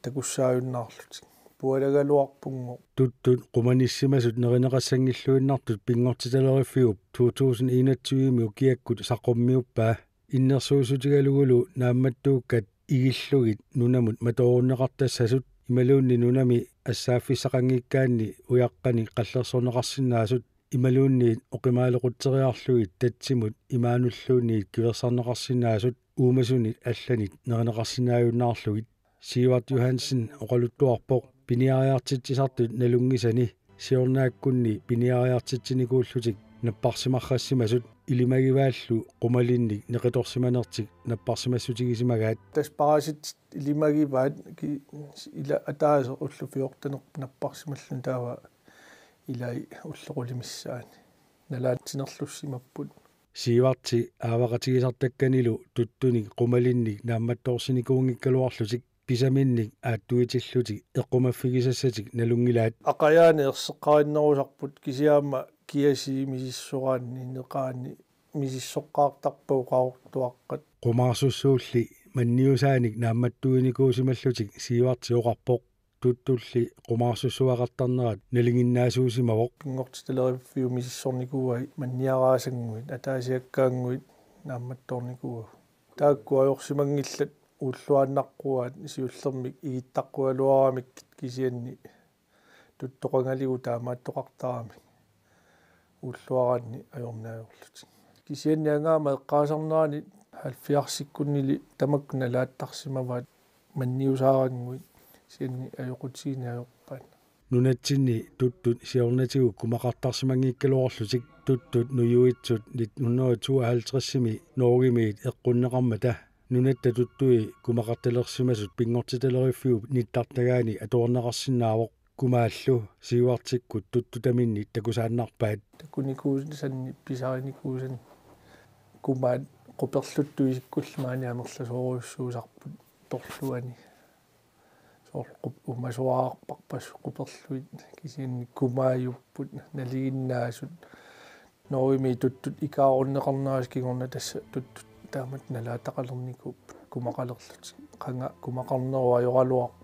takussaajunnaarlutik. Pualagaluarpunngooq. Tuttut qumanissimasut nerineqassanngilluinnartut pinngortitaleriffiup to tusind enogtyve-mi ukiakkut saqqummiuppaa. Innersuussutigalugulu naammattuukkat igillugit nunamut matoorunneqartassasut imaluunniit nunami assaaffissaqanngikkaanni ujaqqanik qallersorneqarsinnaasut imaluunniit oqimaalequtseriarlugit tatsimut imaanulluunniit kiversarneqarsinnaasut uumasunit allanit nerineqarsinnaajunnaarlugit. Sivert Johansen oqaluttuarpoq piniariartitsisartut nalunngisani siornaakkunni piniariartitsinikuullutik napparsimarrassimasut ilimagivaallu qumalinnik neqitorsimanertik napparsimassutigisimagaat. Tassa parasitit ilimagivaat ki-, ila ataaseq ulloq fjortenerput napparsimalluni taava ilai ulloq qulit missaanni nalaatsinerlussimapput. Siuarti aavaqatigisartakkanilu tuttunik qumalinnik naammattoorsinikuunngikkaluarlutik pisaminnik aattuitillutik eqqumaffigisassatik nalunngilaat. Aqajaani erseqqarinnerusarput kisianni aamma kiasii misissoraanni neqaanni misissoqqaartarpagut qaqortuaqqat. Qumaarsussuulli manniusaanik naammattuinikuusimallutik Siuarti oqarpoq. Tuttulli qumaarsussuaqartarnerat nalinginnaasuusimavoq. Pinngortitaleriffiup misissornikuuai manniaraasannguit ataasiakkaannguit naammattoornikuuagut. Taakku ajorsimanngillat uulluaannaqquaat siullermik igittaqqugaluaramikkit kisianni tuttoqangaligut taamaattoqartaramik uulluaraanni ajorneq ajorlutik. Kisianni angaama eqqaasarnerani halvfjerdsikkunnili tamakku nalaattarsimavaat manniusaarannguit kisianni ajoqutigineq ajorpaat. Nunatsinni tuttut siornatigut kumaqartarsimanngikkaluarlutik tuttut nujuitsut nitten hundrede tooghalvtredsimi Norgemiit eqqunneqarmata nunatta tuttui kumaqartalersimasut pinngortitaleriffiup nittartagaani atuarneqarsinnaavoq. Kumaallu Siuartikkut tuttutaminni takusaannarpaat. Takunikuusanni pisarinikuusanni kumaat quperluttut isikkullu maani amerlasoorujussuusarput torluani. Soorlu qup-, umasuararparpassuit quperluit kisianni kumaajupput nalinginnaasut. Norgemiit tuttut ikaarunneqarnerisa kingorna tassa tuttut taamatut nalaataqalernikuupput kumaqalerlutik. Qanga kumaqarnerup ajoraluarput.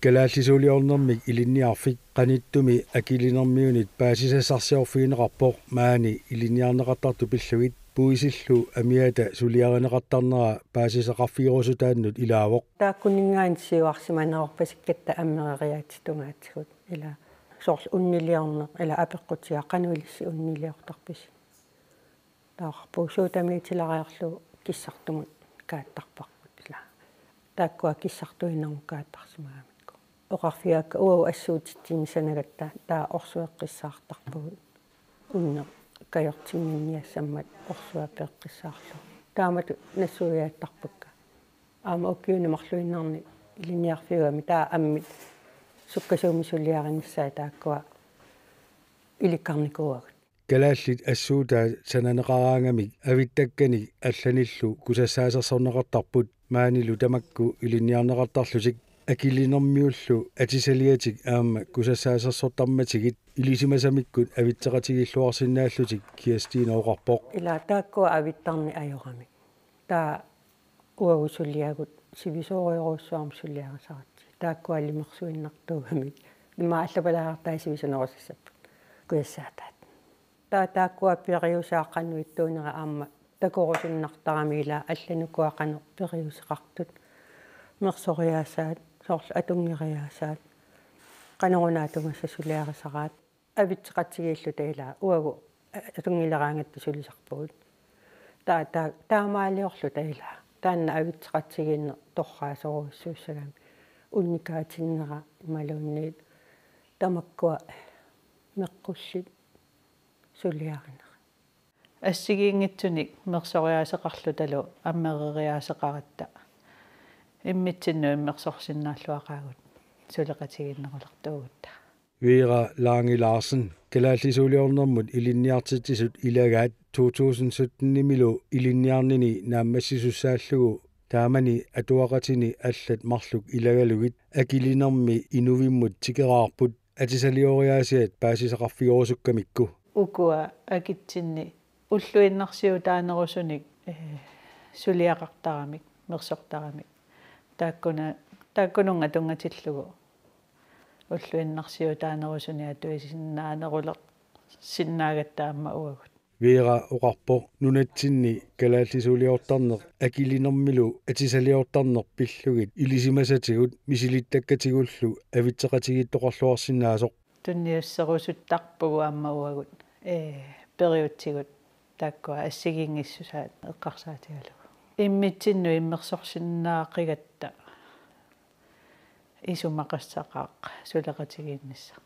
Kalaallisuuliornermik ilinniarfik qanittumi Akilinermiunit paasisassarsiorfigineqarpoq maani ilinniarneqartartut pillugit. Puisillu amiata suliarineqartarnera paasisaqarfigerusutaannut ilaavoq. Taakkuninngaanniit siuarsimanerorpasikkatta ammereriaatsit tungaatigut, ila soorlu unniliorneq, ila apeqqutigaaq qanoq ilissi unniliortarpisi. Taava oqarpugut suut tamiitilariarlugu kissartumut kaattarparput, ila. Taakkua kissartuinnarmut kaattarsimagamikku. Oqarfigaakka uagut assuutitsinnut sanagatta taava orsueqqissaartarpugut. Unneq kajortinnginniassammat orsuaq peeqqissaarlugu. Taamatut nassuiaattarpakka. Aamma ukiuni marluinnarni ilinniarfiugami taava ammit sukkasuumik suliarinissaat taakkua ilikkarnikuuagut. Kalaallit assuutaat sananeqaraangamik avittakkanik allanillu kusassaasersorneqartarput maanilu tamakku ilinniarneqartarlutik. Akilinermiullu atisaliatik aamma kusassaasersortarmatigit ilisimasamikkut avitseqatigiilluarsinnaallutik Kirstine oqarpoq. Ila taakkua avittarneq ajoramik. Taava uagut suliagut sivisoorujorujussuarmik suliarisaratsigit. Taakkua alimersuinnartuugamik. Immaqa allapalaartai sivisunerusassapput. Kujassaataat. Taava taakkua periusaat qanoq ittuunera aamma takorusunnartaramik, ila allanut ukua qanoq periuseqartut. Mersoriaasaat, soorlu atunngeriaasaat. Qanoruna atugassa suliarisaraat. Avitseqatigiilluta ila uagut atunngileraangatta sulisarpugut. Taa-, taa-, taamaaliorluta ila. Taanna avitseqatigiinneq torraasorujussuussagami. Unnikaatinnera imaluunniit tamakkua meqqullit suliarinerat. Assigiinngitsunik mersoriaaseqarlutalu ammereriaaseqaratta immitsinnut immersorsinnaalluaqaagut suleqatigiinnerulertuugutta. Vera Lange Larsen, kalaallisuuliornermut ilinniartitsisut ilagaat to tusind sytten-imilu ilinniarnini naammassisussaallugu taamani atuaqatini allat marluk ilagalugit Akilinermi Inuvimmut tikeraarput atisalioriaasiat paasisaqarfigerusukkamikku. Ukua akitsinni ulluinnarsiutaanerusunik, eh, suliaqartaramik, mersortaramik. Taakkuna-, taakkununnga tunngatillugu ulluinnarsiutaanerusunik atuisinnaanerulersinnaagatta aamma uagut. Vera oqarpoq nunatsinni kalaallisuuliortarneq Akilinermilu atisaliortarneq pillugit ilisimasatigut misilittakkatsigullu avitseqatigiittoqarluarsinnaasoq. Tunniusserusuttarpugut aamma uagut, ee, periutsigut taakkua assigiinngissusaat eqqarsaatigalugu. Immitsinnut immersorsinnaaqigatta isumaqassaqaaq suleqatigiinnissaq.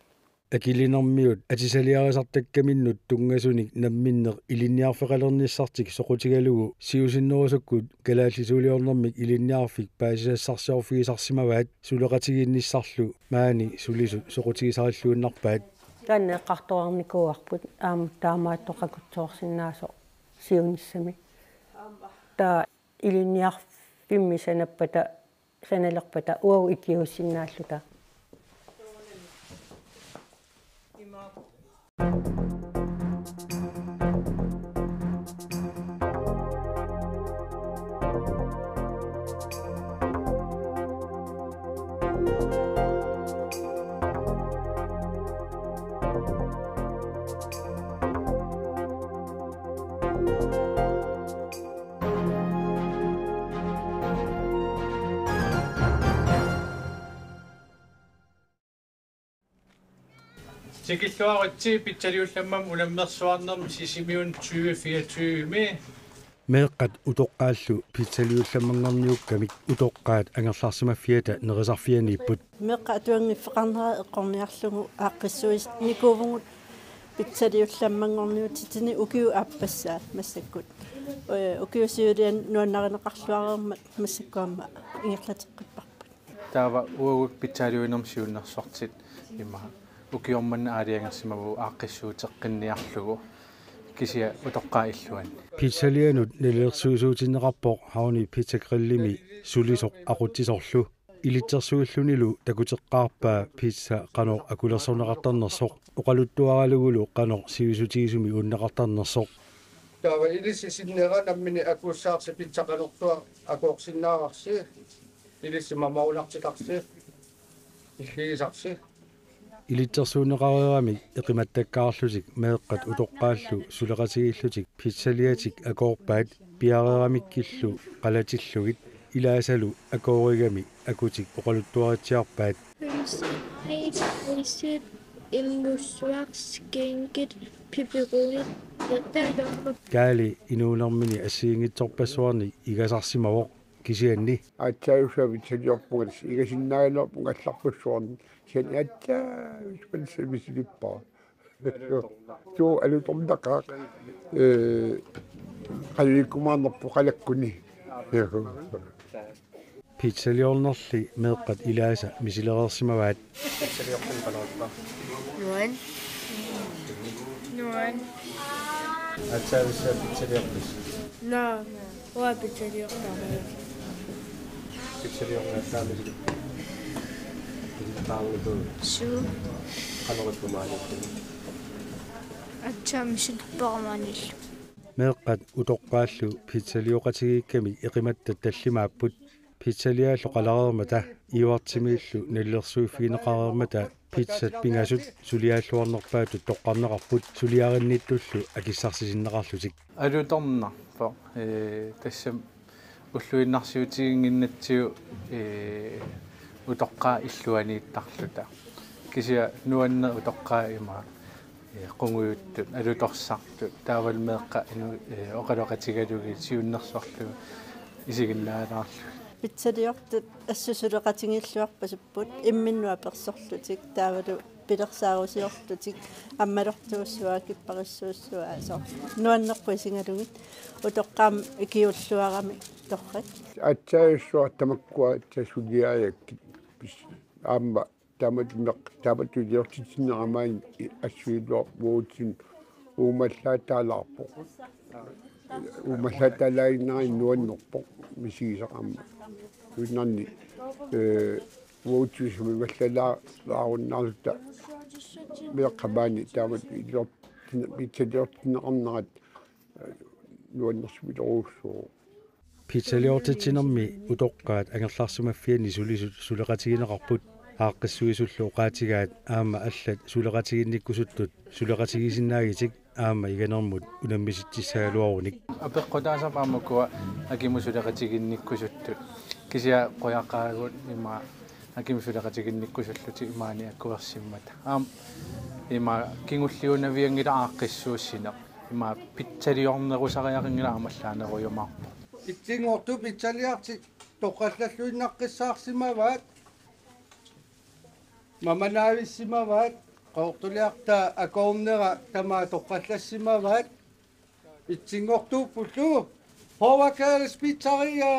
Akilinermiut atisaliarisartakkaminnut tunngasunik namminneq ilinniarfeqalernissartik soqutigalugu siusinnerusukkut kalaallisuuliornermik ilinniarfik paasisassarsiorfigisarsimavaat suleqatigiinnissarlu maani sulisut soqutigisarilluinnarpaat. Taanna eqqartornikuuarput aamma taamaattoq qaqutsoorsinnaasoq siunissami. Taava ilinniarfimmi sanappata sanalerpata uagut ikiuussinnaalluta. Tikilluaritsi Pitsaliullammami unammersuarnermi Sisimiuni tyve fireogtyve-mi. Meeqqat utoqqaallu Pitsaliullammanngorniukkamik utoqqaat angerlarsimaffiata nerisarfianiipput. Meeqqat atuanngiffeqarnerat eqqorniarlugu aaqqissuinnikuuvugut Pitsaliullammanngorniutitini ukiup aappassaa massakkut. Ee, ukiut siuliani nuannarineqarluareermat massakkut aamma ingerlateqqipparput. Taava uagut pitsaaliuinermut siunnersortit ima ukioq manna aalajangersimavagut aaqqissuuteqqinniarlugu. Kisianni utoqqaat illuanni. Pizzalianut nalilersuisuutinneqarpoq Havni Pizza Grillimi sulisoq aqutsisorlu. Ilitsersuillunilu takuteqqaarpaa pizza qanoq akulersorneqartarnersoq, oqaluttuaralugulu qanoq sivisutigisumik uunneqartarnersoq. Taava ilissi sinnera nammineq akuussavarsi pizza qanortuaq akoorsinnaavarsi, ilissi mamorunartitarsi, illigisarsi. Ilitsersuunneqareeramik eqimattakkaarlutik meeqqat utoqqaallu suleqatigiillutik pizzaliatik akoorpaat piareeramikkillu qalatillugit, ilaasalu akoorigami akutik oqaluttuaritsiarpaat. Illussuaq, skænkit, pepperoni. Kaali inuunermini assigiinngitsorpassuarnik igasarsimavoq kisianni. Aatsaavissua pizzaliorpunga, igasinnaagaluarpunga allarpassuarni. Kisianni aatsaavissua pizzaliorpunga. Suu, alutornaqaaq. Ee, qalilikkumaarnerpoq qalakkuni. Pizzaliornerli meeqqat ilaasa misilereersimavaat. Pizzaliorput qanoq ippa? Nuan. Nuan. Aatsaavissua pizzaliorpisi? Naa, uanga pizzaliortarpara. Pizzaliorniartaamisi. Pizzaliortarput. Suu. Qanoq ippa maaniittumi? Aatsaat misilippara maaniillu. Meeqqat utoqqaallu pizzalioqatigiikkamik eqimattat tallimaapput. Pizzaliaallu qalareermata, Iuartimiillu nalilersuiffigineqareermata pizzat pingasut suliaalluarnerpaatut toqqarneqarput, suliarinnittullu akissarsisinneqarlutik. Alutornarpoq, ee, tassami ulluinnarsiutiginnginnatsigu, ee, utoqqaat illuaniittarluta. Kisianni nuanneq utoqqaat ima, ee, qungujuttut, alutorsartut, taavalu meeqqat inu-, ee, oqaloqatigalugit siunnersorlugit isiginnaalaarlugit. Pizzaliortut assut suleqatigiilluarpasipput, imminnut apersorlutik, taavalu pilersaarusiorlutik, ammalortuussuaq, kipparissuussuaq, soorlu nuannerpoq isigalugit, utoqqaat ikiulluarami torrak. Aatsaavissua tamakkua aatsaat suliarigakkit, pis-, aamma taamatut meq-, taamatut iliortitsinerani aamma assuilluarpoq uatsinnut uumallaataalaarpoq. Uumallaataalaaginnarani nuannerpoq misigisaqarmat. Uinnarni, ee, uatsinnut uumallaalaarunnaarluta meeqqat maani taamatut iliort-, pizzaliortinneqarnerat, ee, nuannersuilerujussuuvoq. Pizzaliortitsinermi utoqqaat angerlarsimaffianni sulisut suleqatigineqarput, aaqqissuisullu oqaatigaat aamma allat suleqatiginnikkusuttut suleqatigisinnaagitik aamma iganermut unammisitsissagaluarunik. Apeqqutaasarpoq aamma ukua akimut suleqatiginnikkusuttut. Kisianni qujaqaagut ima akimut suleqatiginnikkusullutik maani akuersimmata. Aamma ima kingulliunavianngilaq aaqqissuussineq. Ima pizzaliornerusariaqanngilaq aamma allaanerujumaarpoq. Itsinngortut pizzaliartik toqqallalluinnaqqissaarsimavaat. Mamanaavissimavaat, Qaqortuliarta akoornera tamaat toqqallassimavaat. Itsinngortuuppullu Power Girls Pizzeria!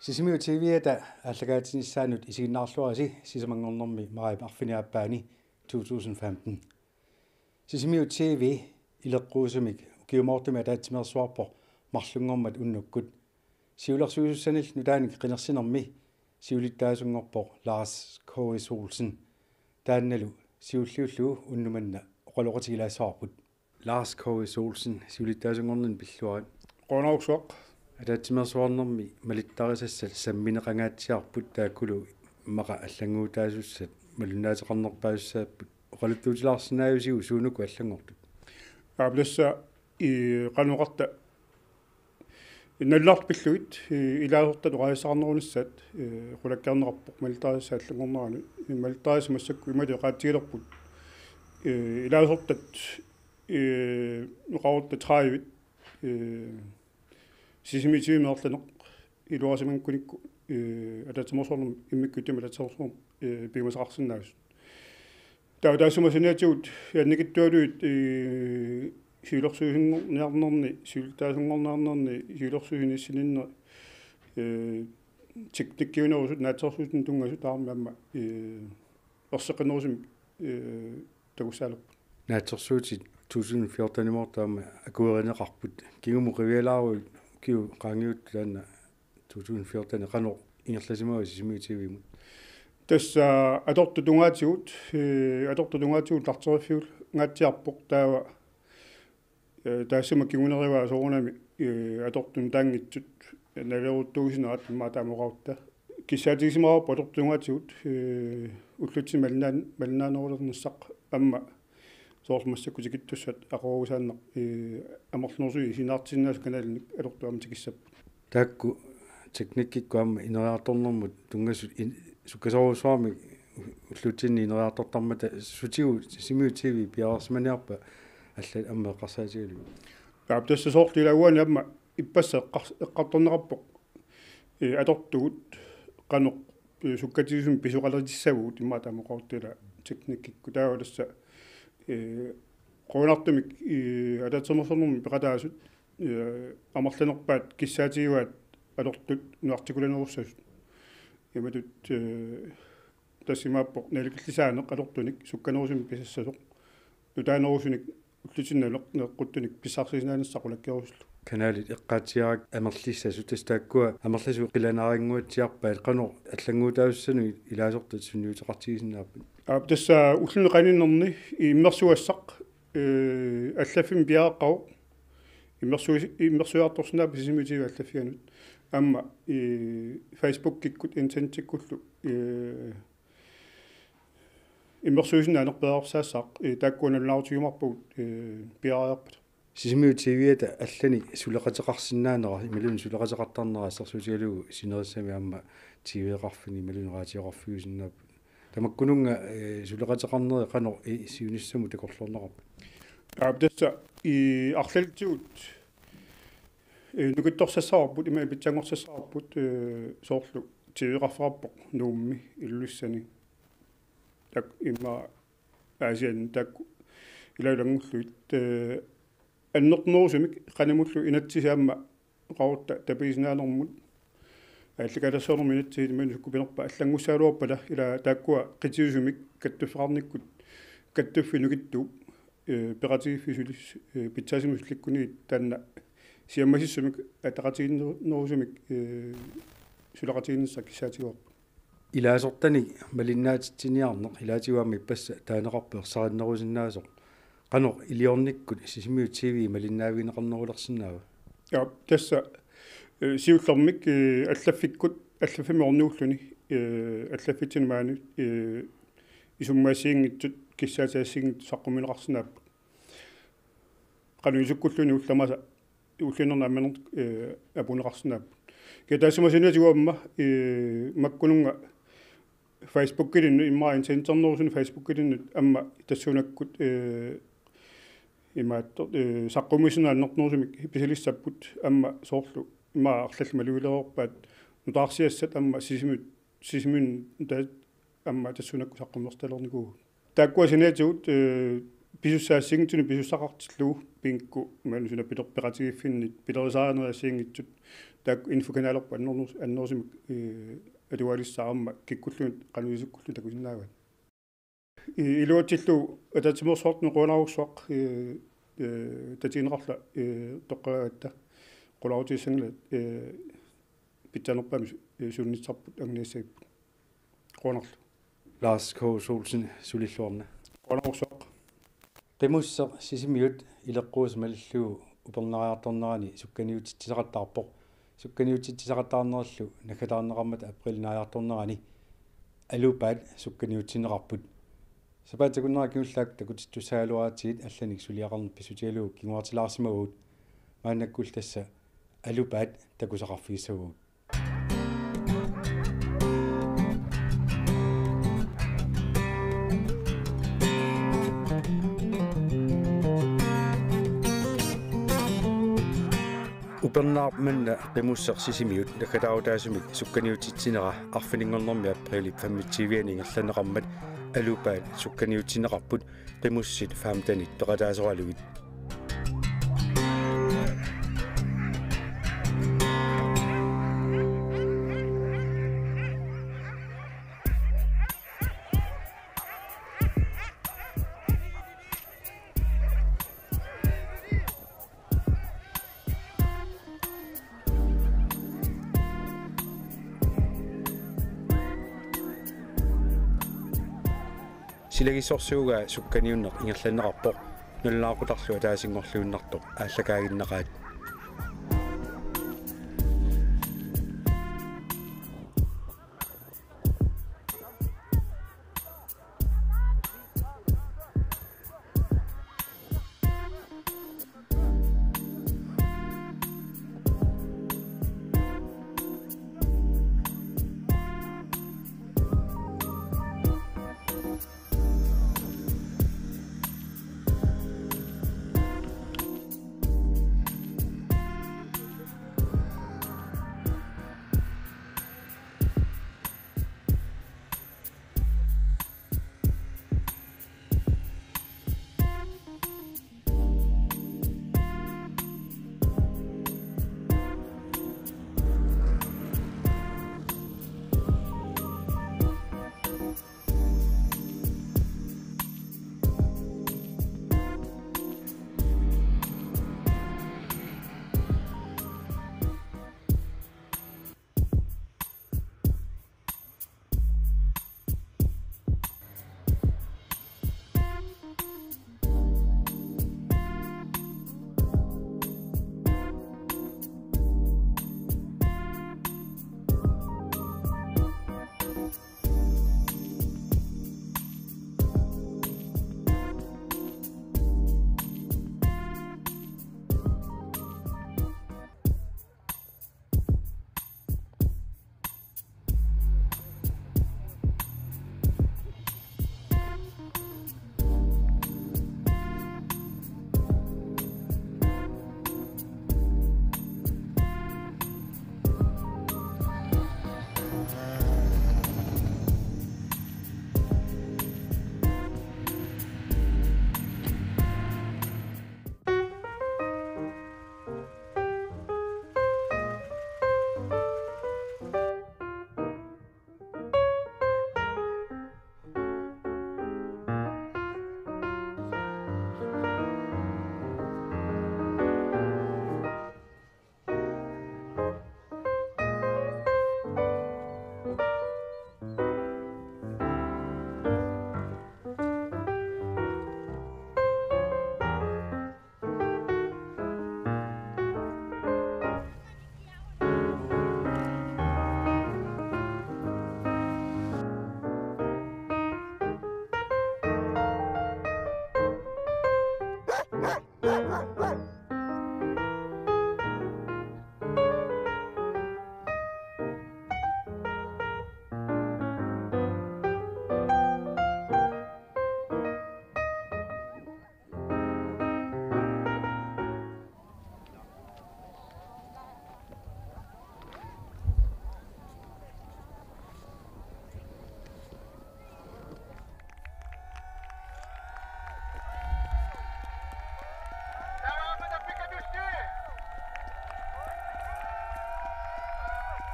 Sisimiut T V-ata aallakaatitsinissaanut isiginnaarluarisi sisamanngornermi maajip arfineq-aappaani to tusind femten. Sisimiut T V ileqquusumik ukiumoortumik ataatsimeersuarpoq marlunngormat unnukkut. Siulersuisussanillu nutaanik qinersinermi siulittaasunngorpoq Lars Kåre Olsen. Taannalu siulliullugu unnuk manna oqaloqatigilaassavarput. Lars Kåre Olsen, siulittaasunngorninni pilluarit. Qujanarsuaq. Ataatsimeersuarnermi malittarisassat sammineqangaatsiarput, taakkulu immaqa allannguutaasussat malunnaateqarnerpaasussaapput. Oqaluttuutilaarsinnaaviuk suunuku allanngortut? Aap, tassa i qanoq oqarta, nalulaartut pillugit, i, ilaasortat oqaasissaqarnerunissaat, i, qulakkeerneqarpoq malittarisassat allanngornerani. I, malittarisassat massakkut imatut oqaatsigilerput. I, ilaasortat, i, oqarutta tredive, i, Sisimiut T V-mi ingerlaneq iluarisimanngikkunikku, i, ataatsimeersuarnermi immikkuuttumi ataatsimeersuarnermi, i, piumasaqarsinnaasut. Taava taassuma saniatigut annikitsualuit, i, siulersuisunngorniarnerni, siulittaasunngorniarnerni, siulersuisut inissinninneq, i, teknikkiunerusut, naatsorsuutinik tunngasut tamarmik aamma, i, erseqqinnerusumik, i, takussaalerput. Naatsorsuutit to tusind fjortenimoortut aamma akuerineqarput. Kingumut qivialaaruit ukiut qaangiuttut taanna to tusind fjorten, qanoq ingerlasimava Sisimiut T V-mut? Tassa atortut tungaatigut, i, atortut tungaatigut tarteriffiungaatsiarpoq, taava, i, taassuma kingunerivaa soorunami, i, atortut nutaanngitsut nalileruttuusinerat immaqa taama oqarutta. Kissaatigisimavarput atortut tungaatigut, i, ullutsinni malinnaan-, malinnaanerulernissaq aamma soorlu massakkut tikittussat aqagusaannaq, i, amerlanerusui isiginnaartitsisinnaasut kanalinik atortut aamma tikissapput. Taakku teknikkikkut aamma ineriartornermut tunngasut in-, sukkasoorujussuarmik ullutsinni ineriartortarmata sutigut Sisimiut T V piareersimaniarpa allat aamma eqqarsaatigalugit? Aap, tassa soorlu ilaa uani aamma ippassaq eqqars-, eqqartorneqarpoq, i, atortugut qanoq, i, sukkatigisumik pisoqalerutissavagut immaqa taama oqarutta ilaa teknikkikkut. Taava tassa, i, qujanartumik, i, ataatsimeersuarnermi peqataasut, i, amerlanerpaat kissaatigivaat atortut nuartikulanerussasut. Imatut, i, tassa imaappoq nalikillisaaneq atortunik sukkanerusumik pisassasoq, nutaanerusunik ullutsinni naleq-, naleqquttunik pissarsisinnaanissaq qulakkeerusullugu. Kanalit eqqaatsiarakku amerlissasut, tassa taakkua amerlasuut qilanaarinnguatsiarpaat, qanoq allannguutaasussanut ilaasortat sunniuteqartigisinnaapput? Aap, tassa ulluni qaninnerni immersugassaq, i, allaffimmi piareeqqavoq. Immersuis-, immersuiartorsinnaapput Sisimiut T V allaffianut. Aamma, i, Facebookikkut internetikkullu, i, immersuisinnaaneq periarfissaassaaq, i, taakkua nalunaarutigiumaarpagut, i, piareerpata. Sisimiut T V-ata allanik suleqateqarsinnaanera imaluunniit suleqateqartarnera assersuutigalugu sinerissami aamma T V-qarfini imaluunniit radioqarfiusinnaapput. Tamakkununnga, i, suleqateqarneri qanoq, i, siunissamut takorloorneqarput? Aap, tassa, i, arlalerigut, i, nukittorsassavarput, ima pitsanngorsassarput, i, soorlu T V-qarfeqarpoq Nuummi, Ilulissani, taakku immaqa Aasianni taakku ilaa ilanngullugit, i, annertunerusumik qanimullu inatsisit aamma oqarutta tapiisinnaanernut, aallikaatersuarnermut inatsisit imaluunniit sukkut pinerpaat allanngussagaluarpata, ilaa taakkua qitiusumik kattuffeqarnikkut, kattuffiit nukittuup, i, peqatigiiffik suli, i, pitsaassumik sulikkunigit taanna siammasissumik ataqatigiinnerusumik, i, suleqatigiinnissaq kissaatigaarput. Ilaasortanik malinnaatitsiniarneq ilaatigut aamma ippassaq taaneqarpoq ersarinnerusinnaasoq. Qanoq iliornikkut Sisimiut T V malinnaavigineqarnerulersinnaava? Ja, tassa, eh, siullermik, eh, allaffikkut, allaffimmi ornigulluni, eh, allaffitsinni maani, eh, isummaassiinngitsut, kissaatigisinnaassutsinni saqqummiunneqarsinnaapput. Qanoq isikkulluunniit ullut tamaasa ulluinnarni ammanertut, eh, apuunneqarsinnaapput. Kisianni taassuma saniatigut aamma, eh, makkununnga Facebookilinnut, immaqa internetternerusunik Facebookilinnut aamma tassuunakkut, eh, imaattoq, eh, saqqummiussineq annertunerusumik pisalissapput aamma soorlu immaqa arlallit malugilereerpaat nutaarsiassat aamma Sisimiut, Sisimiunut taava aamma tassuunakkut saqqummersitalernikuuvugut. Taakkua saniatigut, eh, pisussat assigiinngitsunik pisussaqartillugu, bingo, imaluunniit suna piler-, peqatigiiffinnit, pilerisarinernik assigiinngitsut, taakku infokanalerput annerus-, annerusumik, eh, atugaalissaaq aamma kikkulluunniit qanoq isikkulluunniit takusinnaavaat. I-, iluatsillugu ataatsimeersuartunut qujanarujussuaq, eh, eh, tatigineqarluta, eh, toqqagaangatta, qularutigissanngilat, eh, pitsaanerpaamik su-, eh, sulinnissarput anguniassagipput. Qujanarlu. Lars K. Olsen, sulilluarna. Qujanarujussuaq. Qimusseq Sisimiut ileqquusoq malillugu upernariartornerani sukkaniutitsisaqattaarpoq. Sukkaniutsitsisaqattaarnerullu naggataarneqarmat aprilip naajartornerani Alupaat sukkaniutsinneqarput. Sapaatip akunnera kingullermik takutittussaagaluaratsigu allanik suliaqarneq pissutigalugu kinguartilaarsimavagut. Maannakkullu tassa Alupaat takusaqarfigissavagut. Upernaaq manna qimusseq Sisimiut naggataarutaasumik sukkaniutsitsinera arfininngornermi aprilip femogtyve-ani ingerlanneqarmat Alupaat sukkaniutsinneqarput qimussit femtenit peqataasoralugit. Silagissorsuugaa sukkaniunneq ingerlanneqarpoq, nalunaaqutarlu ataasinngorluinnartoq aallakaaginnaqaat.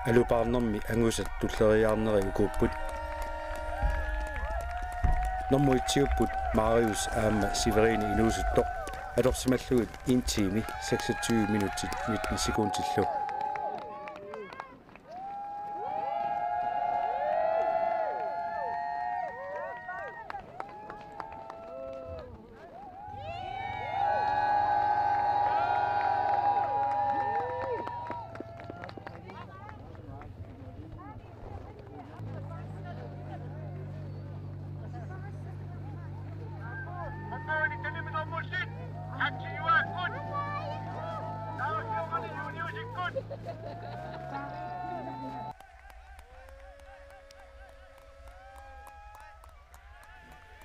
Alupaarnermi angusat tulleriiaarneri ukuupput. Normu etsiupput Marius aamma Severine inuusuttoq, atorsimallugit en time, seksogtyve minutsit, nitten sekundillu.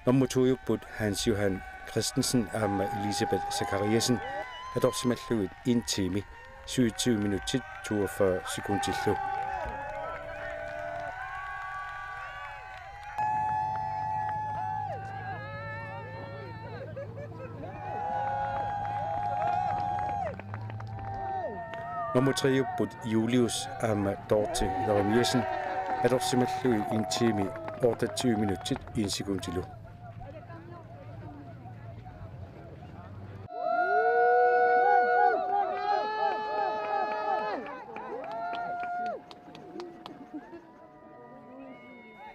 Nummer to-jupput Hans Johan Christensen aamma Elisabeth Zachariasen atorsimallugit en time, syvogtyve minutsit, toogfyrre sekundillu. Nummer tre-jupput Julius aamma Dorte Jeremiassen atorsimallugit en time, otteogtyve minutsit, en sekundilu.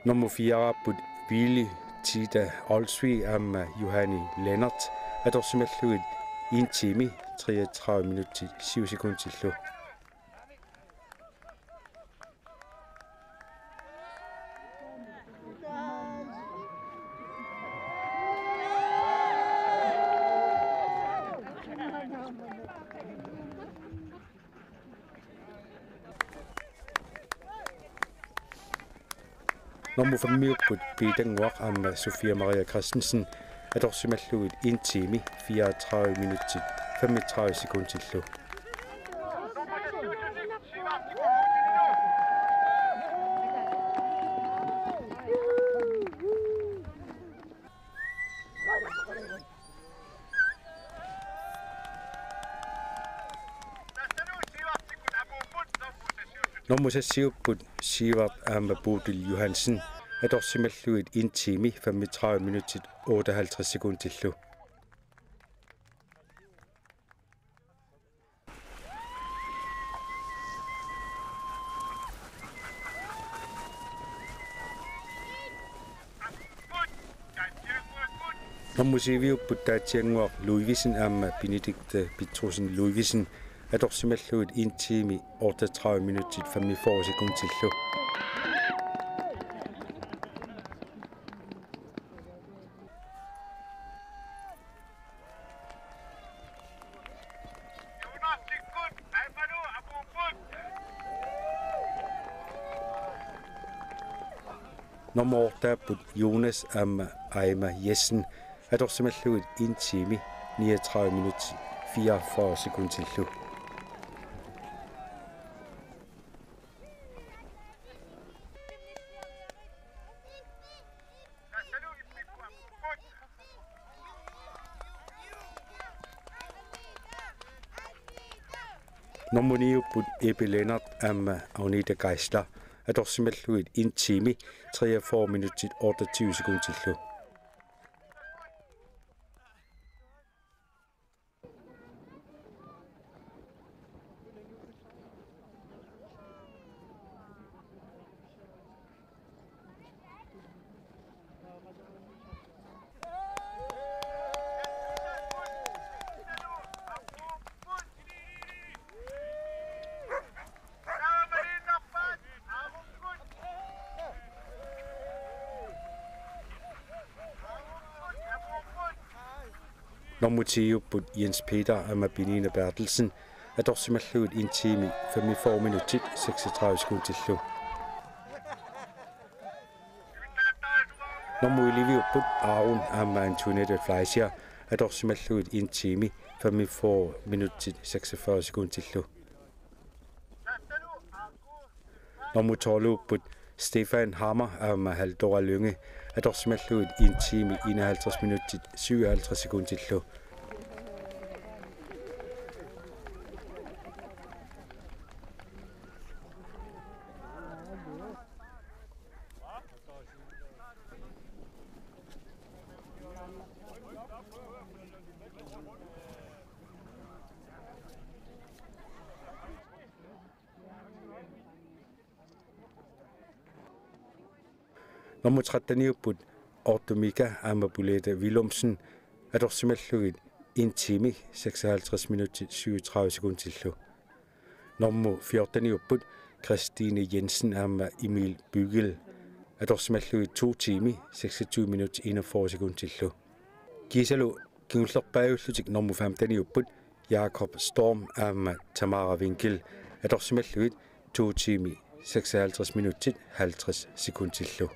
Nummer fire-jupput Pili Tita Olsvig aamma Johanni Lennert atorsimallugit en time, treogtredive minutsit, syv sekundillu. Nummer fem-iupput Piitannguaq aamma Sofia Maria Christensen atorsimallugit en time, fireogtredive minutsit, femogtredive sekundillu. Nummer seks-iupput Sivert aamma Bodil Johansen atorsimallugit en time, femogtredive minutsit, otteoghalvtreds sekundillu. Nummer syv-iupput Taatsiannguaq Ludvigsen aamma Benedikte Petrussen Ludvigsen atorsimallugit en time, otteogtredive minutsit, femogfyrre sekundillu. Nummer otte-iupput Jonas aamma Aima Jessen atorsimallugit en time, niogtredive minutsit, fireogfyrre sekundillu. Nummer ni-iupput Ebbe Lennert aamma Agnete Geisler atorsimallugit en time, treogfyrre minutsit, otteogtyve sekundillu. Nummer ti-iupput Jens Peter aamma Penina Berthelsen atorsimallugit en time, femogfyrre minutsit, seksogtredive sekundillu. Nummer elleve-iupput Aaron aamma Antoinette Fleischer atorsimallugit en time, femogfyrre minutsit, seksogfyrre sekundillu. Nummer tolv-iupput Stefan Hammer aamma Haldora Lynge atorsimallugit en time, enoghalvtreds minutsit, syvoghalvtreds sekundillu. Nummer tretten-iupput Otto Mika aamma Bolette Willumsen atorsimallugit en time, seksoghalvtreds minutsit, syvogtredive sekundillu. Nummer fjorten-iupput Christine Jensen aamma Emil Bygel atorsimallugit to time, seksogtyve minutsit, enogfyrre sekundillu. Kiisalu kingullerpaajullutik nummer femten-iupput Jakob Storm aamma Tamara Winkel Atorsimallugit to timer seksoghalvtreds minutsit halvtreds sekundillu.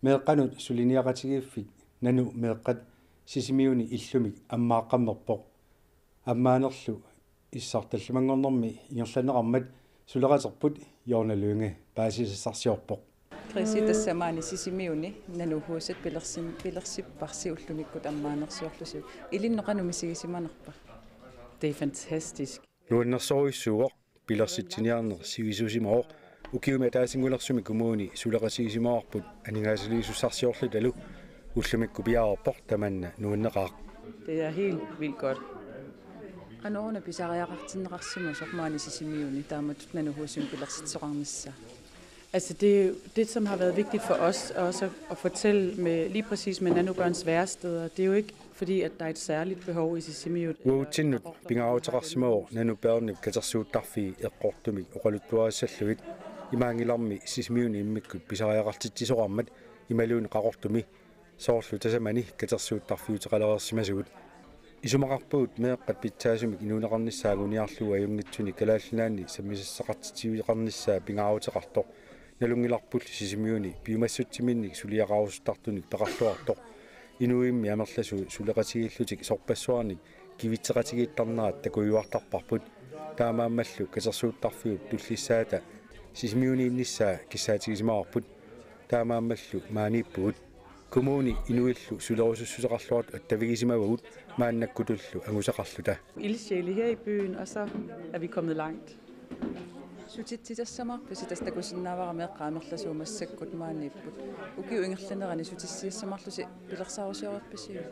Meeqqanut suliniaqatigiiffik Nanu meeqqat Sisimiuni illumik ammaaqqammerpoq. Ammaanerlu issartallimanngornermi ingerlanneqarmat suleqaterput Jonna Lynge paasisassarsiorpoq. Kristi, tassa maani Sisimiuni Nanuhuset pilersin-, pilersipparsi ullumikkut ammaanersiorlusi. Ilinnut qanoq misigisimanerpa? Det er fantastisk. Nuannersorujussuuvoq, pilersitsiniarneq sivisuusimavoq. Ukiumi ataasinngulersumi kommuni suleqatigisimavarput aningaasaliisussarsiorlutalu. Ullumikkut piareerpoq, tamanna nuanneqaaq. Det er helt vildt godt. Qanoruna pisariaqartinneqarsimasoq maani Sisimiuni taamatut Nanuhusemi pilersitsisoqarnissaa? Altså, det er jo det, som har været vigtigt for os også at fortælle med, lige præcis med Nanobørns væresteder. Det er jo ikke fordi, at der er et særligt behov i Sisimiut. Uatsinnut pingaaruteqarsimavoq Nanobørnip katersuuttarfii eqqortumik oqaluttuarissallugit. Imaanngilarmi Sisimiuni immikkut pisariaqartitsisoqarmat imaluunniit Qaqortumi soorlu tasamani katersuuttarfiuteqalereersimasugut. Isumaqarpugut meeqqat pitsaasumik inuuneqarnissaa anguniarlugu ajunngitsunik Kalaallit Nunaanni sammisassaqartitsivigineqarnissaa pingaaruteqartoq. Nalunngilarpullu Sisimiuni piumassutsiminnik suliaqarusuttartunik peqarluartoq. Inuimmi amerlasuut suleqatigiillutik sorpassuarnik kivitseqatigiittarnerat takujuartarparput. Taamaammallu katersuuttarfiup tullissaata Sisimiuniinnissaa kissaatigisimavarput. Taamaammallu maaniippugut. Kommuni inuillu sulerusussuseqarluartut attavigisimavagut maannakkutullu angusaqarluta. Ildsjæle her i byen, og så er vi kommet langt. Sutitsitassamarpusi, tassa takusinnaavara meeqqat amerlasuut massakkut maaniipput. Ukiup ingerlanerani sutissiassamarlusi pilersaarusioreerpisiuk?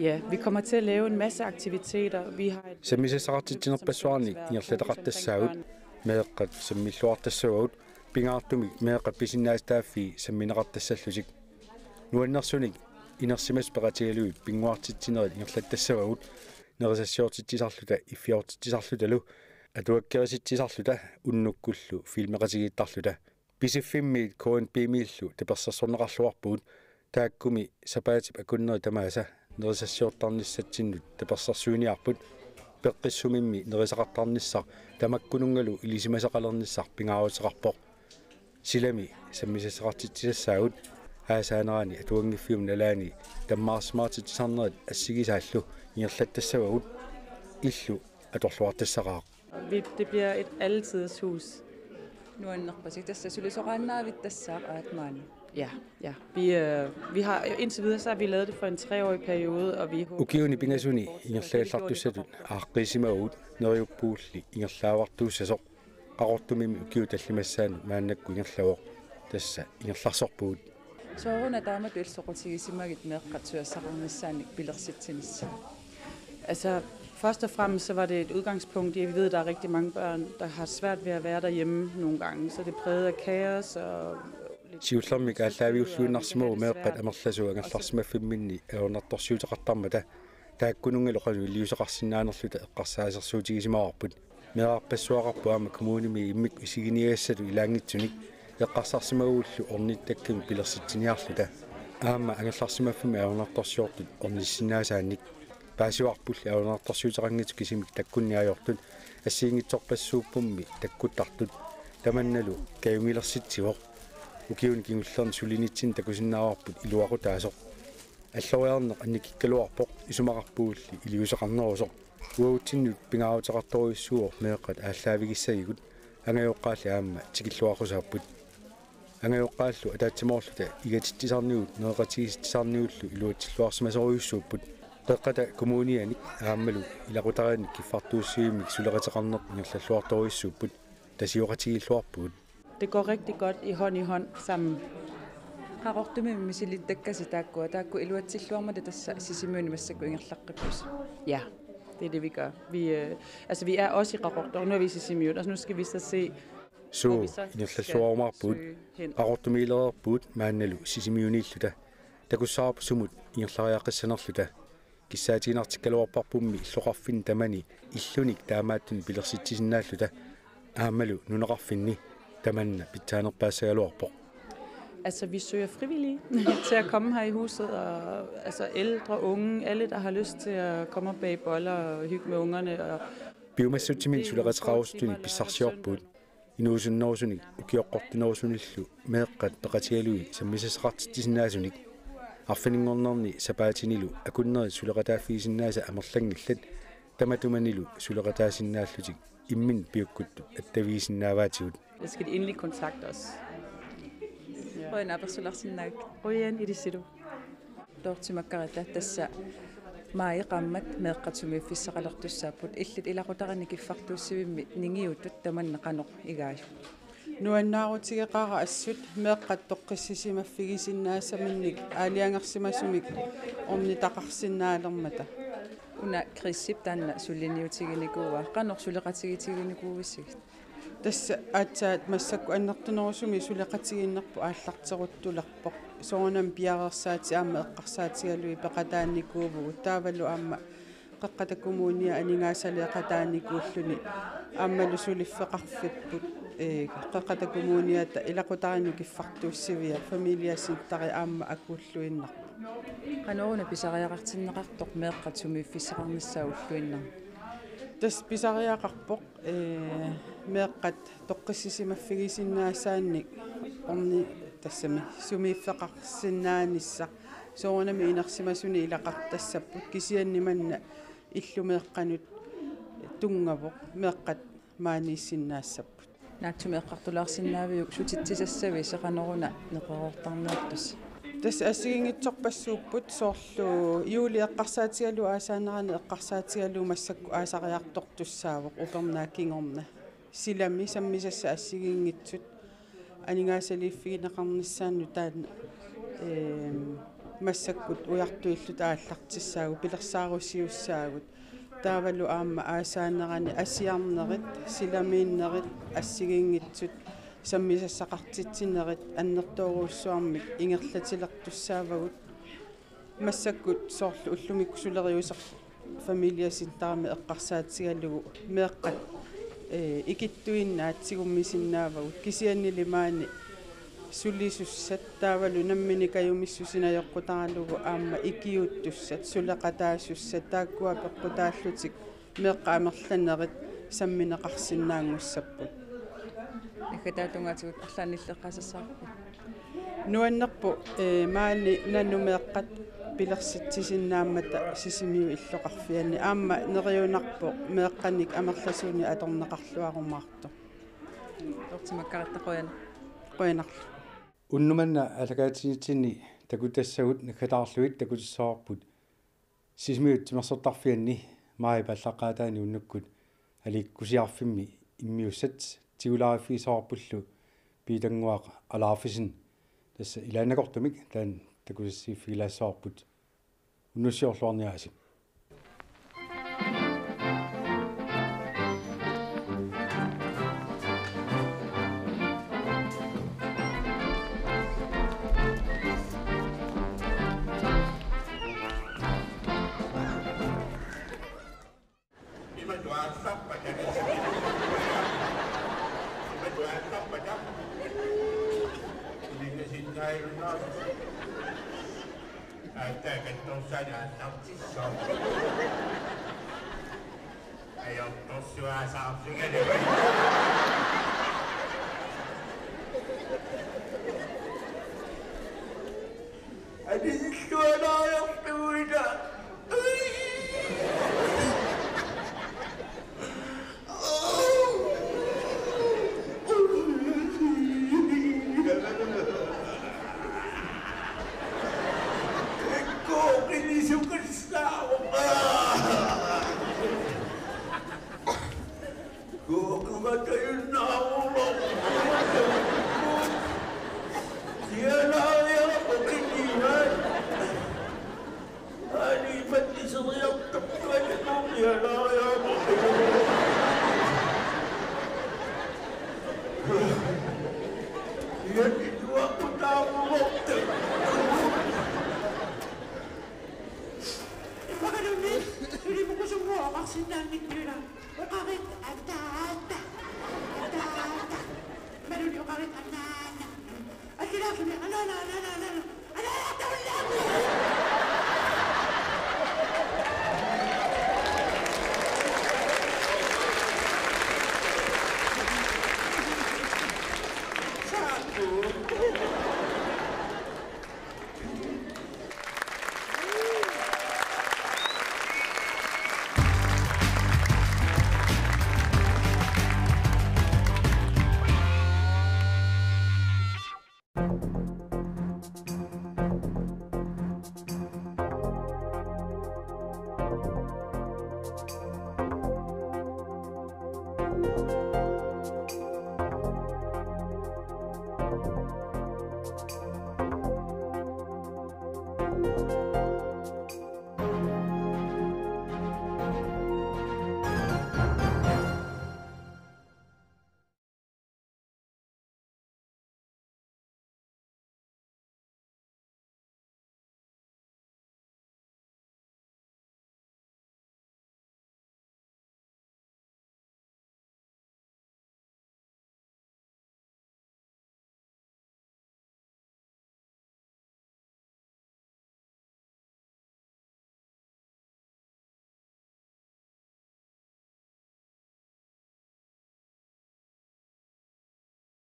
Ja, vi kommer til at lave en masse aktiviteter. Vi har et Sammisassaqartitsinerpassuarnik ingerlataqartassaagut, meeqqat sammilluartassavagut, pingaartumik meeqqat pisinnaatitaaffii sammineqartassallutik. Nuannersunik inersimasut peqatigalugit pinnguartitsinerit ingerlattassavagut, nerisassiortitsisarluta iffiortitsisarlutalu atuakkerisitsisarluta unnukkullu filmeqatigiittarluta. Pisiffimmiit K N P-miillu tapersersorneqarluarpugut, taakkumi sapaatip akunneri tamaasa nerisassiortarnissatsinnut tapersersuiniarput. Peqqissumimmi nerisaqartarnissaq tamakkununngalu ilisimasaqalernissaq pingaaruteqarpoq. Silami sammisassaqartitsisassaagut, aasaanerani atuanngiffiup nalaani tammaarsimaartitsisarnerit assigisaallu ingerlattassavagut, illu atorluartassaraaq. Vi, det bliver et alletiders hus. Nuannerpasik, tassa sulisoqaannavittassaaq aat maani. Ja, ja. Vi, øh, vi har, indtil videre så har vi lavet det for en treårig periode, og vi håber, Ukiuni pingasuni ingerlagallartussatut aaqqiisimavugut, neriuppuulli ingerlaavartuussasoq. Qaqortumimi ukiut tallimassaannut maannakkut ingerlavoq, tassa ingerlarsorpugut. Sooruna taamatut illit soqutigisimagit meeqqat susassaqarnissaannik pilersitsinissaa? Altså, først og fremmest så var det et udgangspunkt i, at vi ved, at der er rigtig mange børn, der har svært ved at være derhjemme nogle gange, så det er præget af kaos og lidt Siullermik aallaaviulluinnarsimavoq meeqqat amerlasuut angerlarsimaffimminni ajornartorsiuteqartarmata, taakkununngalu qanoq iliuuseqarsinnaanerluta eqqarsaasersuutigisimavarput. Meerarpassuaqarpoq aamma kommunimi immikkut isiginiagassatut ilaanngitsunik eqqarsarsimagullu ornittakkami pilersitsiniarluta. Aamma angerlarsimaffimmi ajornartorsiortut ornissinnaasaannik. Paasivarpulli ajornartorsiuteqanngitsut kisimik takkunneq ajortut assigiinngitsorpassuuppummi takkuttartut. Tamannalu kajumilersitsivoq. Ukiuni kingullerni sulinitsinni takusinnaavarput iluaqutaasoq. Alloriarneq annikikkaluarpoq, isumaqarpugulli iliuuseqarnerusoq. Uagutsinnut pingaaruteqartorujussuuvoq meeqqat aallaavigissagigut, angajoqqaalli aamma tikilluaqqusaapput. Angajoqqaallu ataatsimoorluta igatitsisarnigut nereqatigiissitsisarnigullu iluatsilluarsimasorujussuupput. Qeqqata Kommunianik aammalu ilaqutariinnik kiffartuussivimmik suleqateqarneq ingerlalluartorujussuupput. Tasioqatigiilluarpugut. Det går rigtig godt i hånd i hånd sammen. Qaqortumi misilittakkasi taakkua, taakku iluatsilluarmata tassa Sisimiuni massakkut ingerlaqqippusi. Ja. Det er det, vi gør. Vi, øh, altså, vi er også i Qaqortoq, og nu er vi i Sisimiut, og nu skal vi så se, hvor vi så skal søge hen. Ingerlalluarumaarpugut, Qaqortumiilereerpugut maannalu Sisimiuniilluta. Takussavarput sumut ingerlariaqqissanerluta. Kissaatiginartikkaluarparpummi illoqarfinni tamani illunik taamaattunik pilersitsisinnaalluta. Aammalu nunaqarfinni tamanna pitsaanerpaassagaluarpoq. Altså, vi søger frivillige til at komme her i huset, og altså ældre, unge, alle, der har lyst til at komme og bage boller og hygge med ungerne. Og piumassutsiminnik suleqateqarusuttunik pissarsiorpugut. Inuusunnerusunik ukioqqortinnerusunillu meeqqat peqatigalugit sammisassaqartitsisinnaasunik. Arfininngornerni sapaatinilu akunnerit suleqataaffigisinnaasat amerlanngillat, tamatumanilu suleqataasinnaallutik imminnut piukkuttut attavigisinnaavaatigut. Så skal de endelig kontakte os. Ja. Qujan apersularsinnaagakkit. Qujan, ilisilu. Toortimakkarita, tassa maajip qaammat meeqqat sumiiffissaqalertussaapput, illit ilaqutariinni kiffartuussivimmi ningiutut tamanna qanoq igaajuk? Nuannaarutigeqaara assut meeqqat toqqissisimaffigisinnaasaminnik aalajangersimasumik ornitaqarsinnaalermata. Una Chrisip taanna suliniutiginikuuaa, qanoq suleqatigiitiginikuuisigit? Tassa aatsaat massakkut annertunerusumik suleqatigiinnerput aallarteruttulerpoq. Soorunami piareersaatit aamma eqqarsaatigalugit peqataanikuuvugut. Taavalu aamma Qeqqata Kommuniata aningaasaleeqataanikuulluni aammalu suliffeqarfipput, ee, Qeqqata Kommuniata ilaqutariinnut kiffartuussiviat Familiecenteri aamma akuulluinnarpoq. Qanoruna pisariaqartinneqartoq meeqqat sumiiffissaqarnissaat ulluinnarni? Tassa pisariaqarpoq, ee, meeqqat toqqissisimaffigisinnaasaannik orni-, tassami sumiiffeqarsinnaanissaq. Soorunami inersimasunik ilaqartassapput, kisianni manna illup meeqqanut tunngavoq, meeqqat maaniissinnaassapput. Naatsumik eqqartulaarsinnaaviuk sutitsisassavisi, qanoruna neqeroortarniartusi? Tassa assigiinngitsorpassuupput, soorlu juulip eqqarsaatigalugu aasaanerani eqqarsaatigalugu massakkut aasariartortussaavoq upernaaq kingorna. Silami sammisassat assigiinngitsut aningaasaliiffigineqarnissaannut taanna, eem, massakkut ujartuilluta aallartissaagut, pilersaarusiussaagut. Taavalu aamma aasaanerani asiarnerit, silamiinnerit, assigiinngitsut sammisassaqartitsinerit annertoorujussuarmik ingerlatilertussaavagut. Massakkut soorlu ullumikkut suleriuseq Familiecenterimi eqqarsaatigalugu meeqqat, ee, ikittuinnaat tigummisinnaavagut, kisiannili maani sulisussat taavalu nammineq kajumissuseq najoqqutaralugu aamma ikiuuttussat, suleqataasussat, taakkua peqqutaallutik meeqqat amerlanerit sammineqarsinnaanngussapput. Naggataata tungaatigut arlaannik illeqqaasassavarput. Nuannerpoq, ee, maani nanoq meeqqat pilersitsisinnaammata Sisimiut illoqarfianni, aamma neriunarpoq meeqqanik amerlasuunik atorneqarluarumaartoq. Toortimakkaratta, qujan-, qujanarlu. Unnuk manna aallakaatitsinerni takutassagut naggataarlugit takutissavarput Sisimiut timersortarfianni maajip aallaqqaataani unnukkut aliikkusiarfimmi immiussat tigulaariffigissavarpullu Piitannguaq Alaarfisen. Tassa ilaannakortumik taanna takusassiiffigilaassavarput. Unnussiorluarniaritsi. Ima tuaasarpata. Ima tuaasarpata. Uningasinnaajunnaarlugu. Aatsaat katsorsaaneq aallartissaaq. Ajortorsuaq saarsigalugu. Anisillualaariartuuguina.